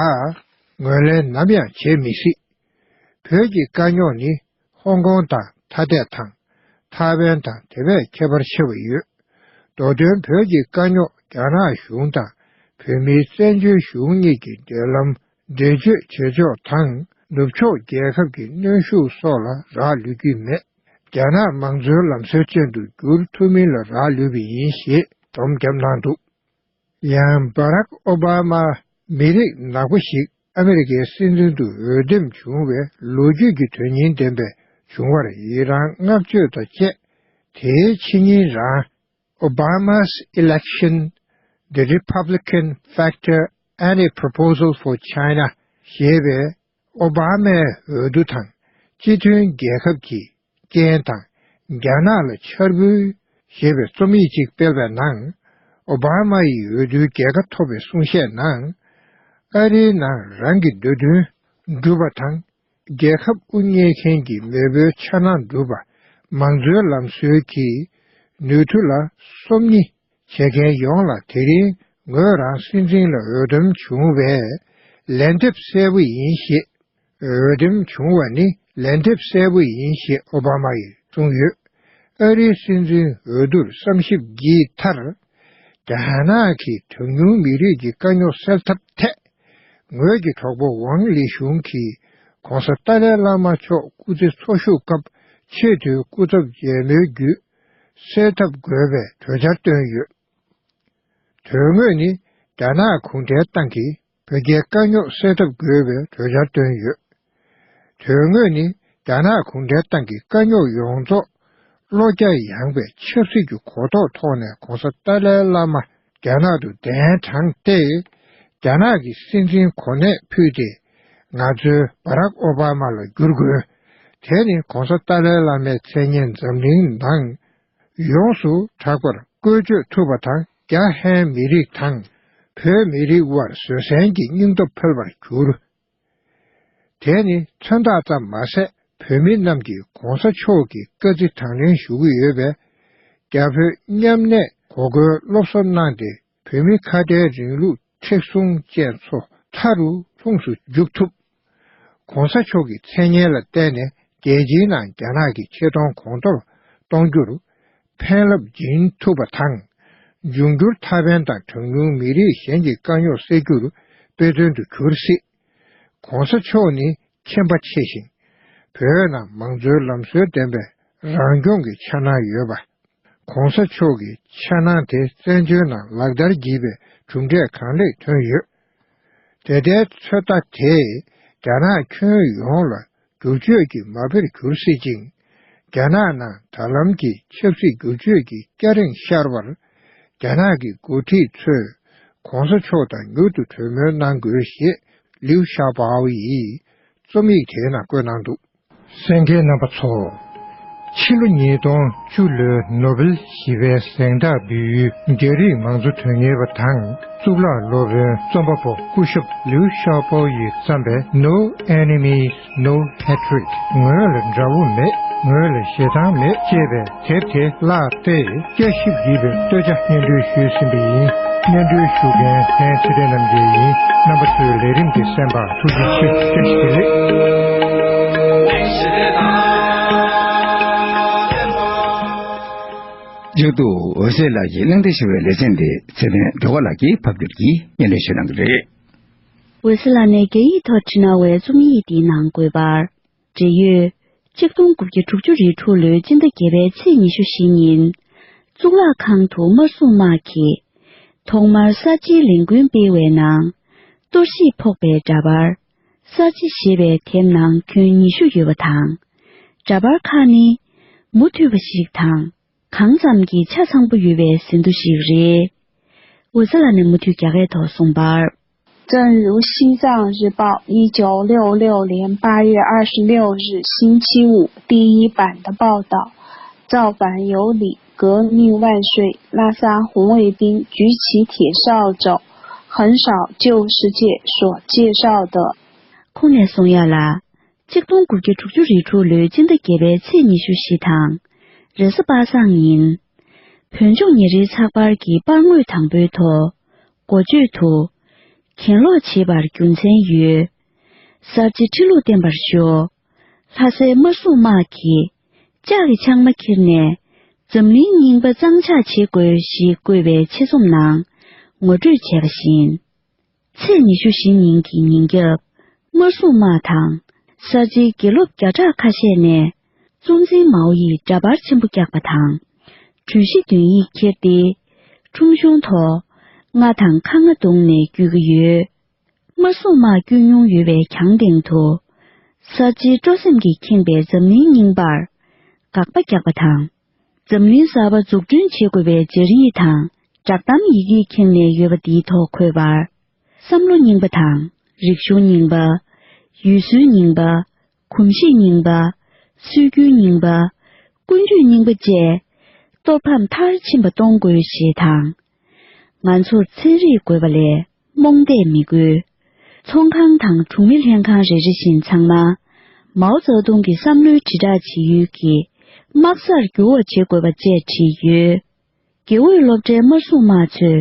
ངོས་ལེན་ནམ་ཡང་བྱེད་མི་སྲིད། བོད་ཀྱི་དཀའ་རྙོག་ནི་ཧོང་ཀོང་དང་ཐ་དད་དང་། ཐའེ་ཝན་དང་དེ་བས་ཁྱད་པར་ཆེ་བ་ཡོད། མདོ་དོན་བོད་ཀྱི་དཀའ་རྙོག་རྒྱ་ནག་གཞུང་དང་བོད་མིའི་བཙན་བྱོལ་གཞུང་གཉིས་ཀྱི་འབྲེལ་ལམ་འགྲེལ་བརྗོད་བྱེད་ཕྱོགས་དང་ ནུབ་ཕྱོགས་རྒྱལ་ཁབ་ཀྱི་གནོན་ཤུགས་སོགས་ལ་རག་ལུས་ཀྱི་མེད། རྒྱ་ནག་མང་གཙོའི་ལམ་སྲོལ་ཅན་དུ་འགྱུར་ཐུབ་མིན་ལ་རག་ལུས་པ་ཡིན་ཞེས་སྡོམ་བརྒྱབ་གནང་འདུག་ཡང་། བྷ་རག་ཨོ་བྷ་མ་མི་རིགས་ནག་པོ་ཞིག་ཨ་མེ་རི་ཀའི་སྲིད་འཛིན་དུ་འོས་འདེམས་བྱུང་བའི་ལོ་རྒྱུས་ཀྱི་དོན་སྙིང་ལྡན་པའི་བྱུང་བར་ཡི་རང་བསྔགས་བརྗོད་དང་བཅས། དེའི་ཕྱི་ཉིན་རང་། Obama's Election, The Republican Factor and a Proposal for China ཞེས་པའི་ཨོ་བྷ་མའི་འོས་བསྡུ་དང་སྤྱི་མཐུན་རྒྱལ་ཁབ་ཀྱི་རྐྱེན་དང་རྒྱ་ནག་ལ་འཆར་འབུལ་ཞེས་པའི་རྩོམ་ཡིག་ཅིག་སྤེལ་བའི་ནང་། ཨོ་བྷ་མ་ཡི་འོས་བསྡུའི་རྒྱལ་ཁ་ཐོབ་པའི་གསུང་བཤད་ནང་། ཨ་རིའི་ནང་རང་གི་འདོད་འདུན་འགྲུབ་པ་དང་། རྒྱལ་ཁབ་དབུ་བརྙེས་མཁན་གྱི་མེས་པོའི་འཆར་སྣང་འགྲུབ་པ། མང་གཙོའི་ལམ་སྲོལ་གྱི་ནུས་མཐུ་ལ་སོམ་ཉི་བྱེད་མཁན་ཡོངས་ལ། དེ་རིང་ངོས་རང་སྲིད་འཛིན་ལ་འོས་འདེམས་བྱུང་བས་ལན་འདེབས་གསལ་པོ་ཡིན་ཞེས། འོས་འདེམས་བྱུང་བ་ནི་ལན་འདེབས་གསལ་པོ་ཡིན་ཞེས་ཨོ་བྷ་མ་ཡིས་གསུངས་ཡོད། ཨ་རིའི་སྲིད་འཛིན་འོས་བསྡུར་བསམ་ཞིབ་བགྱིས་མཐར། རྒྱ་ནག་གི་གྲངས་ཉུང་མི་རིགས་ཀྱི་དཀའ་རྙོག་སེལ་ཐབས་ཐད། ངོས་ཀྱི་གྲོགས་པོ་ཝང་ལི་ཞུང་གིས་གོང་ས་ཏཱ་ལའི་བླ་མ་མཆོག་སྐུ་ཚེ་འཚོ་བཞུགས་སྐབས་ཆེས་མཐོའི་སྐུ་ཚབ་མཇལ་མོལ་བརྒྱུད་སེལ་ཐབས་དགོས་པའི་གྲོས་འཆར་བཏོན་ཡོད། དོན་དངོས་ནི། རྒྱ་ནག་གུང་ཁྲན་ཏང་གིས་བོད་རྒྱའི་དཀའ་རྙོག་སེལ་ཐབས་དགོས་པའི་གྲོས་འཆར་བཏོན་ཡོད། དོན་དངོས་ནི། རྒྱ་ནག་གུང་ཁྲན་ཏང་གི་དཀའ་རྙོག་ཡོངས་རྫོགས་བློ་རྒྱ་ཡངས་པའི་ཆབ་སྲིད་ཀྱི་གོ་རྟོགས་ཐོག་ནས་གོང་ས་ཏཱ་ལའི་བླ་མ་རྒྱ་ནག་ཏུ་གདན་དྲངས་ཏེ། རྒྱ་ནག་གི་སྲིད་འཛིན་གོ་གནས་ཕུལ་ཏེ། ང་ཚོའི་བྷ་རག་ཨོ་བྷ་མ་ལ་བསྒྱུར་དགོས། དེ་ནི་གོང་ས་ཏཱ་ལའི་བླ་མའི་མཚན་སྙན་འཛམ་གླིང་ནང་ཡོངས་སུ་གྲགས་པར་བཀོལ་སྤྱོད་ཐུབ་པ་དང་། རྒྱ་ཧན་མི་རིགས་དང་བོད་མི་རིགས་དབར་བཟོད་བསྲན་གྱི་སྙིང་སྟོབས་འཕེལ་བར་གྱུར། དེ་ནི་མཚོན་རྟགས་ཙམ་མ་ཟད། བོད་མི་རྣམས་ཀྱིས་གོང་ས་མཆོག་གི་བཀའ་ཁྲིད་དང་ལེན་ཞུ་གི་ཡོད་པས། རྒྱ་བོད་མཉམ་གནས་གོ་སྐོན་སློབ་གསོ་གནང་སྟེ། བོད་མི་ཁ་བྲལ་རིང་ལུགས་མཁྲེགས་བཟུང་ཅན་ཚོ་མཐའ་རུ་ལྷུང་སུ་འཇུག་ཐུབ། གོང་ས་མཆོག་གི་མཚན་སྙན་ལ་བརྟེན་ནས། རྒྱལ་སྤྱིའི་ནང་རྒྱ་ནག་གི་ཆེ་མཐོང་གོང་མཐོར་གཏོང་རྒྱུར་ཕན་རླབས་སྦྱིན་ཐུབ་པ་དང་། འབྱུང་འགྱུར་ཐ་ཕན་དང་། གྲངས་ཉུང་མི་རིགས་གཞན་གྱི་དཀའ་རྙོག་སེལ་རྒྱུར་དཔེ་མཚོན་དུ་འགྱུར་སྲིད། གོང་ས་མཆོག་ནི་མཁྱེན་པ་ཆེ་ཞིང་། བོད་ནང་མང་གཙོའི་ལམ་སྲོལ་ལྡན་པའི་རང་སྐྱོང་གི་འཆར་སྣང་ཡོད་པ། གོང་ས་མཆོག་གི་འཆར་སྣང་དེ་བཙན་བྱོལ་ནང་ལག་བསྟར་བགྱིས་པའི་གྲུབ་འབྲས་གང་ལེགས་ཐོན་ཡོད། དེ་ལྟའི་ཚོད་ལྟ་དེས་རྒྱ་ནག་ཁྱོན་ཡོངས་ལ་བསྒྱུར་བཅོས་ཀྱི་མ་དཔེར་གྱུར་སྲིད་ཅིང་། རྒྱ་ནག་ནང་ད་ལམ་གྱི་ཆབ་སྲིད་བསྒྱུར་བཅོས་ཀྱི་སྐྱ་རེངས་ཤར་བར། རྒྱ་ནག་གི་འགོ་ཁྲིད་ཚོས་གོང་ས་མཆོག་དང་མྱུར་དུ་གྲོས་མོལ་གནང་དགོས་ཞེས་ལིའུ་ཤ་པའོ་ཡིས་རྩོམ་ཡིག་དེའི་ནང་བཀོད་གནང་འདུག། གསན་མཁན་རྣམ་པ་ཚོ། ཕྱི་ལོ་ཉིས་སྟོང་བཅུ་ལོའི་ནོ་བེལ་ཞི་བའི་གཟེངས་རྟགས་བསྡུས་ཡུལ་རྒྱ་རིགས་མང་གཙོ་དོན་གཉེར་བ་དང་གཙུག་ལག་སློབ་དཔོན་རྩོམ་པ་པོ་སྐུ་ཞབས་ལིའུ་ཤའོ་པའོ་ཡིས་བརྩམས་པའི་No Enemies, No Hatred། ངོས་ལ་དགྲ་བོ་མེད། ངོས་ལ་ཞེ་སྡང་མེད་ཅེས་པའི་དེབ་དེ་བཀླགས་ཏེ། བསྐྱར་ཞིབ་བགྱིས་པའི་སྟོད་ཆ་སྙན་སྒྲོན་ཞུས་ཟིན་པ་ཡིན། སྙན་སྒྲོན་ཞུ་མཁན་ཧན་ཚེ་བརྟན་རྣམ་རྒྱལ་ཡིན། རྣམ་པ་ཚོས་ལས་རིམ་འདི་གསན་པར་ཐུགས་རྗེ་ཆེ། བཀྲ་ཤིས་བདེ་ལེགས། མཇུག་ཏུ་འོད་ཟེར་ལགས་ཀྱིས་གླེང་སྟེགས་ཞུ་བའི་ལེ་ཚན་འདི་ཚེ་བརྟན་སྒྲོལ་དཀར་ལགས་ཀྱིས་ཕབ་བསྒྱུར་གྱིས་སྙན་སྒྲོན་ཞུ་གནང་གི་རེད། འོད་ཟེར་ལགས་ནས་རྒྱ་ཡིག་ཐོག་བྲིས་གནང་བའི་རྩོམ་ཡིག་འདིའི་ནང་འགོད་པར། འབྲེལ་ཡོད། གཅིག་སྟོང་དགུ་བརྒྱ་དྲུག་ཅུ་རེ་དྲུག་ལོའི་སྤྱི་ཟླ་བརྒྱད་པའི་ཚེས་ཉི་ཤུ་བཞི་ཉིན། གཙུག་ལག་ཁང་དུ་དམར་སྲུང་དམག་གིས་ཐོག་མར་གསར་བརྗེའི་ལས་འགུལ་སྤེལ་བའི་ནང་། གཏོར་བཤིག་ཕོག་པའི་འདྲ་པར། གསར་བརྗེ་ཞེས་པའི་དེབ་ནང་ཁྱོན་ཉི་ཤུ་ཡོད་པ་དང་། འདྲ་པར་ཁག་ནི་མུ་མཐུད་པ་ཞིག་དང་། གང་ཙམ་གྱིས་ཆ་ཚང་པོ་ཡོད་པའི་ཟིན་ཐོ་ཞིག་རེད། འོད་ཟེར་ལགས་ནས་མུ་མཐུད་རྒྱ་སྐད་ཐོག་གསུངས་པར། 正如西藏日报一九六六年八月二十六日星期五第一版的报道，造反有理，革命万岁，拉萨红卫兵举起铁扫帚，横扫旧世界所介绍的 ཁོང་ནས་གསུང་ཡ་ལ། གཅིག་སྟོང་དགུ་བརྒྱ་དྲུག་ཅུ་རེ་དྲུག་ལོའི་སྤྱི་ཟླ་བརྒྱད་པའི་ཚེས་ཉི་ཤུ་བཞི་དང་། རེས་གཟའ་པ་སངས་ཉིན། བོད་ལྗོངས་ཉེ་རིའི་ཚགས་པར་གྱི་པར་ངོས་དང་པོའི་ཐོག་འགོ་བརྗོད་དུ། གྱེན་ལོག་བྱེད་པར་རྒྱུ་མཚན་ཡོད། གསར་བརྗེ་ཁྲི་ལོ་བརྟན་པར་ཤོག། ལྷ་སའི་དམར་སྲུང་དམག་གིས་ལྕགས་ཀྱི་ཆང་མ་ཁྱེར་ནས་འཛམ་གླིང་རྙིང་པ་གཙང་ཕྱགས་བྱེད་དགོས་ཞེས་བཀོད་པའི་ཆེད་རྩོམ་ནང་ངོ་སྤྲོད་བྱས་པ་བཞིན། ཚེས་ཉི་ཤུ་བཞི་ཉིན་གྱི་ཉིན་རྒྱབ། དམར་སྲུང་དམག་དང་ གསར་བརྗེའི་དགེ་སློབ་བརྒྱ་ཕྲག་ཁ་ཤས་ནས་གཙོ་འཛིན་མའོ་ཡི་འདྲ་པར་ཆེན་པོ་བཀྱགས་པ་དང་། གྲོས་གཞི་འདོན་ཡིག་ཁྱེར་ཏེ། ཁྲོམ་གཞུང་ཐོག་ལྔ་དང་ཁ་ལྔ་བརྡུངས་ནས་བརྒྱུད་ཀྱི་ཡོད། དམར་སྲུང་དམག་བསྐྱོད་མྱོང་ཡོད་པའི་གྱང་སྟེང་དུ། གསར་བརྗེའི་སྤྲོ་སེམས་ཀྱིས་ཁེངས་པའི་འཛམ་གླིང་རྙིང་པར་དགག་པ་བརྒྱབ་པ་དང་། འཛམ་གླིང་གསར་པ་འཛུགས་སྐྲུན་བྱེད་དགོས་པའི་སྦྱར་ཡིག་དང་བསྒྲགས་གཏམ་ཡི་གེས་ཁེངས་ནས་ཡོད་པ་འདིའི་ཐོག་འཁོད་པར། བསམ་བློ་རྙིང་པ་དང་། རིག་གཞུང་རྙིང་པ། ཡུལ་སྲོལ་རྙིང་པ། གོམས་གཤིས་རྙིང་པ། སྲོལ་རྒྱུན་རྙིང་པ། ཀུན་སྤྱོད་རྙིང་པ་བཅས་གཏོར་ཕམ་མཐར་ཕྱིན་པ་གཏོང་དགོས་ཞེས་དང་། ང་ཚོར་ཚན་རིག་དགོས་པ་ལས་རྨོངས་དད་མི་དགོས། ཚོང་ཁང་དང་གྲོང་མི་ལྷན་ཁང་རེ་རེ་བཞིན་ཚང་མ་མའོ་ཙེ་ཏུང་གི་བསམ་བློའི་དྲིལ་བསྒྲགས་བྱེད་ཡུལ་གྱི་དམག་སར་འགྱུར་བ་བྱེད་དགོས་པ་བཅས་བྲིས་ཡོད། དགེ་འོས་སློབ་གྲྭའི་དམར་སྲུང་དམག་ཚོས་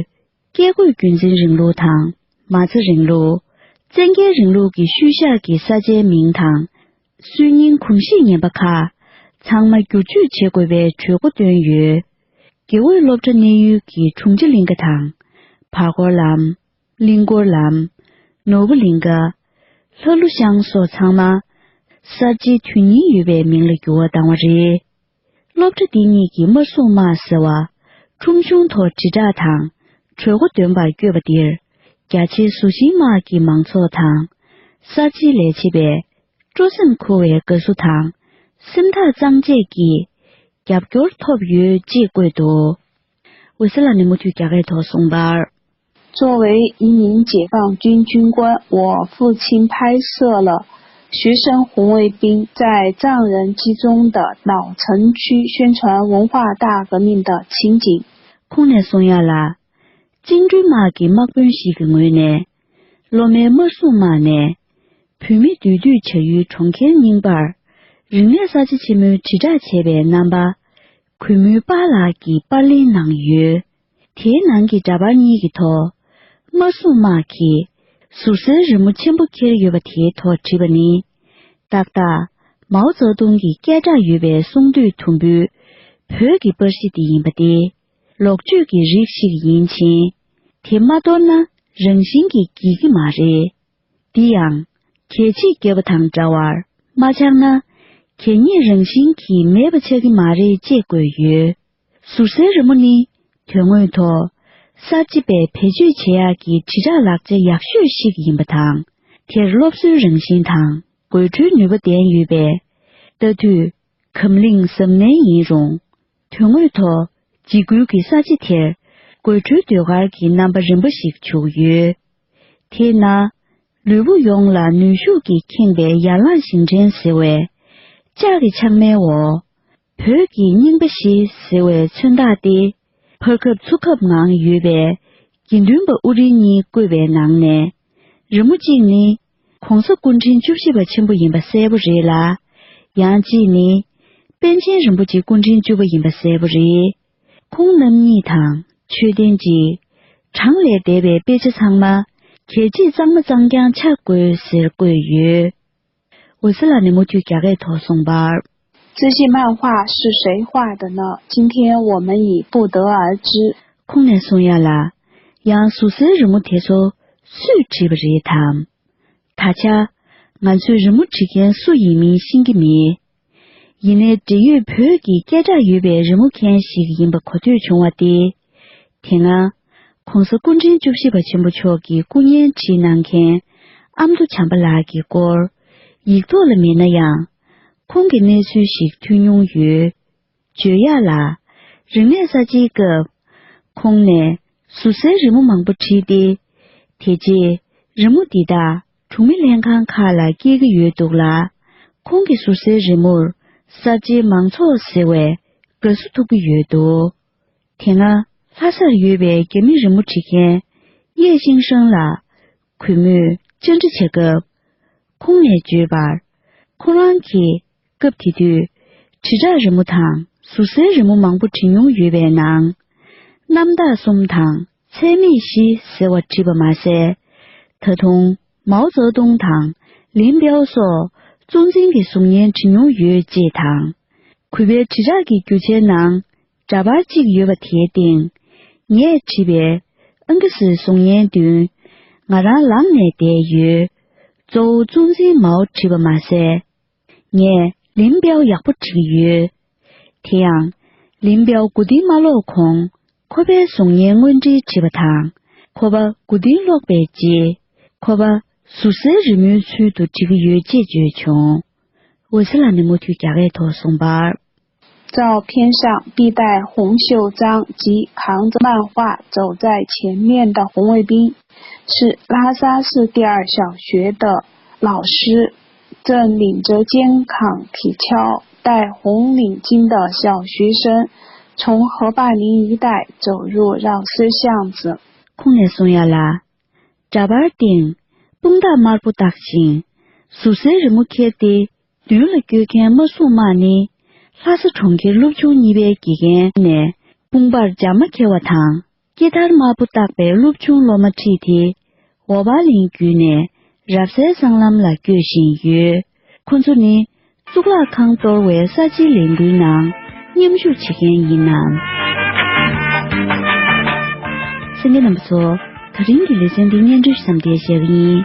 བཀས་བཀོད་རྒྱུད་འཛིན་རིང་ལུགས་དང་མ་རྩ་རིང་ལུགས། བཙན་རྒྱལ་རིང་ལུགས་ཀྱི་ཤུལ་བཞག་གི་ས་ཆའི་མིང་དང་། སྲོལ་རྙིང་གོམས་གཤིས་ངན་པ་ཁག་ཚང་མ་བསྒྱུར་བཅོས་བྱེད་དགོས་པའི་གྲོས་འགོ་བཏོན་ཡོད། དགེ་འོས་སློབ་གྲྭ་གནས་ཡུལ་གྱི་དྲུང་ཆེ་གླིང་ཁ་དང་། བར་སྐོར་ལམ། གླིང་སྐོར་ལམ། ནོར་བུ་གླིང་ཁ། ལྷ་ཀླུ་ཤང་སོགས་ཚང་མ། གསར་བརྗེའི་དོན་སྙིང་ཡོད་པའི་མིང་ལ་འགྱུར་བ་བཏང་བ་རེད། སློབ་གྲྭ་འདི་གཉིས་ཀྱི་དམར་སྲུང་དམག་ཟེར་བ། ཁྲོམ་གཞུང་ཐོག་དྲིལ་བསྒྲགས་དང་། གྲོས་འགོ་འདོན་པར་བསྐྱོད་པ་འདིར། རྒྱ་ཆེའི་ཟུར་ཤིང་དམག་གི་མང་ཚོགས་དང་། གསར་བརྗེའི་ལས་བྱེད་པས། སྤྲོ་སེམས་འཁོལ་བའི་དགའ་བསུ་དང་། སེམས་ཐག་གཙང་བཅད་ཀྱིས། རྒྱབ་སྐྱོར་ཐོབ་ཡོད་ཅེས་བཀོད་འདུག་འོད་ཟེར་ལགས་ནས་མུ་མཐུད་རྒྱ་སྐད་ཐོག་གསུངས་པར། 作为一名解放军军官，我父亲拍摄了学生红卫兵在藏人集中的老城区宣传文化大革命的情景。 ཁོང་ནས་གསུང་ཡ་ལ། བཅིངས་འགྲོལ་དམག་གི་དམག་དཔོན་ཞིག་གི་ངོས་ནས། སློབ་མའི་དམར་སྲུང་དམག་ནས། བོད་མི་འདུས་སྡོད་བྱ་ཡུལ་གྲོང་ཁྱེར་རྙིང་པར། རིག་གནས་གསར་བརྗེ་ཆེན་མོའི་དྲིལ་བསྒྲགས་བྱས་པའི་རྣམ་པ། གུས་མོའི་པཱ་ལགས་ཀྱིས་པར་ལེན་གནང་ཡོད། དེའི་ནང་གི་འདྲ་པར་གཉིས་ཀྱི་ཐོག་དམར་སྲུང་དམག་གིས་ཟུར་གསལ་རི་མོ་ཆེན་པོ་འཁྱེར་ཡོད་པ་དེའི་ཐོག་བྲིས་པ་ནི། ཏག་ཏག་མའོ་ཙེ་ཏུང་གི་སྐད་གྲགས་ཡོད་པའི་གསུང་སྡོད་དུམ་བུའི་བོད་ཀྱི་པར་གཞི་དེ་ཡིན་པ་སྟེ། ལོག་སྤྱོད་ཀྱི་རིགས་ཤིག་ཡིན་ཕྱིན། དེ་མ་གཏོར་ན་རང་བཞིན་གྱིས་འགྱིག་གི་མ་རེད། འདི་ཡང་། གད་ཕྱིས་བརྒྱབ་པ་དང་འདྲ་བར་མ་ཆགས་ན། གད་སྙིགས་རང་བཞིན་གྱིས་མེད་པ་ཆགས་ཀྱི་མ་རེད་ཅེས་བཀོད་ཡོད། ཟུར་གསལ་རི་མོ་ནི་དོན་དངོས་ཐོག་གསར་བརྗེ་པས་བེད་སྤྱོད་བྱེད་ཡག་གི་དྲིལ་བསྒྲགས་ལག་ཆ་ཡག་ཤོས་ཤིག་ཡིན་པ་དང་། དེར་སློབ་གསོའི་རང་བཞིན་དང་དགོད་བྲོའི་ནུས་པ་ལྡན་ཡོད་པས། ལྟ་དུས་གམ་གླིང་གཟབ་ནན་ཡིན་རུང་། དོན་དངོས་ཐོག་འཇིགས་སྐུལ་གྱི་ས་ཆ་དེར་དགོད་བྲོའི་ཟློས་གར་གྱི་རྣམ་པ་རིམ་པ་ཞིག་བྱུགས་ཡོད། དེས་ན། ལུས་པོ་ཡོངས་ལ་ནུས་ཤུགས་ཀྱིས་ཁེངས་པའི་ཡར་ལངས་ཞིང་བྲན་ཟེར་བའི་ལྕགས་ཀྱི་ཕྱགས་མའི་འོག་བོད་ཀྱི་རྙིང་པ་བཞི་ཟེར་བའི་མཚོན་རྟགས་ཏེ། ཕར་ཁབ་ཚུར་ཁབ་ངང་ཡོད་པའི་དགེ་འདུན་པ་ཨུ་རི་གཉིས་བཀོད་པའི་ནང་ནས། རི་མོ་གཅིག་ནི་༸གོང་ས་སྐུ་ཕྲེང་བཅུ་བཞི་པ་ཆེན་པོ་ཡིན་པ་གསལ་པོ་རེད་ལ། ཡང་གཅིག་ནི་པཎ་ཆེན་རིན་པོ་ཆེ་སྐུ་ཕྲེང་བཅུ་པ་ཡིན་པ་གསལ་པོ་རེད། ཁོང་རྣམ་གཉིས་དང་མཆོད་རྟེན་གཅིག་གྲངས་ལས་འདས་པའི་དཔེ་ཆ་ཚང་མ་གད་ཕྱིས་གཙང་མ་གཙང་རྐྱང་ཆགས་དགོས་ཟེར་བཀོད་ཡོད། འོད་ཟེར་ལགས་ནས་མུ་མཐུད་རྒྱ་སྐད་ཐོག་གསུངས་པར། 这些漫画是谁画的呢？今天我们已不得而知。 ཁོང་ནས་གསུང་ཡ་ལ། ཡང་ཟུར་གསལ་རི་མོ་དེ་ཚོ་སུས་བྲིས་པ་རེད་དམ། ད་ཆ། ང་ཚོས་རི་མོ་བྲིས་མཁན་སུ་ཡིན་མིན་ཤེས་ཀྱི་མེད། ཡིན་ནའི་འབྲེལ་ཡོད་བོད་ཀྱི་སྐད་གྲགས་ཡོད་པའི་རི་མོ་མཁན་ཞིག་ཡིན་པ་གོ་ཐོས་བྱུང་བ་སྟེ། དེ་སྔ། ༸གོང་ས་སྐུ་ཕྲེང་བཅུ་བཞི་པ་ཆེན་པོ་མཆོག་གི་སྐུ་བརྙན་བྲིས་གནང་མཁན་ཨ་མདོ་བྱམས་པ་ལགས་ཀྱི་སྐོར་ཡིག་ཐོག་ལ་མེད་ན་ཡང་། ཁོང་གི་གནས་ཚུལ་ཞིག་ཐོས་མྱོང་ཡོད། བརྗོད་ཡག་ལ། རིག་གནས་གསར་བརྗེའི་སྐབས། ཁོང་ནས་ཟུར་གསལ་རི་མོ་མང་པོ་བྲིས་ཏེ། དེ་རྗེས་རི་མོ་འདི་དག་གྲོང་མི་ལྷན་ཁང་ཁག་ལ་སྐྱེལ་གྱི་ཡོད་འདུག་ལ། ཁོང་གི་ཟུར་གསལ་རི་མོར་གསར་བརྗེའི་མང་ཚོགས་ཟེར་བས་དགའ་བསུ་ཐོབ་ཀྱི་ཡོད་འདུག་དེ་སྔ་ལྷ་སར་ཡོད་པའི་རྒྱ་མི་རི་མོ་བྲིས་མཁན་ཡེ་ཤིང་ཧྲང་ལགས་གུས་མོས་བཅར་འདྲི་བྱ་སྐབས། ཁོང་ནས་བརྗོད་པར། ཁོ་རང་གིས་སྐབས་དེ་དུས་དྲིལ་བསྒྲགས་རི་མོ་དང་ཟུར་གསལ་རི་མོ་མང་པོ་བྲིས་མྱོང་ཡོད་པའི་ནང་། རྣམ་དག་གསུམ་དང་ཚད་མེད་བཞི་ཟེར་བ་བྲིས་པ་མ་ཟད། ད་དུང་མའོ་ཙེ་ཏུང་དང་ལིན་པའོ་སོགས་གཙོ་འཛིན་གྱི་གཟུགས་བརྙན་བྲིས་མྱོང་ཡོད་ཅེས་དང་། གུས་པའི་དྲིལ་བསྒྲགས་ཀྱི་རྒྱུ་ཆའི་ནང་འདྲ་པར་གཅིག་ཡོད་པ་དེའི་སྟེང་། ངས་བྲིས་པའི་ཨང་ཀི་སིའི་གཟུགས་བརྙན་བདུན། ང་རང་ལངས་ནས་བསྡད་ཡོད། གཙོ་བོ་གཙོ་འཛིན་མའོ་བྲིས་པ་མ་ཟད། ངས་ལིན་པའོ་ཡག་པོ་བྲིས་ཀྱི་ཡོད། དེ་ཡང་། ལིན་པའོ་མགོ་རྟིང་མ་སློག་གོང་། ཁོ་པའི་གཟུགས་བརྙན་དངོས་བྲིས་བྲིས་པ་དང་། ཁོ་པ་མགོ་རྟིང་སློག་པའི་རྗེས། ཁོ་པ་ཟུར་སའི་རི་མོའི་ཚུལ་དུ་བྲིས་ཀྱི་ཡོད་ཅེས་བརྗོད་བྱུང་། འོད་ཟེར་ལགས་ནས་མུ་མཐུད་རྒྱ་སྐད་ཐོག་གསུངས་པར། 照片上必戴红袖章及扛着漫画走在前面的红卫兵，是拉萨市第二小学的老师，正领着肩扛铁锹、戴红领巾的小学生，从河坝林一带走入绕寺巷子。 ཁོང་ནས་གསུངས་ཡ་ལ། འདྲ་པར་སྟེང་དཔུང་རྟགས་དམར་པོ་བཏགས་ཤིང་། ཟུར་སའི་རི་མོ་ཁྱེར་ཏེ། མདུན་ལ་སྐྱོད་མཁན་མ་སྲུང་དམག་ནི། ལྷ་ས་གྲོང་ཁྱེར་སློབ་ཆུང་གཉིས་པའི་དགེ་རྒན་ནས་དཔུང་པར་འཇབ་མ་འཁྱེར་བ་དང་། སྐེ་དར་དམར་པོ་བཏགས་པའི་སློབ་ཆུང་སློབ་མ་ཁྲིད་དེ། འོ་བ་གླིང་བརྒྱུད་ནས་རབ་གསལ་སྲང་ལམ་ལ་སྐྱོད་བཞིན་ཡོད། ཁོ་ཚོ་ནི། གཙུག་ལག་ཁང་གཏོར་བའི་ས་བྱིའི་ལས་འགུལ་ནང་མཉམ་ཞུགས་བྱེད་མཁན་ཡིན་ནམ། གསན་མཁན་རྣམ་པ་ཚོ། ད་རིང་གི་ལེ་ཚན་འདི་སྙན་སྒྲོན་ཞུ་མཚམས་འདིར་བཞག་གི་ཡིན།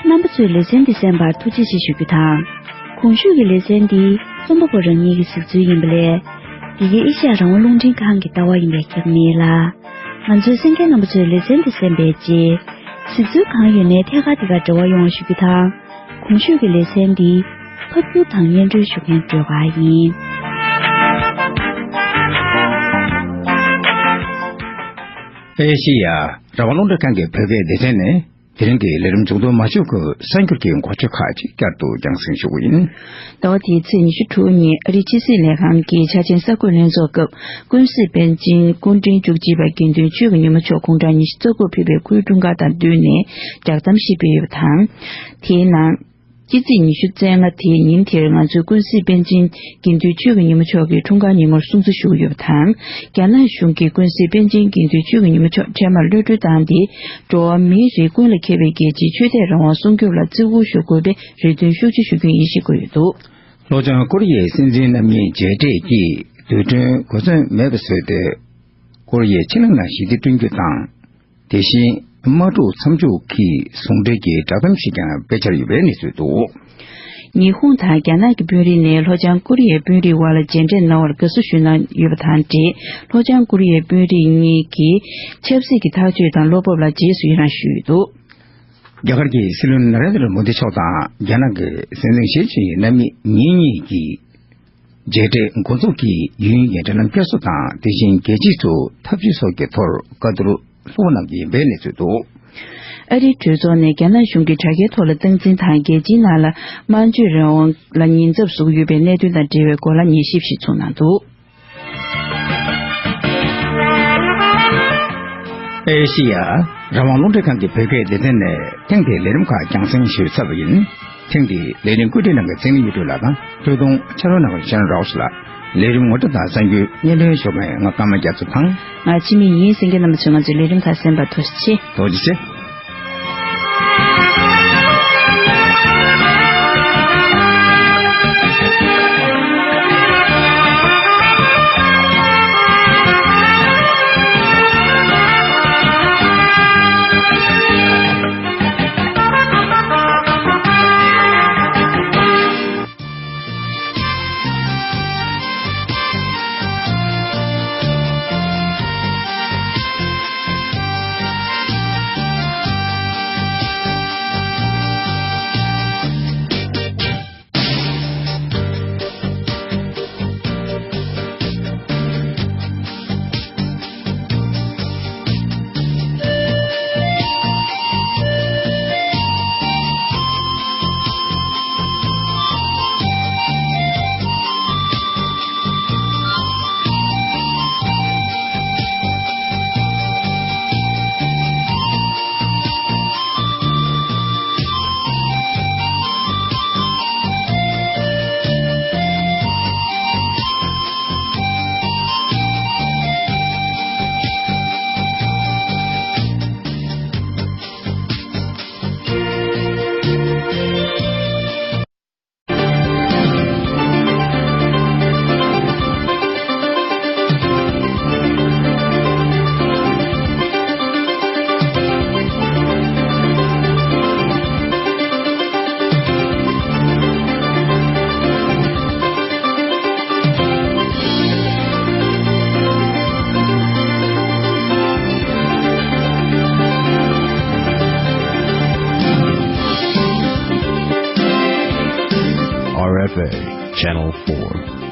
རྣམ་པ་ཚོས་ལེ་ཚན་འདི་གསན་པར་ཐུགས་རྗེ་ཆེ་ཞུ་རྒྱུ་དང་། གོང་ཞུས་ཀྱི་ལེ་ཚན་འདི་རྩོམ་པ་པོ་རང་ཉིད་ཀྱི་གཟིགས་ཚུལ་ཡིན་པ་ལས། འདི་གའི་ཨེ་ཤ་ཡ་རང་དབང་རླུང་འཕྲིན་ཁང་གི་ལྟ་བ་ཡིན་པས་ཁྱབ་མེད་ལ། ང་ཚོའི་གསན་མཁན་རྣམ་པ་ཚོས་ལེ་ཚན་འདི་གསན་པའི་རྗེས། གཟིགས་ཚུལ་གང་ཡོད་ནས་ཐད་ཀར་འདི་གར་འབྲེལ་བ་ཡོང་བ་ཞུ་རྒྱུ་དང་། གོང་ཞུས་ཀྱི་ལེ་ཚན་འདི་ཕབ་སྒྱུར་དང་སྙན་སྒྲོན་ཞུ་མཁན་སྒྲོལ་དཀར་ཡིན། ཨེ་ཤེ་ཡ་རང་དབང་རླུང་འཕྲིན་ཁང་གི་བོད་སྐད་སྡེ་ཚན་ནས་དེ་རིང་གི་ལས་རིམ་མཇུག་བསྡོམས་མ་ཞུས་གོང་གསར་འགྱུར་གྱི་འགོ་བརྗོད་ཁག་ཅིག་བསྐྱར་དུ་རྒྱང་སྲིང་ཞུ་གི་ཡིན། ཟླ་བ་འདིའི་ཚེས་ཉི་ཤུ་དྲུག་ཉིན་ཨ་རིའི་ཕྱི་སྲིད་ལས་ཁང་གི་འཆར་ཅན་གསར་འགོད་ལྷན་ཚོགས་སྐབས། ཀུན་གཟིགས་པཎ་ཆེན་སྐུ་ཕྲེང་བཅུ་གཅིག་པ་དགེ་འདུན་ཆོས་ཀྱི་ཉི་མ་མཆོག་དགུང་གྲངས་ཉི་ཤུ་རྩ་དགུ་ཕེབས་པའི་སྐུའི་འཁྲུངས་སྐར་དང་བསྟུན་ནས་བསྒྲགས་གཏམ་ཞིག་སྤེལ་ཡོད་པ་དང་། དེའི་ནང་། སྤྱི་ཚེས་ཉི་ཤུ་རྩ་ལྔ་དེ་ཉིན་དེར་ང་ཚོས་ཀུན་གཟིགས་པཎ་ཆེན་དགེ་འདུན་ཆོས་ཀྱི་ཉི་མ་མཆོག་གི་འཁྲུངས་སྐར་ཉིན་མོར་སྲུང་བརྩི་ཞུ་གི་ཡོད་པ་དང་། རྒྱ་ནག་གཞུང་གིས་ཀུན་གཟིགས་པཎ་ཆེན་དགེ་འདུན་ཆོས་ཀྱི་ཉི་མ་མཆོག་འཕྲལ་མར་གློད་གྲོལ་བཏང་སྟེ། འགྲོ་བ་མིའི་རིགས་ཀུན་ལ་ཁྱབ་པའི་རྒྱལ་སྤྱིའི་ཆོས་དད་རང་དབང་སྲུང་སྐྱོབ་ལ་བརྩི་བཀུར་ཞུ་དགོས་པའི་རེ་འདུན་ཤུགས་ཆེ་ཞུ་རྒྱུ་ཡིན་ཞེས་བཀོད་ཡོད་འདུག། ལྷོ་བྱང་ཀོ་རི་ཡའི་སྲིད་འཛིན་རྣམ་གཉིས་མཇལ་འཕྲད་ཀྱིས་རྡུལ་ཕྲན་གོ་མཚོན་མེད་པ་བཟོས་ཏེ། ཀོ་རི་ཡའི་ཕྱེད་གླིང་ལ་ཞི་བདེ་བསྐྲུན་རྒྱུ་དང་། དེ་བཞིན་དམག་འཁྲུག་མཚམས་འཇོག་གི་ཟུང་འབྲེལ་གྱི་བསྒྲགས་གཏམ་ཞིག་ཀྱང་སྤེལ་འཆར་ཡོད་པའི་གནས་ཚུལ་འདུག། ཉི་ཧོང་དང་རྒྱ་ནག་གི་དཔོན་རིགས་ནས་ལྷོ་བྱང་ཀོ་རི་ཡའི་དཔོན་རིགས་དབར་ལ་མཇལ་འཕྲད་གནང་བར་དགའ་བསུ་ཞུ་གནང་ཡོད་པ་དང་འབྲེལ། ལྷོ་བྱང་ཀོ་རི་ཡའི་དཔོན་རིགས་གཉིས་ཀྱིས་ཆབ་སྲིད་ཀྱི་ཐག་གཅོད་དང་བློ་སྤོབས་ལ་རྗེས་སུ་ཡི་རང་ཞུས་ཡོད་འདུག། རྒྱ་གར་གྱི་སྲིད་བློན་ན་རེན་དྲ་མོ་དི་མཆོག་དང་རྒྱ་ནག་གི་སྲིད་འཛིན་ཞི་ཅིན་ཕིང་རྣམ་གཉིས་ཉིན་གཉིས་ཀྱི་མཇལ་འཕྲད་འགོ་འཛུགས་ཀྱིས་ཡུན་རིང་འབྲེལ་ལམ་བསྐྱར་གསོ་དང་། དེ་བཞིན་རྒྱལ་སྤྱི་ཚོ་འཐབ་ཇུས་སོགས་ཀྱི་ཐོག་བཀའ་བསྡུར་ལྷུག་པོ་གནང་གི་ཡིན་པའི་གནས་ཚུལ་འདུག། ཨ་རིའི་གྲོས་ཚོགས་ནས་རྒྱ་ནག་གཞུང་གིས་དྲ་རྒྱའི་ཐོག་ལ་སྟངས་འཛིན་དང་། རྒྱལ་སྤྱིའི་ནང་ལ་དམར་མཆོད་རང་དབང་ལ་ཉེན་ཚབས་བཟོ་གི་ཡོད་པའི་གནད་དོན་དང་འབྲེལ་བའི་སྐོར་ལ་ཉན་ཞིབ་ཞིག་ཚོགས་གནང་འདུག། ཨེ་ཤེ་ཡ་རང་དབང་རླུང་འཕྲིན་ཁང་གི་བོད་སྐད་སྡེ་ཚན་ནས་ཐེངས་འདིའི་ལས་རིམ་ཁག་རྒྱང་སྲིང་ཞུས་ཚར་བ་ཡིན། ཐེངས་འདིའི་ལས་རིམ་བཀོད་སྒྲིག་གནང་མཁན་ཚེ་རིང་གཡུ་སྒྲོན་ལགས་དང་། ཐུགས་ཐུང་ཕྱག་རོགས་གནང་མཁན་ཤེས་རབ་རོགས་ལགས། ལས་རིམ་ངོ་སྤྲོད་དང་གསར་འགྱུར་སྙན་སྒྲོན་ཞུ་མཁན་ང་ཀརྨ་རྒྱ་མཚོ་དང་། ང་འཆི་མེད་ཡིན། གསན་མཁན་རྣམ་པ་ཚོས་ང་ཚོའི་ལས་རིམ་ཁག་གསན་པར་ཐུགས་རྗེ་ཆེ། ཐུགས་རྗེ་ཆེ། Channel four.